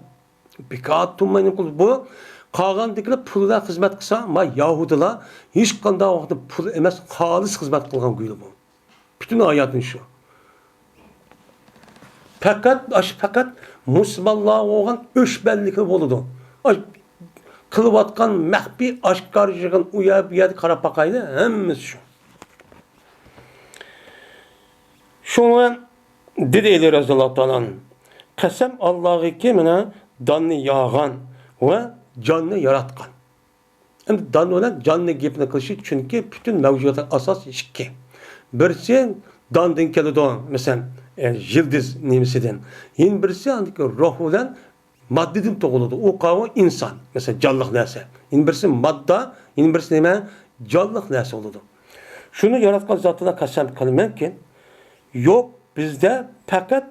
بىكار تۇرمايدۇ قىلىپ بۇ. قالغاندىكىلەر پۇل بىلەن خىزمەت قىلسا، ما يەھۇدىيلار ھېچقانداق ۋاقىتتا پۇل ئەمەس، خالىس خىزمەت قىلغان گويلا بۇ. پۈتۈن ھاياتىنى شۇ. پەقەت، ئاشۇ پەقەت مۇسۇلمانلارغا بولغان ئۆچمەنلىكى بولىدۇ. ئاش-، قىلىۋاتقان مەخپىي، ئاشكارا يىغىن ئۇ يەر، بۇ يەردە قاراپ باقايلى، ھەممىسى شۇ. شۇڭا دېدى ئەلى رەزىياللاھۇ تائالا ئەنھۇ، قەسەم ئاللاغىكى مانا داننى ياغان ۋە جاننى ياراتقان. ئەمدى دان بىلەن جاننى گېپىنى قىلىشى، چۈنكى پۈتۈن مەۋجۇداتنىڭ ئاساسى ئىككى. بىرسى داندىن كېلىدۇ، مەسىلەن، ئە، يىلدىز نېمىسىدىن. يەنە بىرسى ئاندىكى روھ بىلەن ماددىدىن تۇغۇلىدۇ. ئۇ قاۋۇ ئىنسان، مەسىلەن، جانلىق نەرسە. يەنە بىرسى ماددا، يەنە بىرسى نېمە؟ جانلىق نەرسە بولىدۇ. شۇنى ياراتقان زاتىغا قەسەم قىلىمەنكى، يوق، بىزدە پەقەت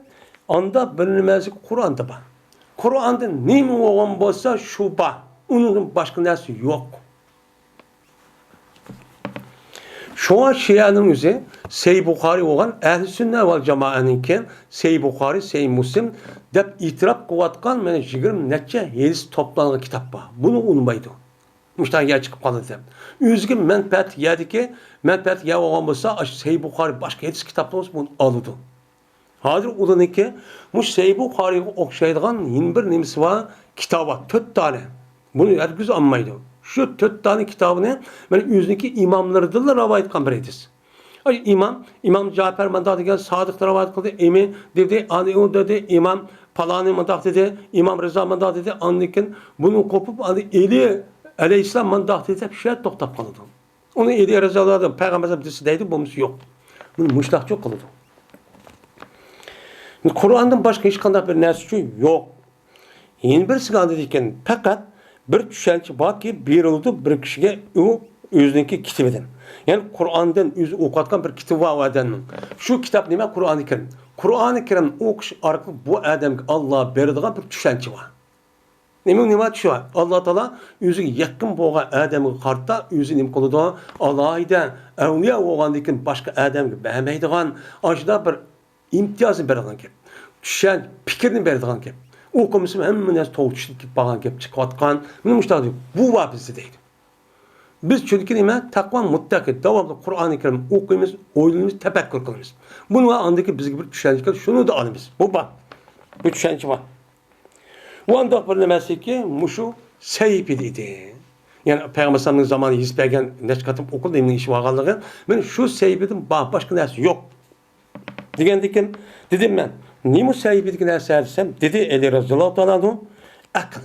ئاندا بىر نېمە قۇرئاندا بار. قۇرئاندا نېمە بولغان بولسا، شۇ بار. ئۇنىڭدىن باشقا نەرسە يوق. شۇڭا شىئەنىڭ ئۆزى سەھىھ بۇخارى بولغان، ئەھلى سۈننە ۋەل جامائەنىڭكى سەھىھ بۇخارى، سەھىھ مۇسلىم دەپ ئېتىراپ قىلىۋاتقان مانا يىگىرمە نەچچە ھەدىس توپلانغان كىتاب بار. بۇنى ئۇنىمايدۇ. مۇشۇنداق يەر چىقىپ قالدى دەپ. ئۆزىگە مەنپەئەتلىك يەردىكى، مەنپەئەتلىك يەر بولغان بولسا، ئاشۇ سەھىھ بۇخارى باشقا ھەدىس كىتابتا بولسا، بۇنى ئالىدۇ. ھازىر ئۇلارنىڭكى مۇشۇ سەھىھ بۇخارىغا ئوخشايدىغان يەنە بىر نېمىسى بار، كىتابى بار، تۆت دانە. بۇنى ھەرگىز ئالمايدۇ. شۇ تۆت دانە كىتابىنى مانا ئۆزىنىڭكى ئىماملىرىدىنلا رىۋايەت قىلغان بىر ھەدىس. ئاي، ئىمام، ئىمام جەپەر مۇنداق دېگەن، سادىق رىۋايەت قىلدى، ئىمى دېدى، ئانى ئۇ دېدى، ئىمام پالانى مۇنداق دېدى، ئىمام رىزا مۇنداق دېدى، ئاندىن كېيىن بۇنى قوپۇپ، ئاندىن ئەلى ئەلەيھىسسالام مۇنداق دېدى دەپ شۇ يەردە توختاپ قالىدۇ. ئۇنى ئەلى رەزىياللاھۇ ئەنھۇ پەيغەمبەر دېسە دەيدۇ، بولمىسا يوق. بۇنى مۇشۇنداقچۇ قىلىدۇ. قۇرئاندىن باشقا ھېچقانداق بىر نەرسىچۇ يوق. يەنە بىرسىگە ئاندىن كېيىن پەقەت بىر چۈشەنچە باركى، بېرىلىدۇ بىر كىشىگە ئۇ ئۆزىنىڭكى كىتابىدىن. يەنى قۇرئاندىن ئۆزى ئوقۇۋاتقان بىر كىتابى بار ئۇ ئادەمنىڭ. شۇ كىتاب نېمە؟ قۇرئانى كەرىم. قۇرئانى كەرىم ئوقۇش ئارقىلىق بۇ ئادەمگە ئاللا بېرىدىغان بىر چۈشەنچە بار. نېمە، نېمە چۈشى بار؟ ئاللا تائالا ئۆزىگە يېقىن بولغان ئادەمگە قارىتا ئۆزى نېمە قىلىدۇ؟ ئالاھىدە ئەۋلىيا بولغاندىن كېيىن باشقا ئادەمگە بەرمەيدىغان ئاشۇنداق بىر ئىمتىيازنى بېرىدىغان گەپ. چۈشەن، پىكىرنى بېرىدىغان گەپ. ئوقۇمىسىمۇ ھەممە نەرسە توغرا چۈشىنىپ كېتىپ قالغان گەپ چىقىۋاتقان. مانا مۇشۇنداق دەپ، بۇ بار بىزدە دەيدۇ. بىز چۈنكى نېمە؟ تەقۋا مۇتتەقى، داۋاملىق قۇرئانى كەرىم ئوقۇيمىز، ئويلىنىمىز، تەپەككۇر قىلىمىز. بۇنىڭ ئاندىكى بىزگە بىر چۈشەنچە كېلىپ، شۇنى دا ئالىمىز. بۇ بار. بۇ چۈشەنچە بار. ئۇ ئانداق بىر نېمە ئىكەنكى، مۇشۇ سەھىپىدە ئىدى. يەنى پەيغەمبەر ئەلەيھىسسالامنىڭ زامانى يېزىپ بەرگەن نەچچە قېتىم ئوقۇلدى، نېمىنىڭ ئىشى بارغانلىقى. مانا شۇ سەھىپىدىن بار، باشقا نەرسە يوق. دېگەندىكىن دېدىم مەن، نېمە سەھىپىدىكى نەرسە دېسەم، دېدى ئەلى رەزىياللاھۇ تائالا ئەنھۇ، ئەقىل.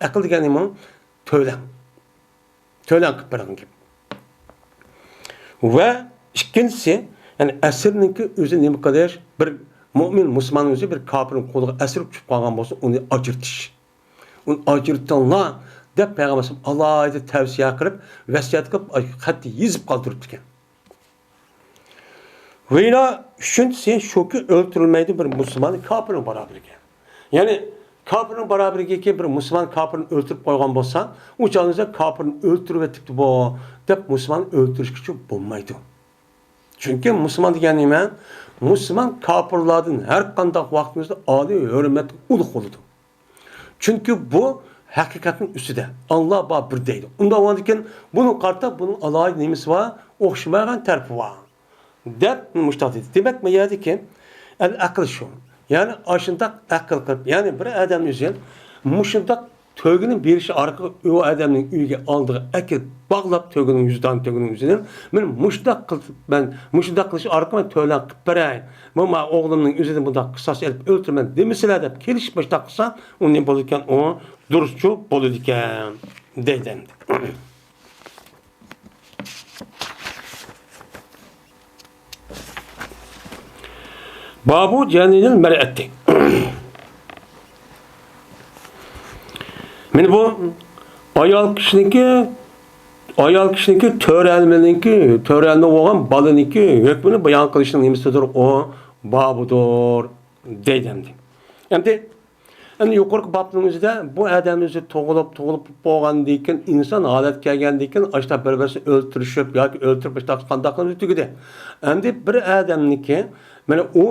ئەقىل دېگەن نېمە؟ تۆلەڭ. تۆلەڭ قىلىپ بېرىدىغان گەپ. ۋە ئىككىنچىسى، يەنى ئەسىرنىڭكى ئۆزى نېمە قىلىش؟ بىر مۇئمىن مۇسۇلماننىڭ ئۆزى بىر كاپىرنىڭ قولىغا ئەسىر بولۇپ چۈشۈپ قالغان بولسا، ئۇنى ئاجرىتىش. ئۇنى ئاجرىتىڭلار دەپ پەيغەمبەر ئالاھىدە تەۋسىيە قىلىپ، ۋەسىيەت قىلىپ، خەتتە يېزىپ قالدۇرۇپتىكەن. ۋە يەنە ئۈچىنچىسى شۇكى، ئۆلتۈرۈلمەيدۇ بىر مۇسۇلمان كاپىرنىڭ بارابىرىگە. يەنى كاپىرنىڭ بارابىرىگىكى بىر مۇسۇلمان كاپىرنى ئۆلتۈرۈپ قويغان بولسا، ئۇ چاغدا كاپىرنى ئۆلتۈرۈۋېتىپتۇ بۇ دەپ مۇسۇلماننى ئۆلتۈرۈشكىچۇ بولمايدۇ. چۈنكى مۇسۇلمان دېگەن نېمە؟ مۇسۇلمان كاپىرلاردىن ھەر قانداق ۋاقتىمىزدا ئالىي ھۆرمەتكە ئۇلۇغ بولىدۇ. چۈنكى بۇ ھەقىقەتنىڭ ئۈستىدە. ئاللا بار بىر دەيدۇ. ئۇنداق بولغاندىكىن بۇنىڭغا قارىتا بۇنىڭ ئالاھىدە نېمىسى بار؟ ئوخشىمايدىغان تەرىپى بار. دەپ مۇشۇنداق دېدى. دېمەك، بۇ يەردىكى ئەل ئەقىل شۇ. يەنى ئاشۇنداق ئەقىل قىلىپ، يەنى بىر ئادەمنى ئۆزى مۇشۇنداق تۆگىنى بېرىش ئارقىلىق ئۇ ئادەمنىڭ ئۆيىگە ئالدىغا ئەكىرىپ باغلاپ، تۆگىنىڭ يۈزىدان تۆگىنىڭ يۈزىدىن، مەن مۇشۇنداق قىلىپ، مەن مۇشۇنداق قىلىش ئارقىلىق مەن تۆلەڭ قىلىپ بېرەي. بۇ ما ئوغلۇمنىڭ ئۆزىدىن بۇنداق قىساس ئېلىپ ئۆلتۈرىمەن دېمىسىلە دەپ كېلىشىپ مۇشۇنداق قىلسا، ئۇ نېمە بولىدىكەن؟ ئۇ دۇرۇسچۇ بولىدىكەن دەيدۇ ئەمدى. بابۇ جەنىنىل مەرئەتى. مانا بۇ ئايال كىشىنىڭكى ئايال كىشىنىڭكى تۆرەلمىنىڭكى، تۆرەلمە بولغان بالىنىڭكى ھۆكمىنى بايان قىلىشنىڭ نېمىسىدۇر؟ ئۇ بابىدۇر، دەيدۇ ئەمدى. ئەمدى، ئەمدى يۇقىرىقى بابنىڭ ئۆزىدە بۇ ئادەم ئۆزى تۇغۇلۇپ، تۇغۇلۇپ بولغاندىن كېيىن، ئىنسان ھالەتكە كەلگەندىن كېيىن، ئاشتا بىر-بىرسىنى ئۆلتۈرۈشۈپ ياكى ئۆلتۈرۈپ، ئاشتا قانداق قىلىپ تۈگىدى. ئەمدى بىر ئادەمنىڭكى، مانا ئۇ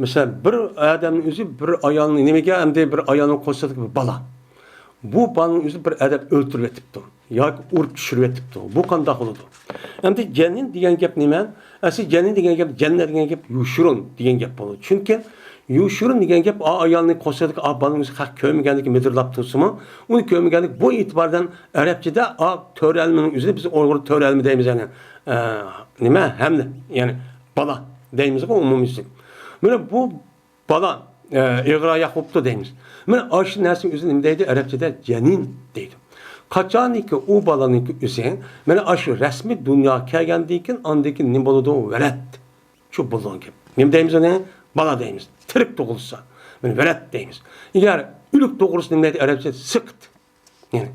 مەسىلەن، بىر ئادەمنىڭ ئۆزى بىر ئايالنى، نېمىگە ئەمدى بىر ئايالنىڭ قورسىقىدىكى بىر بالا. بۇ بالىنىڭ ئۆزى بىر ئادەم ئۆلتۈرۈۋېتىپتۇ ياكى ئۇرۇپ چۈشۈرۈۋېتىپتۇ. بۇ قانداق بولىدۇ؟ ئەمدى جەنىن دېگەن گەپ نېمە؟ ئەسلى جەنىن دېگەن گەپ، جەننە دېگەن گەپ يوشۇرۇن دېگەن گەپ بولىدۇ. چۈنكى يوشۇرۇن دېگەن گەپ ئا ئايالنىڭ قورسىقىدىكى ئا بالىنىڭ ئۆزى خەق كۆرمىگەنلىكى مىدىرلاپ تۇرسىمۇ، ئۇنى كۆرمىگەنلىك بۇ ئېتىباردىن ئەرەبچىدە ئا تۆرەلمىنىڭ ئۆزىنى بىز ئۇيغۇر تۆرەلمە دەيمىز، يەنى، ئە، نېمە؟ ھەملە، يەنى بالا دەيمىزغۇ ئومۇميۈزلۈك. مانا بۇ بالا، ئە، ئېغىر ئاياق بوپتۇ دەيمىز. مانا ئاشۇ نەرسىنىڭ ئۆزى نېمە دەيدۇ؟ ئەرەبچىدە جەنىن دەيدۇ. قاچانكى ئۇ بالىنىڭكى ئۆزى، مانا ئاشۇ رەسمىي دۇنياغا كەلگەندىن كېيىن، ئاندىن كېيىن نېمە بولىدۇ؟ ۋەلەد. شۇ بولىدىغان گەپ. نېمە دەيمىز ئۇنى؟ بالا دەيمىز. تىرىك تۇغۇلسا، مانا ۋەلەد دەيمىز. ئەگەر ئۆلۈك تۇغۇلسا نېمە دەيدۇ؟ ئەرەبچە سىقىت. يەنى،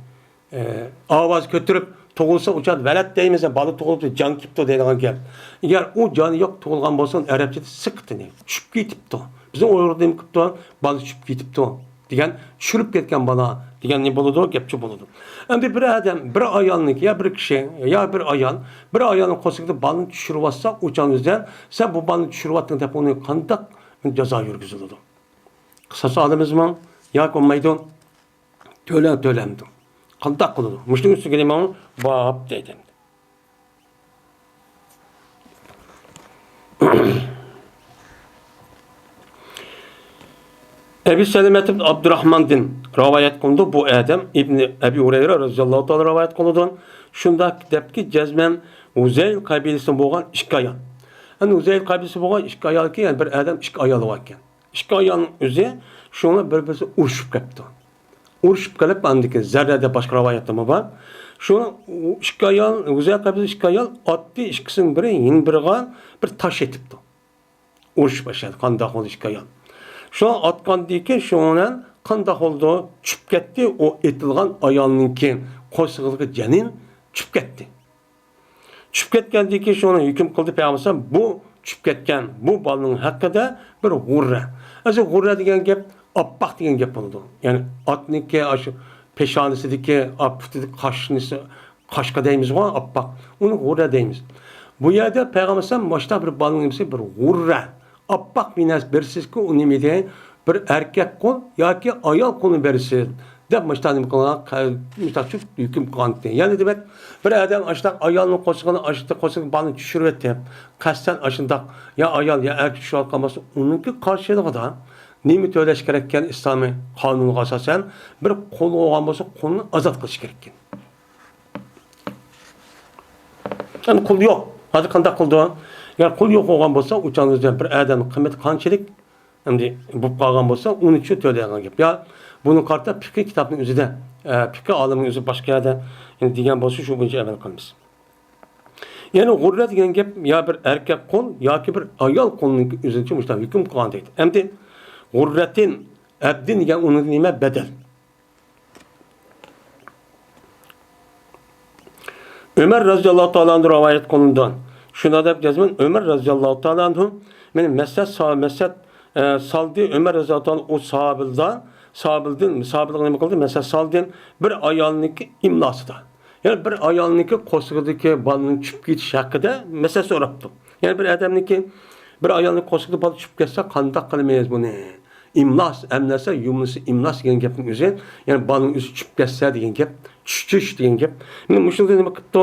ئە، ئاۋاز كۆتۈرۈپ تۇغۇلسا، ئۇ چاغدا ۋەلەد دەيمىز، بالا تۇغۇلۇپتۇ، جان كېپتۇ دەيدىغان گەپ. ئەگەر ئۇ جانى يوق تۇغۇلغان بولسا، ئۇنى ئەرەبچىدە سىقىت دەيدۇ. چۈشۈپ كېتىپتۇ. بىزنىڭ ئۇيغۇردا نېمە قىپتۇ؟ بالا چۈشۈپ كېتىپتۇ دېگەن، چۈشۈرۈپ كەتكەن بالا دېگەن نېمە بولىدۇ؟ گەپچە بولىدۇ. ئەمدى بىر ئادەم، بىر ئايالنىڭكى، يا بىر كىشى، يا بىر ئايال، بىر ئايالنىڭ قورسىقىدا بالىنى چۈشۈرۈۋاتسا، ئۇ چاغدا ئۆزى، سەن بۇ بالىنى چۈشۈرۈۋاتتىڭ دەپ ئۇنى قانداق جازا يۈرگۈزۈلىدۇ؟ قىساس ئالىمىزمۇ ياكى بولمايدۇ؟ تۆلەڭ، تۆلەمدۇ؟ قانداق قىلىدۇ؟ مۇشۇنىڭ ئۈستىگە نېمە؟ باب دەيدۇ. ئەبى سەلەمەت ئىبن ئابدۇراھماندىن رىۋايەت قىلىنىدۇ. بۇ ئادەم ئىبنى ئەبى ھۇرەيرە رەزىياللاھۇ تائالا رىۋايەت قىلىدۇ. شۇنداق دەپكى، جەزمەن ھۇزەيل قەبىلىسىدىن بولغان ئىككى ئايال. ئەمدى ھۇزەيل قەبىلىسى بولغان ئىككى ئايالكى، يەنى بىر ئادەم ئىككى ئايال بار ئىكەن. ئىككى ئايالنىڭ ئۆزى شۇنىڭ بىر-بىرسى ئۇرۇشۇپ كەپتۇ. ئۇرۇشۇپ قېلىپ، ئاندىكى زەررە دەپ باشقا رىۋايەتلەرمۇ بار. شۇ ئىككى ئايال، ھۇزەيل قەبىلىسى ئىككى ئايال ئاتتى، ئىككىسىنىڭ بىرى يەنە بىرىغا بىر تاش ئېتىپتۇ. ئۇرۇشۇپ باشلىدى، قانداق بولدى ئىككى ئايال. شۇ ئاتقاندىكى شۇنىڭ قانداق بولدى؟ چۈشۈپ كەتتى، ئۇ ئېتىلغان ئايالنىڭكى قورسىقىدىكى جەنىن چۈشۈپ كەتتى. چۈشۈپ كەتكەندىن كېيىن شۇنى ھۆكۈم قىلدى پەيغەمبەر ئەلەيھىسسالام، بۇ چۈشۈپ كەتكەن بۇ بالىنىڭ ھەققىدە بىر غۇررە. ئەسلى غۇررە دېگەن گەپ ئاپئاق دېگەن گەپ بولىدۇ. يەنى ئاتنىڭكى ئاشۇ پېشانىسىدىكى، پۇتىدىكى قاشنىسى، قاشقا دەيمىزغۇ، ئاپئاق. ئۇنى غۇررە دەيمىز. بۇ يەردە پەيغەمبەر ئەلەيھىسسالام مۇشۇنداق بىر بالىنىڭ نېمىسى بىر غۇررە. ئاپئاق بىر نەرسە بېرىسىزكى، ئۇ نېمە ئىدى؟ بىر ئەركەك قول ياكى ئايال قولنى بېرىسىز دەپ مۇشۇنداق نېمە قىلغان، مۇشۇنداق ھۆكۈم قىلغانتى. يەنى دېمەك، بىر ئادەم ئاشۇنداق ئايالنىڭ قورسىقىنى، ئاشۇنداق قورسىقىدىكى بالىنى چۈشۈرۈۋېتىپ، قەستەن ئاشۇنداق يا ئايال يا ئەركەك چۈشۈرۈۋاتقان بولسا، ئۇنىڭكى قارشىلىقىدا نېمە تۆلەش كېرەككەن ئىسلامىي قانۇنغا ئاساسەن، بىر قۇل بولغان بولسا، قۇلنى ئازاد قىلىش كېرەككەن. ئەمدى قۇل يوق. ھازىر قانداق قىلىدۇ؟ يەنى قۇل يوق بولغان بولسا، ئۇ چاغدا بىر ئادەمنىڭ قىممىتى قانچىلىك ئەمدى بولۇپ قالغان بولسا، ئۇنى شۇ تۆلەيدىغان گەپ. يا بۇنىڭغا قارىتا پىقھىي كىتابنىڭ ئۆزىدە، ئە، پىقھىي ئالىمنىڭ ئۆزى باشقا يەردە، يەنى دېگەن بولسا، شۇ بويىچە ئەمەل قىلىمىز. يەنى غۇررە دېگەن گەپ يا بىر ئەركەك قۇل ياكى بىر ئايال قۇلنىڭ ئۆزىنى مۇشۇنداق ھۆكۈم قىلغان دەيدۇ. ئەمدى غۇررەتىن ئەبدىن دېگەن ئۇنىڭ نېمە؟ بەدەل. ئۆمەر رەزىياللاھۇ تائالا ئەنھۇ رىۋايەت قىلىنىدۇ. شۇنداق دەپ يازىمەن، ئۆمەر رەزىياللاھۇ تائالا ئەنھۇ مېنى مەسلىھەت سا-، مەسلىھەت، ئە، سالدى. ئۆمەر رەزىياللاھۇ تائالا ئۇ ساھابىلار، ساھابىلدىن، ساھابىلارغا نېمە قىلدى؟ مەسلىھەت سالدى. بىر ئايالنىڭكى ئىملاسىدا. يەنى بىر ئايالنىڭكى قورسىقىدىكى بالىنىڭ چۈشۈپ كېتىشى ھەققىدە مەسلىھەت سوراپتۇ. يەنى بىر ئادەمنىڭكى، بىر ئايالنىڭ قورسىقىدا بالا چۈشۈپ كەتسە، قانداق قىلىمىز بۇنى؟ ئىملاس، ئەملەسە يۇملىسى ئىملاس دېگەن گەپنىڭ ئۆزى، يەنى بالىنىڭ ئۆزى چۈشۈپ كەتسە دېگەن گەپ، چۈشۈش دېگەن گەپ. مانا مۇشۇنى نېمە قىپتۇ؟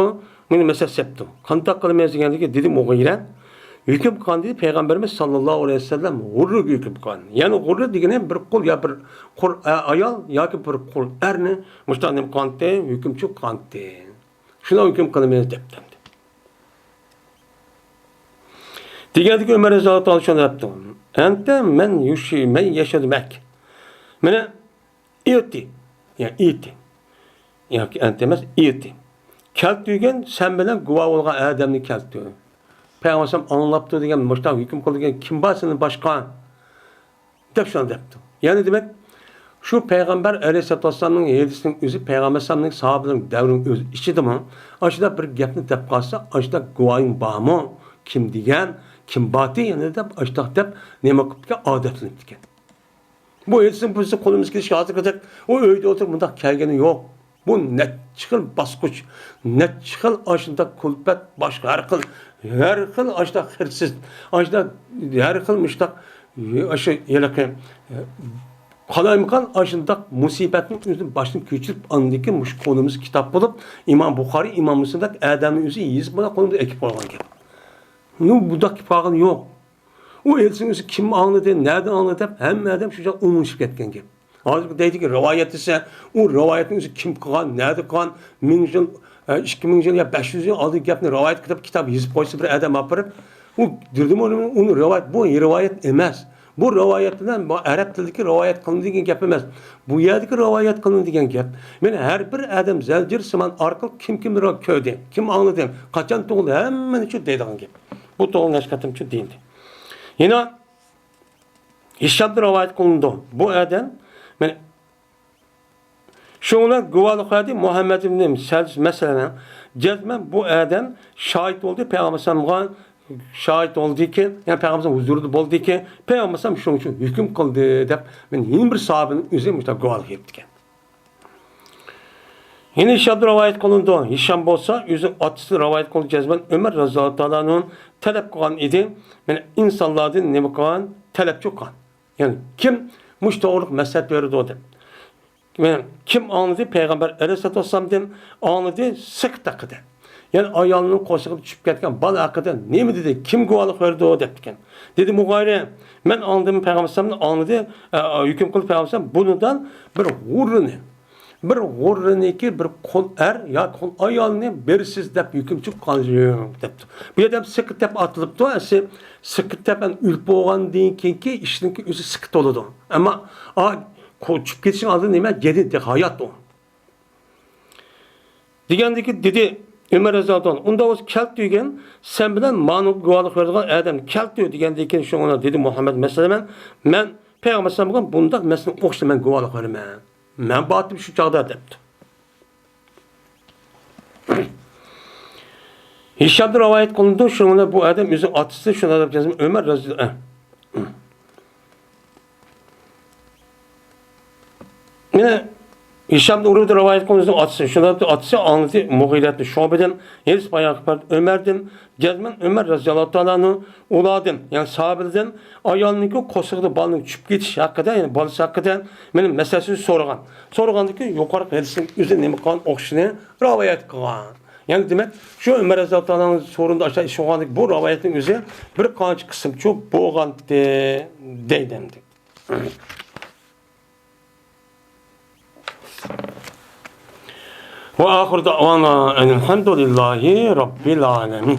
مانا مەسەلە سەپتۇ. قانداق قىلىمىز دېگەندىكى دېدى مۇغىرە، ھۆكۈم قىلغان دېدى پەيغەمبىرىمىز ساللاللاھۇ ئەلەيھى ۋەسەللەم غۇررىگە ھۆكۈم قىلغان. يەنى غۇررە دېگىنى بىر قۇل يا بىر قۇل، ئە، ئايال ياكى بىر قۇل ئەرنى مۇشۇنداق نېمە قىلغانتى، ھۆكۈمچى قىلغانتى. شۇنداق ھۆكۈم قىلىمىز دەپتۇ. دېگەندىكى ئۆمەر رەزىياللاھۇ تائالا شۇنى دەپتۇ. ئەنتە مەن يۇشى، مەن يەشەدۇ مەك. مانا ئېيتتى. يا ئېيتتى. ياكى ئەنتە ئەمەس، ئېيتتى. كەلتۈرگەن سەن بىلەن گۇۋاھ بولغان ئادەمنى كەلتۈر. پەيغەمبەر ئەلەيھىسسالام ئاڭلاپتۇ دېگەن، مۇشۇنداق ھۆكۈم قىلدى دېگەن كىم بار سېنىڭ باشقا؟ دەپ شۇنداق دەپتۇ. يەنى دېمەك، شۇ پەيغەمبەر ئەلەيھىسسالاتۇ ۋەسسالامنىڭ ھەدىسىنىڭ ئۆزى، پەيغەمبەر ئەلەيھىسسالامنىڭ ساھابىلىرىنىڭ دەۋرىنىڭ ئۆزى ئىچىدىمۇ ئاشۇنداق بىر گەپنى دەپ قالسا، ئاشۇنداق گۇۋاھىڭ بارمۇ؟ كىم دېگەن، كىم بارتى يەنە دەپ، ئاشۇنداق دەپ نېمە قىپتىكەن، ئادەتلىنىپتىكەن. بۇ ھېلىسىنىڭ بىزنىڭ قولىمىزغا كېلىشى ھازىرقىدەك، ئۇ ئۆيدە ئولتۇرۇپ مۇنداق كەلگىنى يوق. بۇ نەچچە خىل باسقۇچ، نەچچە خىل ئاشۇنداق كۈلپەت، باشقا ھەر خىل، ھەر خىل ئاشۇنداق خىرسىز، ئاشۇنداق ھەر خىل مۇشتاق، ئاشۇ ھېلىقى، قالايمىقان ئاشۇنداق مۇسىبەتنىڭ ئۆزىنى باشتىن كۆچۈرۈپ، ئاندىن كېيىن مۇشۇ قولىمىزغا كىتاب بولۇپ، ئىمام بۇخارىي، ئىمام مۇسلىمدەك ئادەمنىڭ ئۆزى يېزىپ، مانا قولىمىزغا ئەكىپ قويغان گەپ. نۇ بۇنداق كېلىپ قالغىنى يوق. ئۇ ھېلىسىنىڭ ئۆزى كىم ئاڭلىدى، نەدىن ئاڭلىدى دەپ ھەممە ئادەم شۇ چاغ ئوڭۇشۇپ كەتكەن گەپ. ھازىر دەيدىكى رىۋايەت دېسە، ئۇ رىۋايەتنىڭ ئۆزى كىم قىلغان، نەدە قىلغان، مىڭ يىل، ئە، ئىككى مىڭ يىل يا بەش يۈز يىل ئالدىن گەپنى رىۋايەت كىتاب، كىتاب يېزىپ قويسا بىر ئادەم ئاپىرىپ، ئۇ دېدىمۇ ئۇنى رىۋايەت، بۇ رىۋايەت ئەمەس. بۇ رىۋايەت بىلەن بۇ ئەرەب تىلىدىكى رىۋايەت قىلىندى دېگەن گەپ ئەمەس. بۇ يەردىكى رىۋايەت قىلىندى دېگەن گەپ. مانا ھەر بىر ئادەم زەنجىر سىمان ئارقىلىق كىم كىمنى كۆردى، كىم ئاڭلىدى، قاچان تۇغۇلدى، ھەممىنى شۇ دەيدىغان گەپ. بۇ توغرا نەشقەتىمچۇ دېيىلدى. يەنە ھىشامدىن رىۋايەت قىلىنىدۇ. بۇ ئادەم، مەن شۇڭا گۇۋاھلىق بەردى، مۇھەممەد ئىبنى سەلىس، مەسىلەن، جەزمەن بۇ ئادەم شاھىت بولدى، پەيغەمبەر ئەلەيھىسسالامغا شاھىت بولدىكى، يەنى پەيغەمبەر ھۇزۇرىدا بولدىكى، پەيغەمبەر ئەلەيھىسسالام شۇنىڭ ئۈچۈن ھۆكۈم قىلدى دەپ، مەن يەنە بىر ساھابىنىڭ ئۆزى مۇشۇنداق گۇۋاھلىق بېرىپتىكەن. يەنە ھىشامدىن رىۋايەت قىلىنىدۇ. ھىشام بولسا ئۆزىنىڭ ئاتىسىدىن رىۋايەت قىلىدۇ، جەزمەن ئئۆمەر رەزىياللاھۇ تائالا ئەنھۇ تەلەپ قىلغان ئىدى. مانا ئىنسانلاردىن نېمە قىلغان؟ تەلەپچى قىلغان. يەنى كىم مۇشۇ توغرىلىق مەسلىھەت بېرىدۇ دەپ. مانا كىم ئاڭلىدى؟ پەيغەمبەر ئەلەيھىسسالاتۇ ۋەسسالامدىن ئاڭلىدى، سىقىت ھەققىدە. يەنى ئايالنىڭ قورسىقىدا چۈشۈپ كەتكەن بالا ھەققىدە نېمە دېدى؟ كىم گۇۋاھلىق بېرىدۇ؟ دەپتىكەن. دېدى مۇغايرە، مەن ئاڭلىدىم، پەيغەمبەر ئەلەيھىسسالامدىن ئاڭلىدى، ئە، ھۆكۈم قىلدى پەيغەمبەر ئەلەيھىسسالام، بۇنىڭدىن بىر غۇررىنى، بىر غۇررىنىكى بىر قۇل ئەر ياكى قۇل ئايالنى بېرىسىز دەپ ھۆكۈم چىققان دەپتۇ. بۇ يەردە سىقىت دەپ ئاتىلىپتۇ. ئەسلى سىقىت دەپ ئۆلۈپ بولغاندىن كېيىنكى ئىشنىڭكى ئۆزى سىقىت بولىدۇ. ئەمما ئا، قو-، چۈشۈپ كېتىشنىڭ ئالدىدا نېمە؟ جەدىد، ھايات ئۇ. دېگەندىكى دېدى ئۆمەر رەزىياللاھۇ ئەنھۇ، ئۇندا بولسا كەلتۈرگىن، سەن بىلەن مانا گۇۋاھلىق بېرىدىغان ئادەمنى كەلتۈر دېگەندىن كېيىن شۇڭا دېدى مۇھەممەد، مەسىلەن، مەن پەيغەمبەر ئەلەيھىسسالامغا بۇنداق مەسىلىنىڭ ئوخشىشىدا مەن گۇۋاھلىق بېرىمەن. مەن بارتىم شۇ چاغدا دەپتۇ. ھىشامدىن رىۋايەت قىلىنىدۇ، شۇنىڭ بىلەن بۇ ئادەم ئۆزىنىڭ ئاتىسى، شۇنىڭ بىلەن ئۆمەر رەزىياللاھۇ ئەنھۇ. يەنە ھىشامدىن ئۇرۋىدىن رىۋايەت قىلىنىدۇ، ئۆزىنىڭ ئاتىسى، شۇنىڭ بىلەن ئاتىسى ئاڭلىدى، مۇغىرەتنى شۇئبىدىن، ھېرىس باياقى ئۆمەردىن، جەزمەن ئۆمەر رەزىياللاھۇ تائالا ئەنھۇ ئۇلاردىن، يەنى ساھابىلەردىن ئايالنىڭكى قورسىقىدا بالىنىڭ چۈشۈپ كېتىش ھەققىدە، يەنى بالىسى ھەققىدە مېنىڭ مەسىلىسىنى سورىغان. سورىغاندىكى يۇقىرىقى ھەدىسنىڭ ئۆزى نېمە قىلغان؟ ئوخشىشىنى رىۋايەت قىلغان. يەنى دېمەك، شۇ ئۆمەر رەزىياللاھۇ تائالا ئەنھۇ سورۇندا ئاشۇ ئىش بولغاندىكى بۇ رىۋايەتنىڭ ئۆزى بىر قانچە قىسىمچۇ بولغانتى دەيدۇ ئەمدى. وآخر دعوانا أن الحمد لله رب العالمين.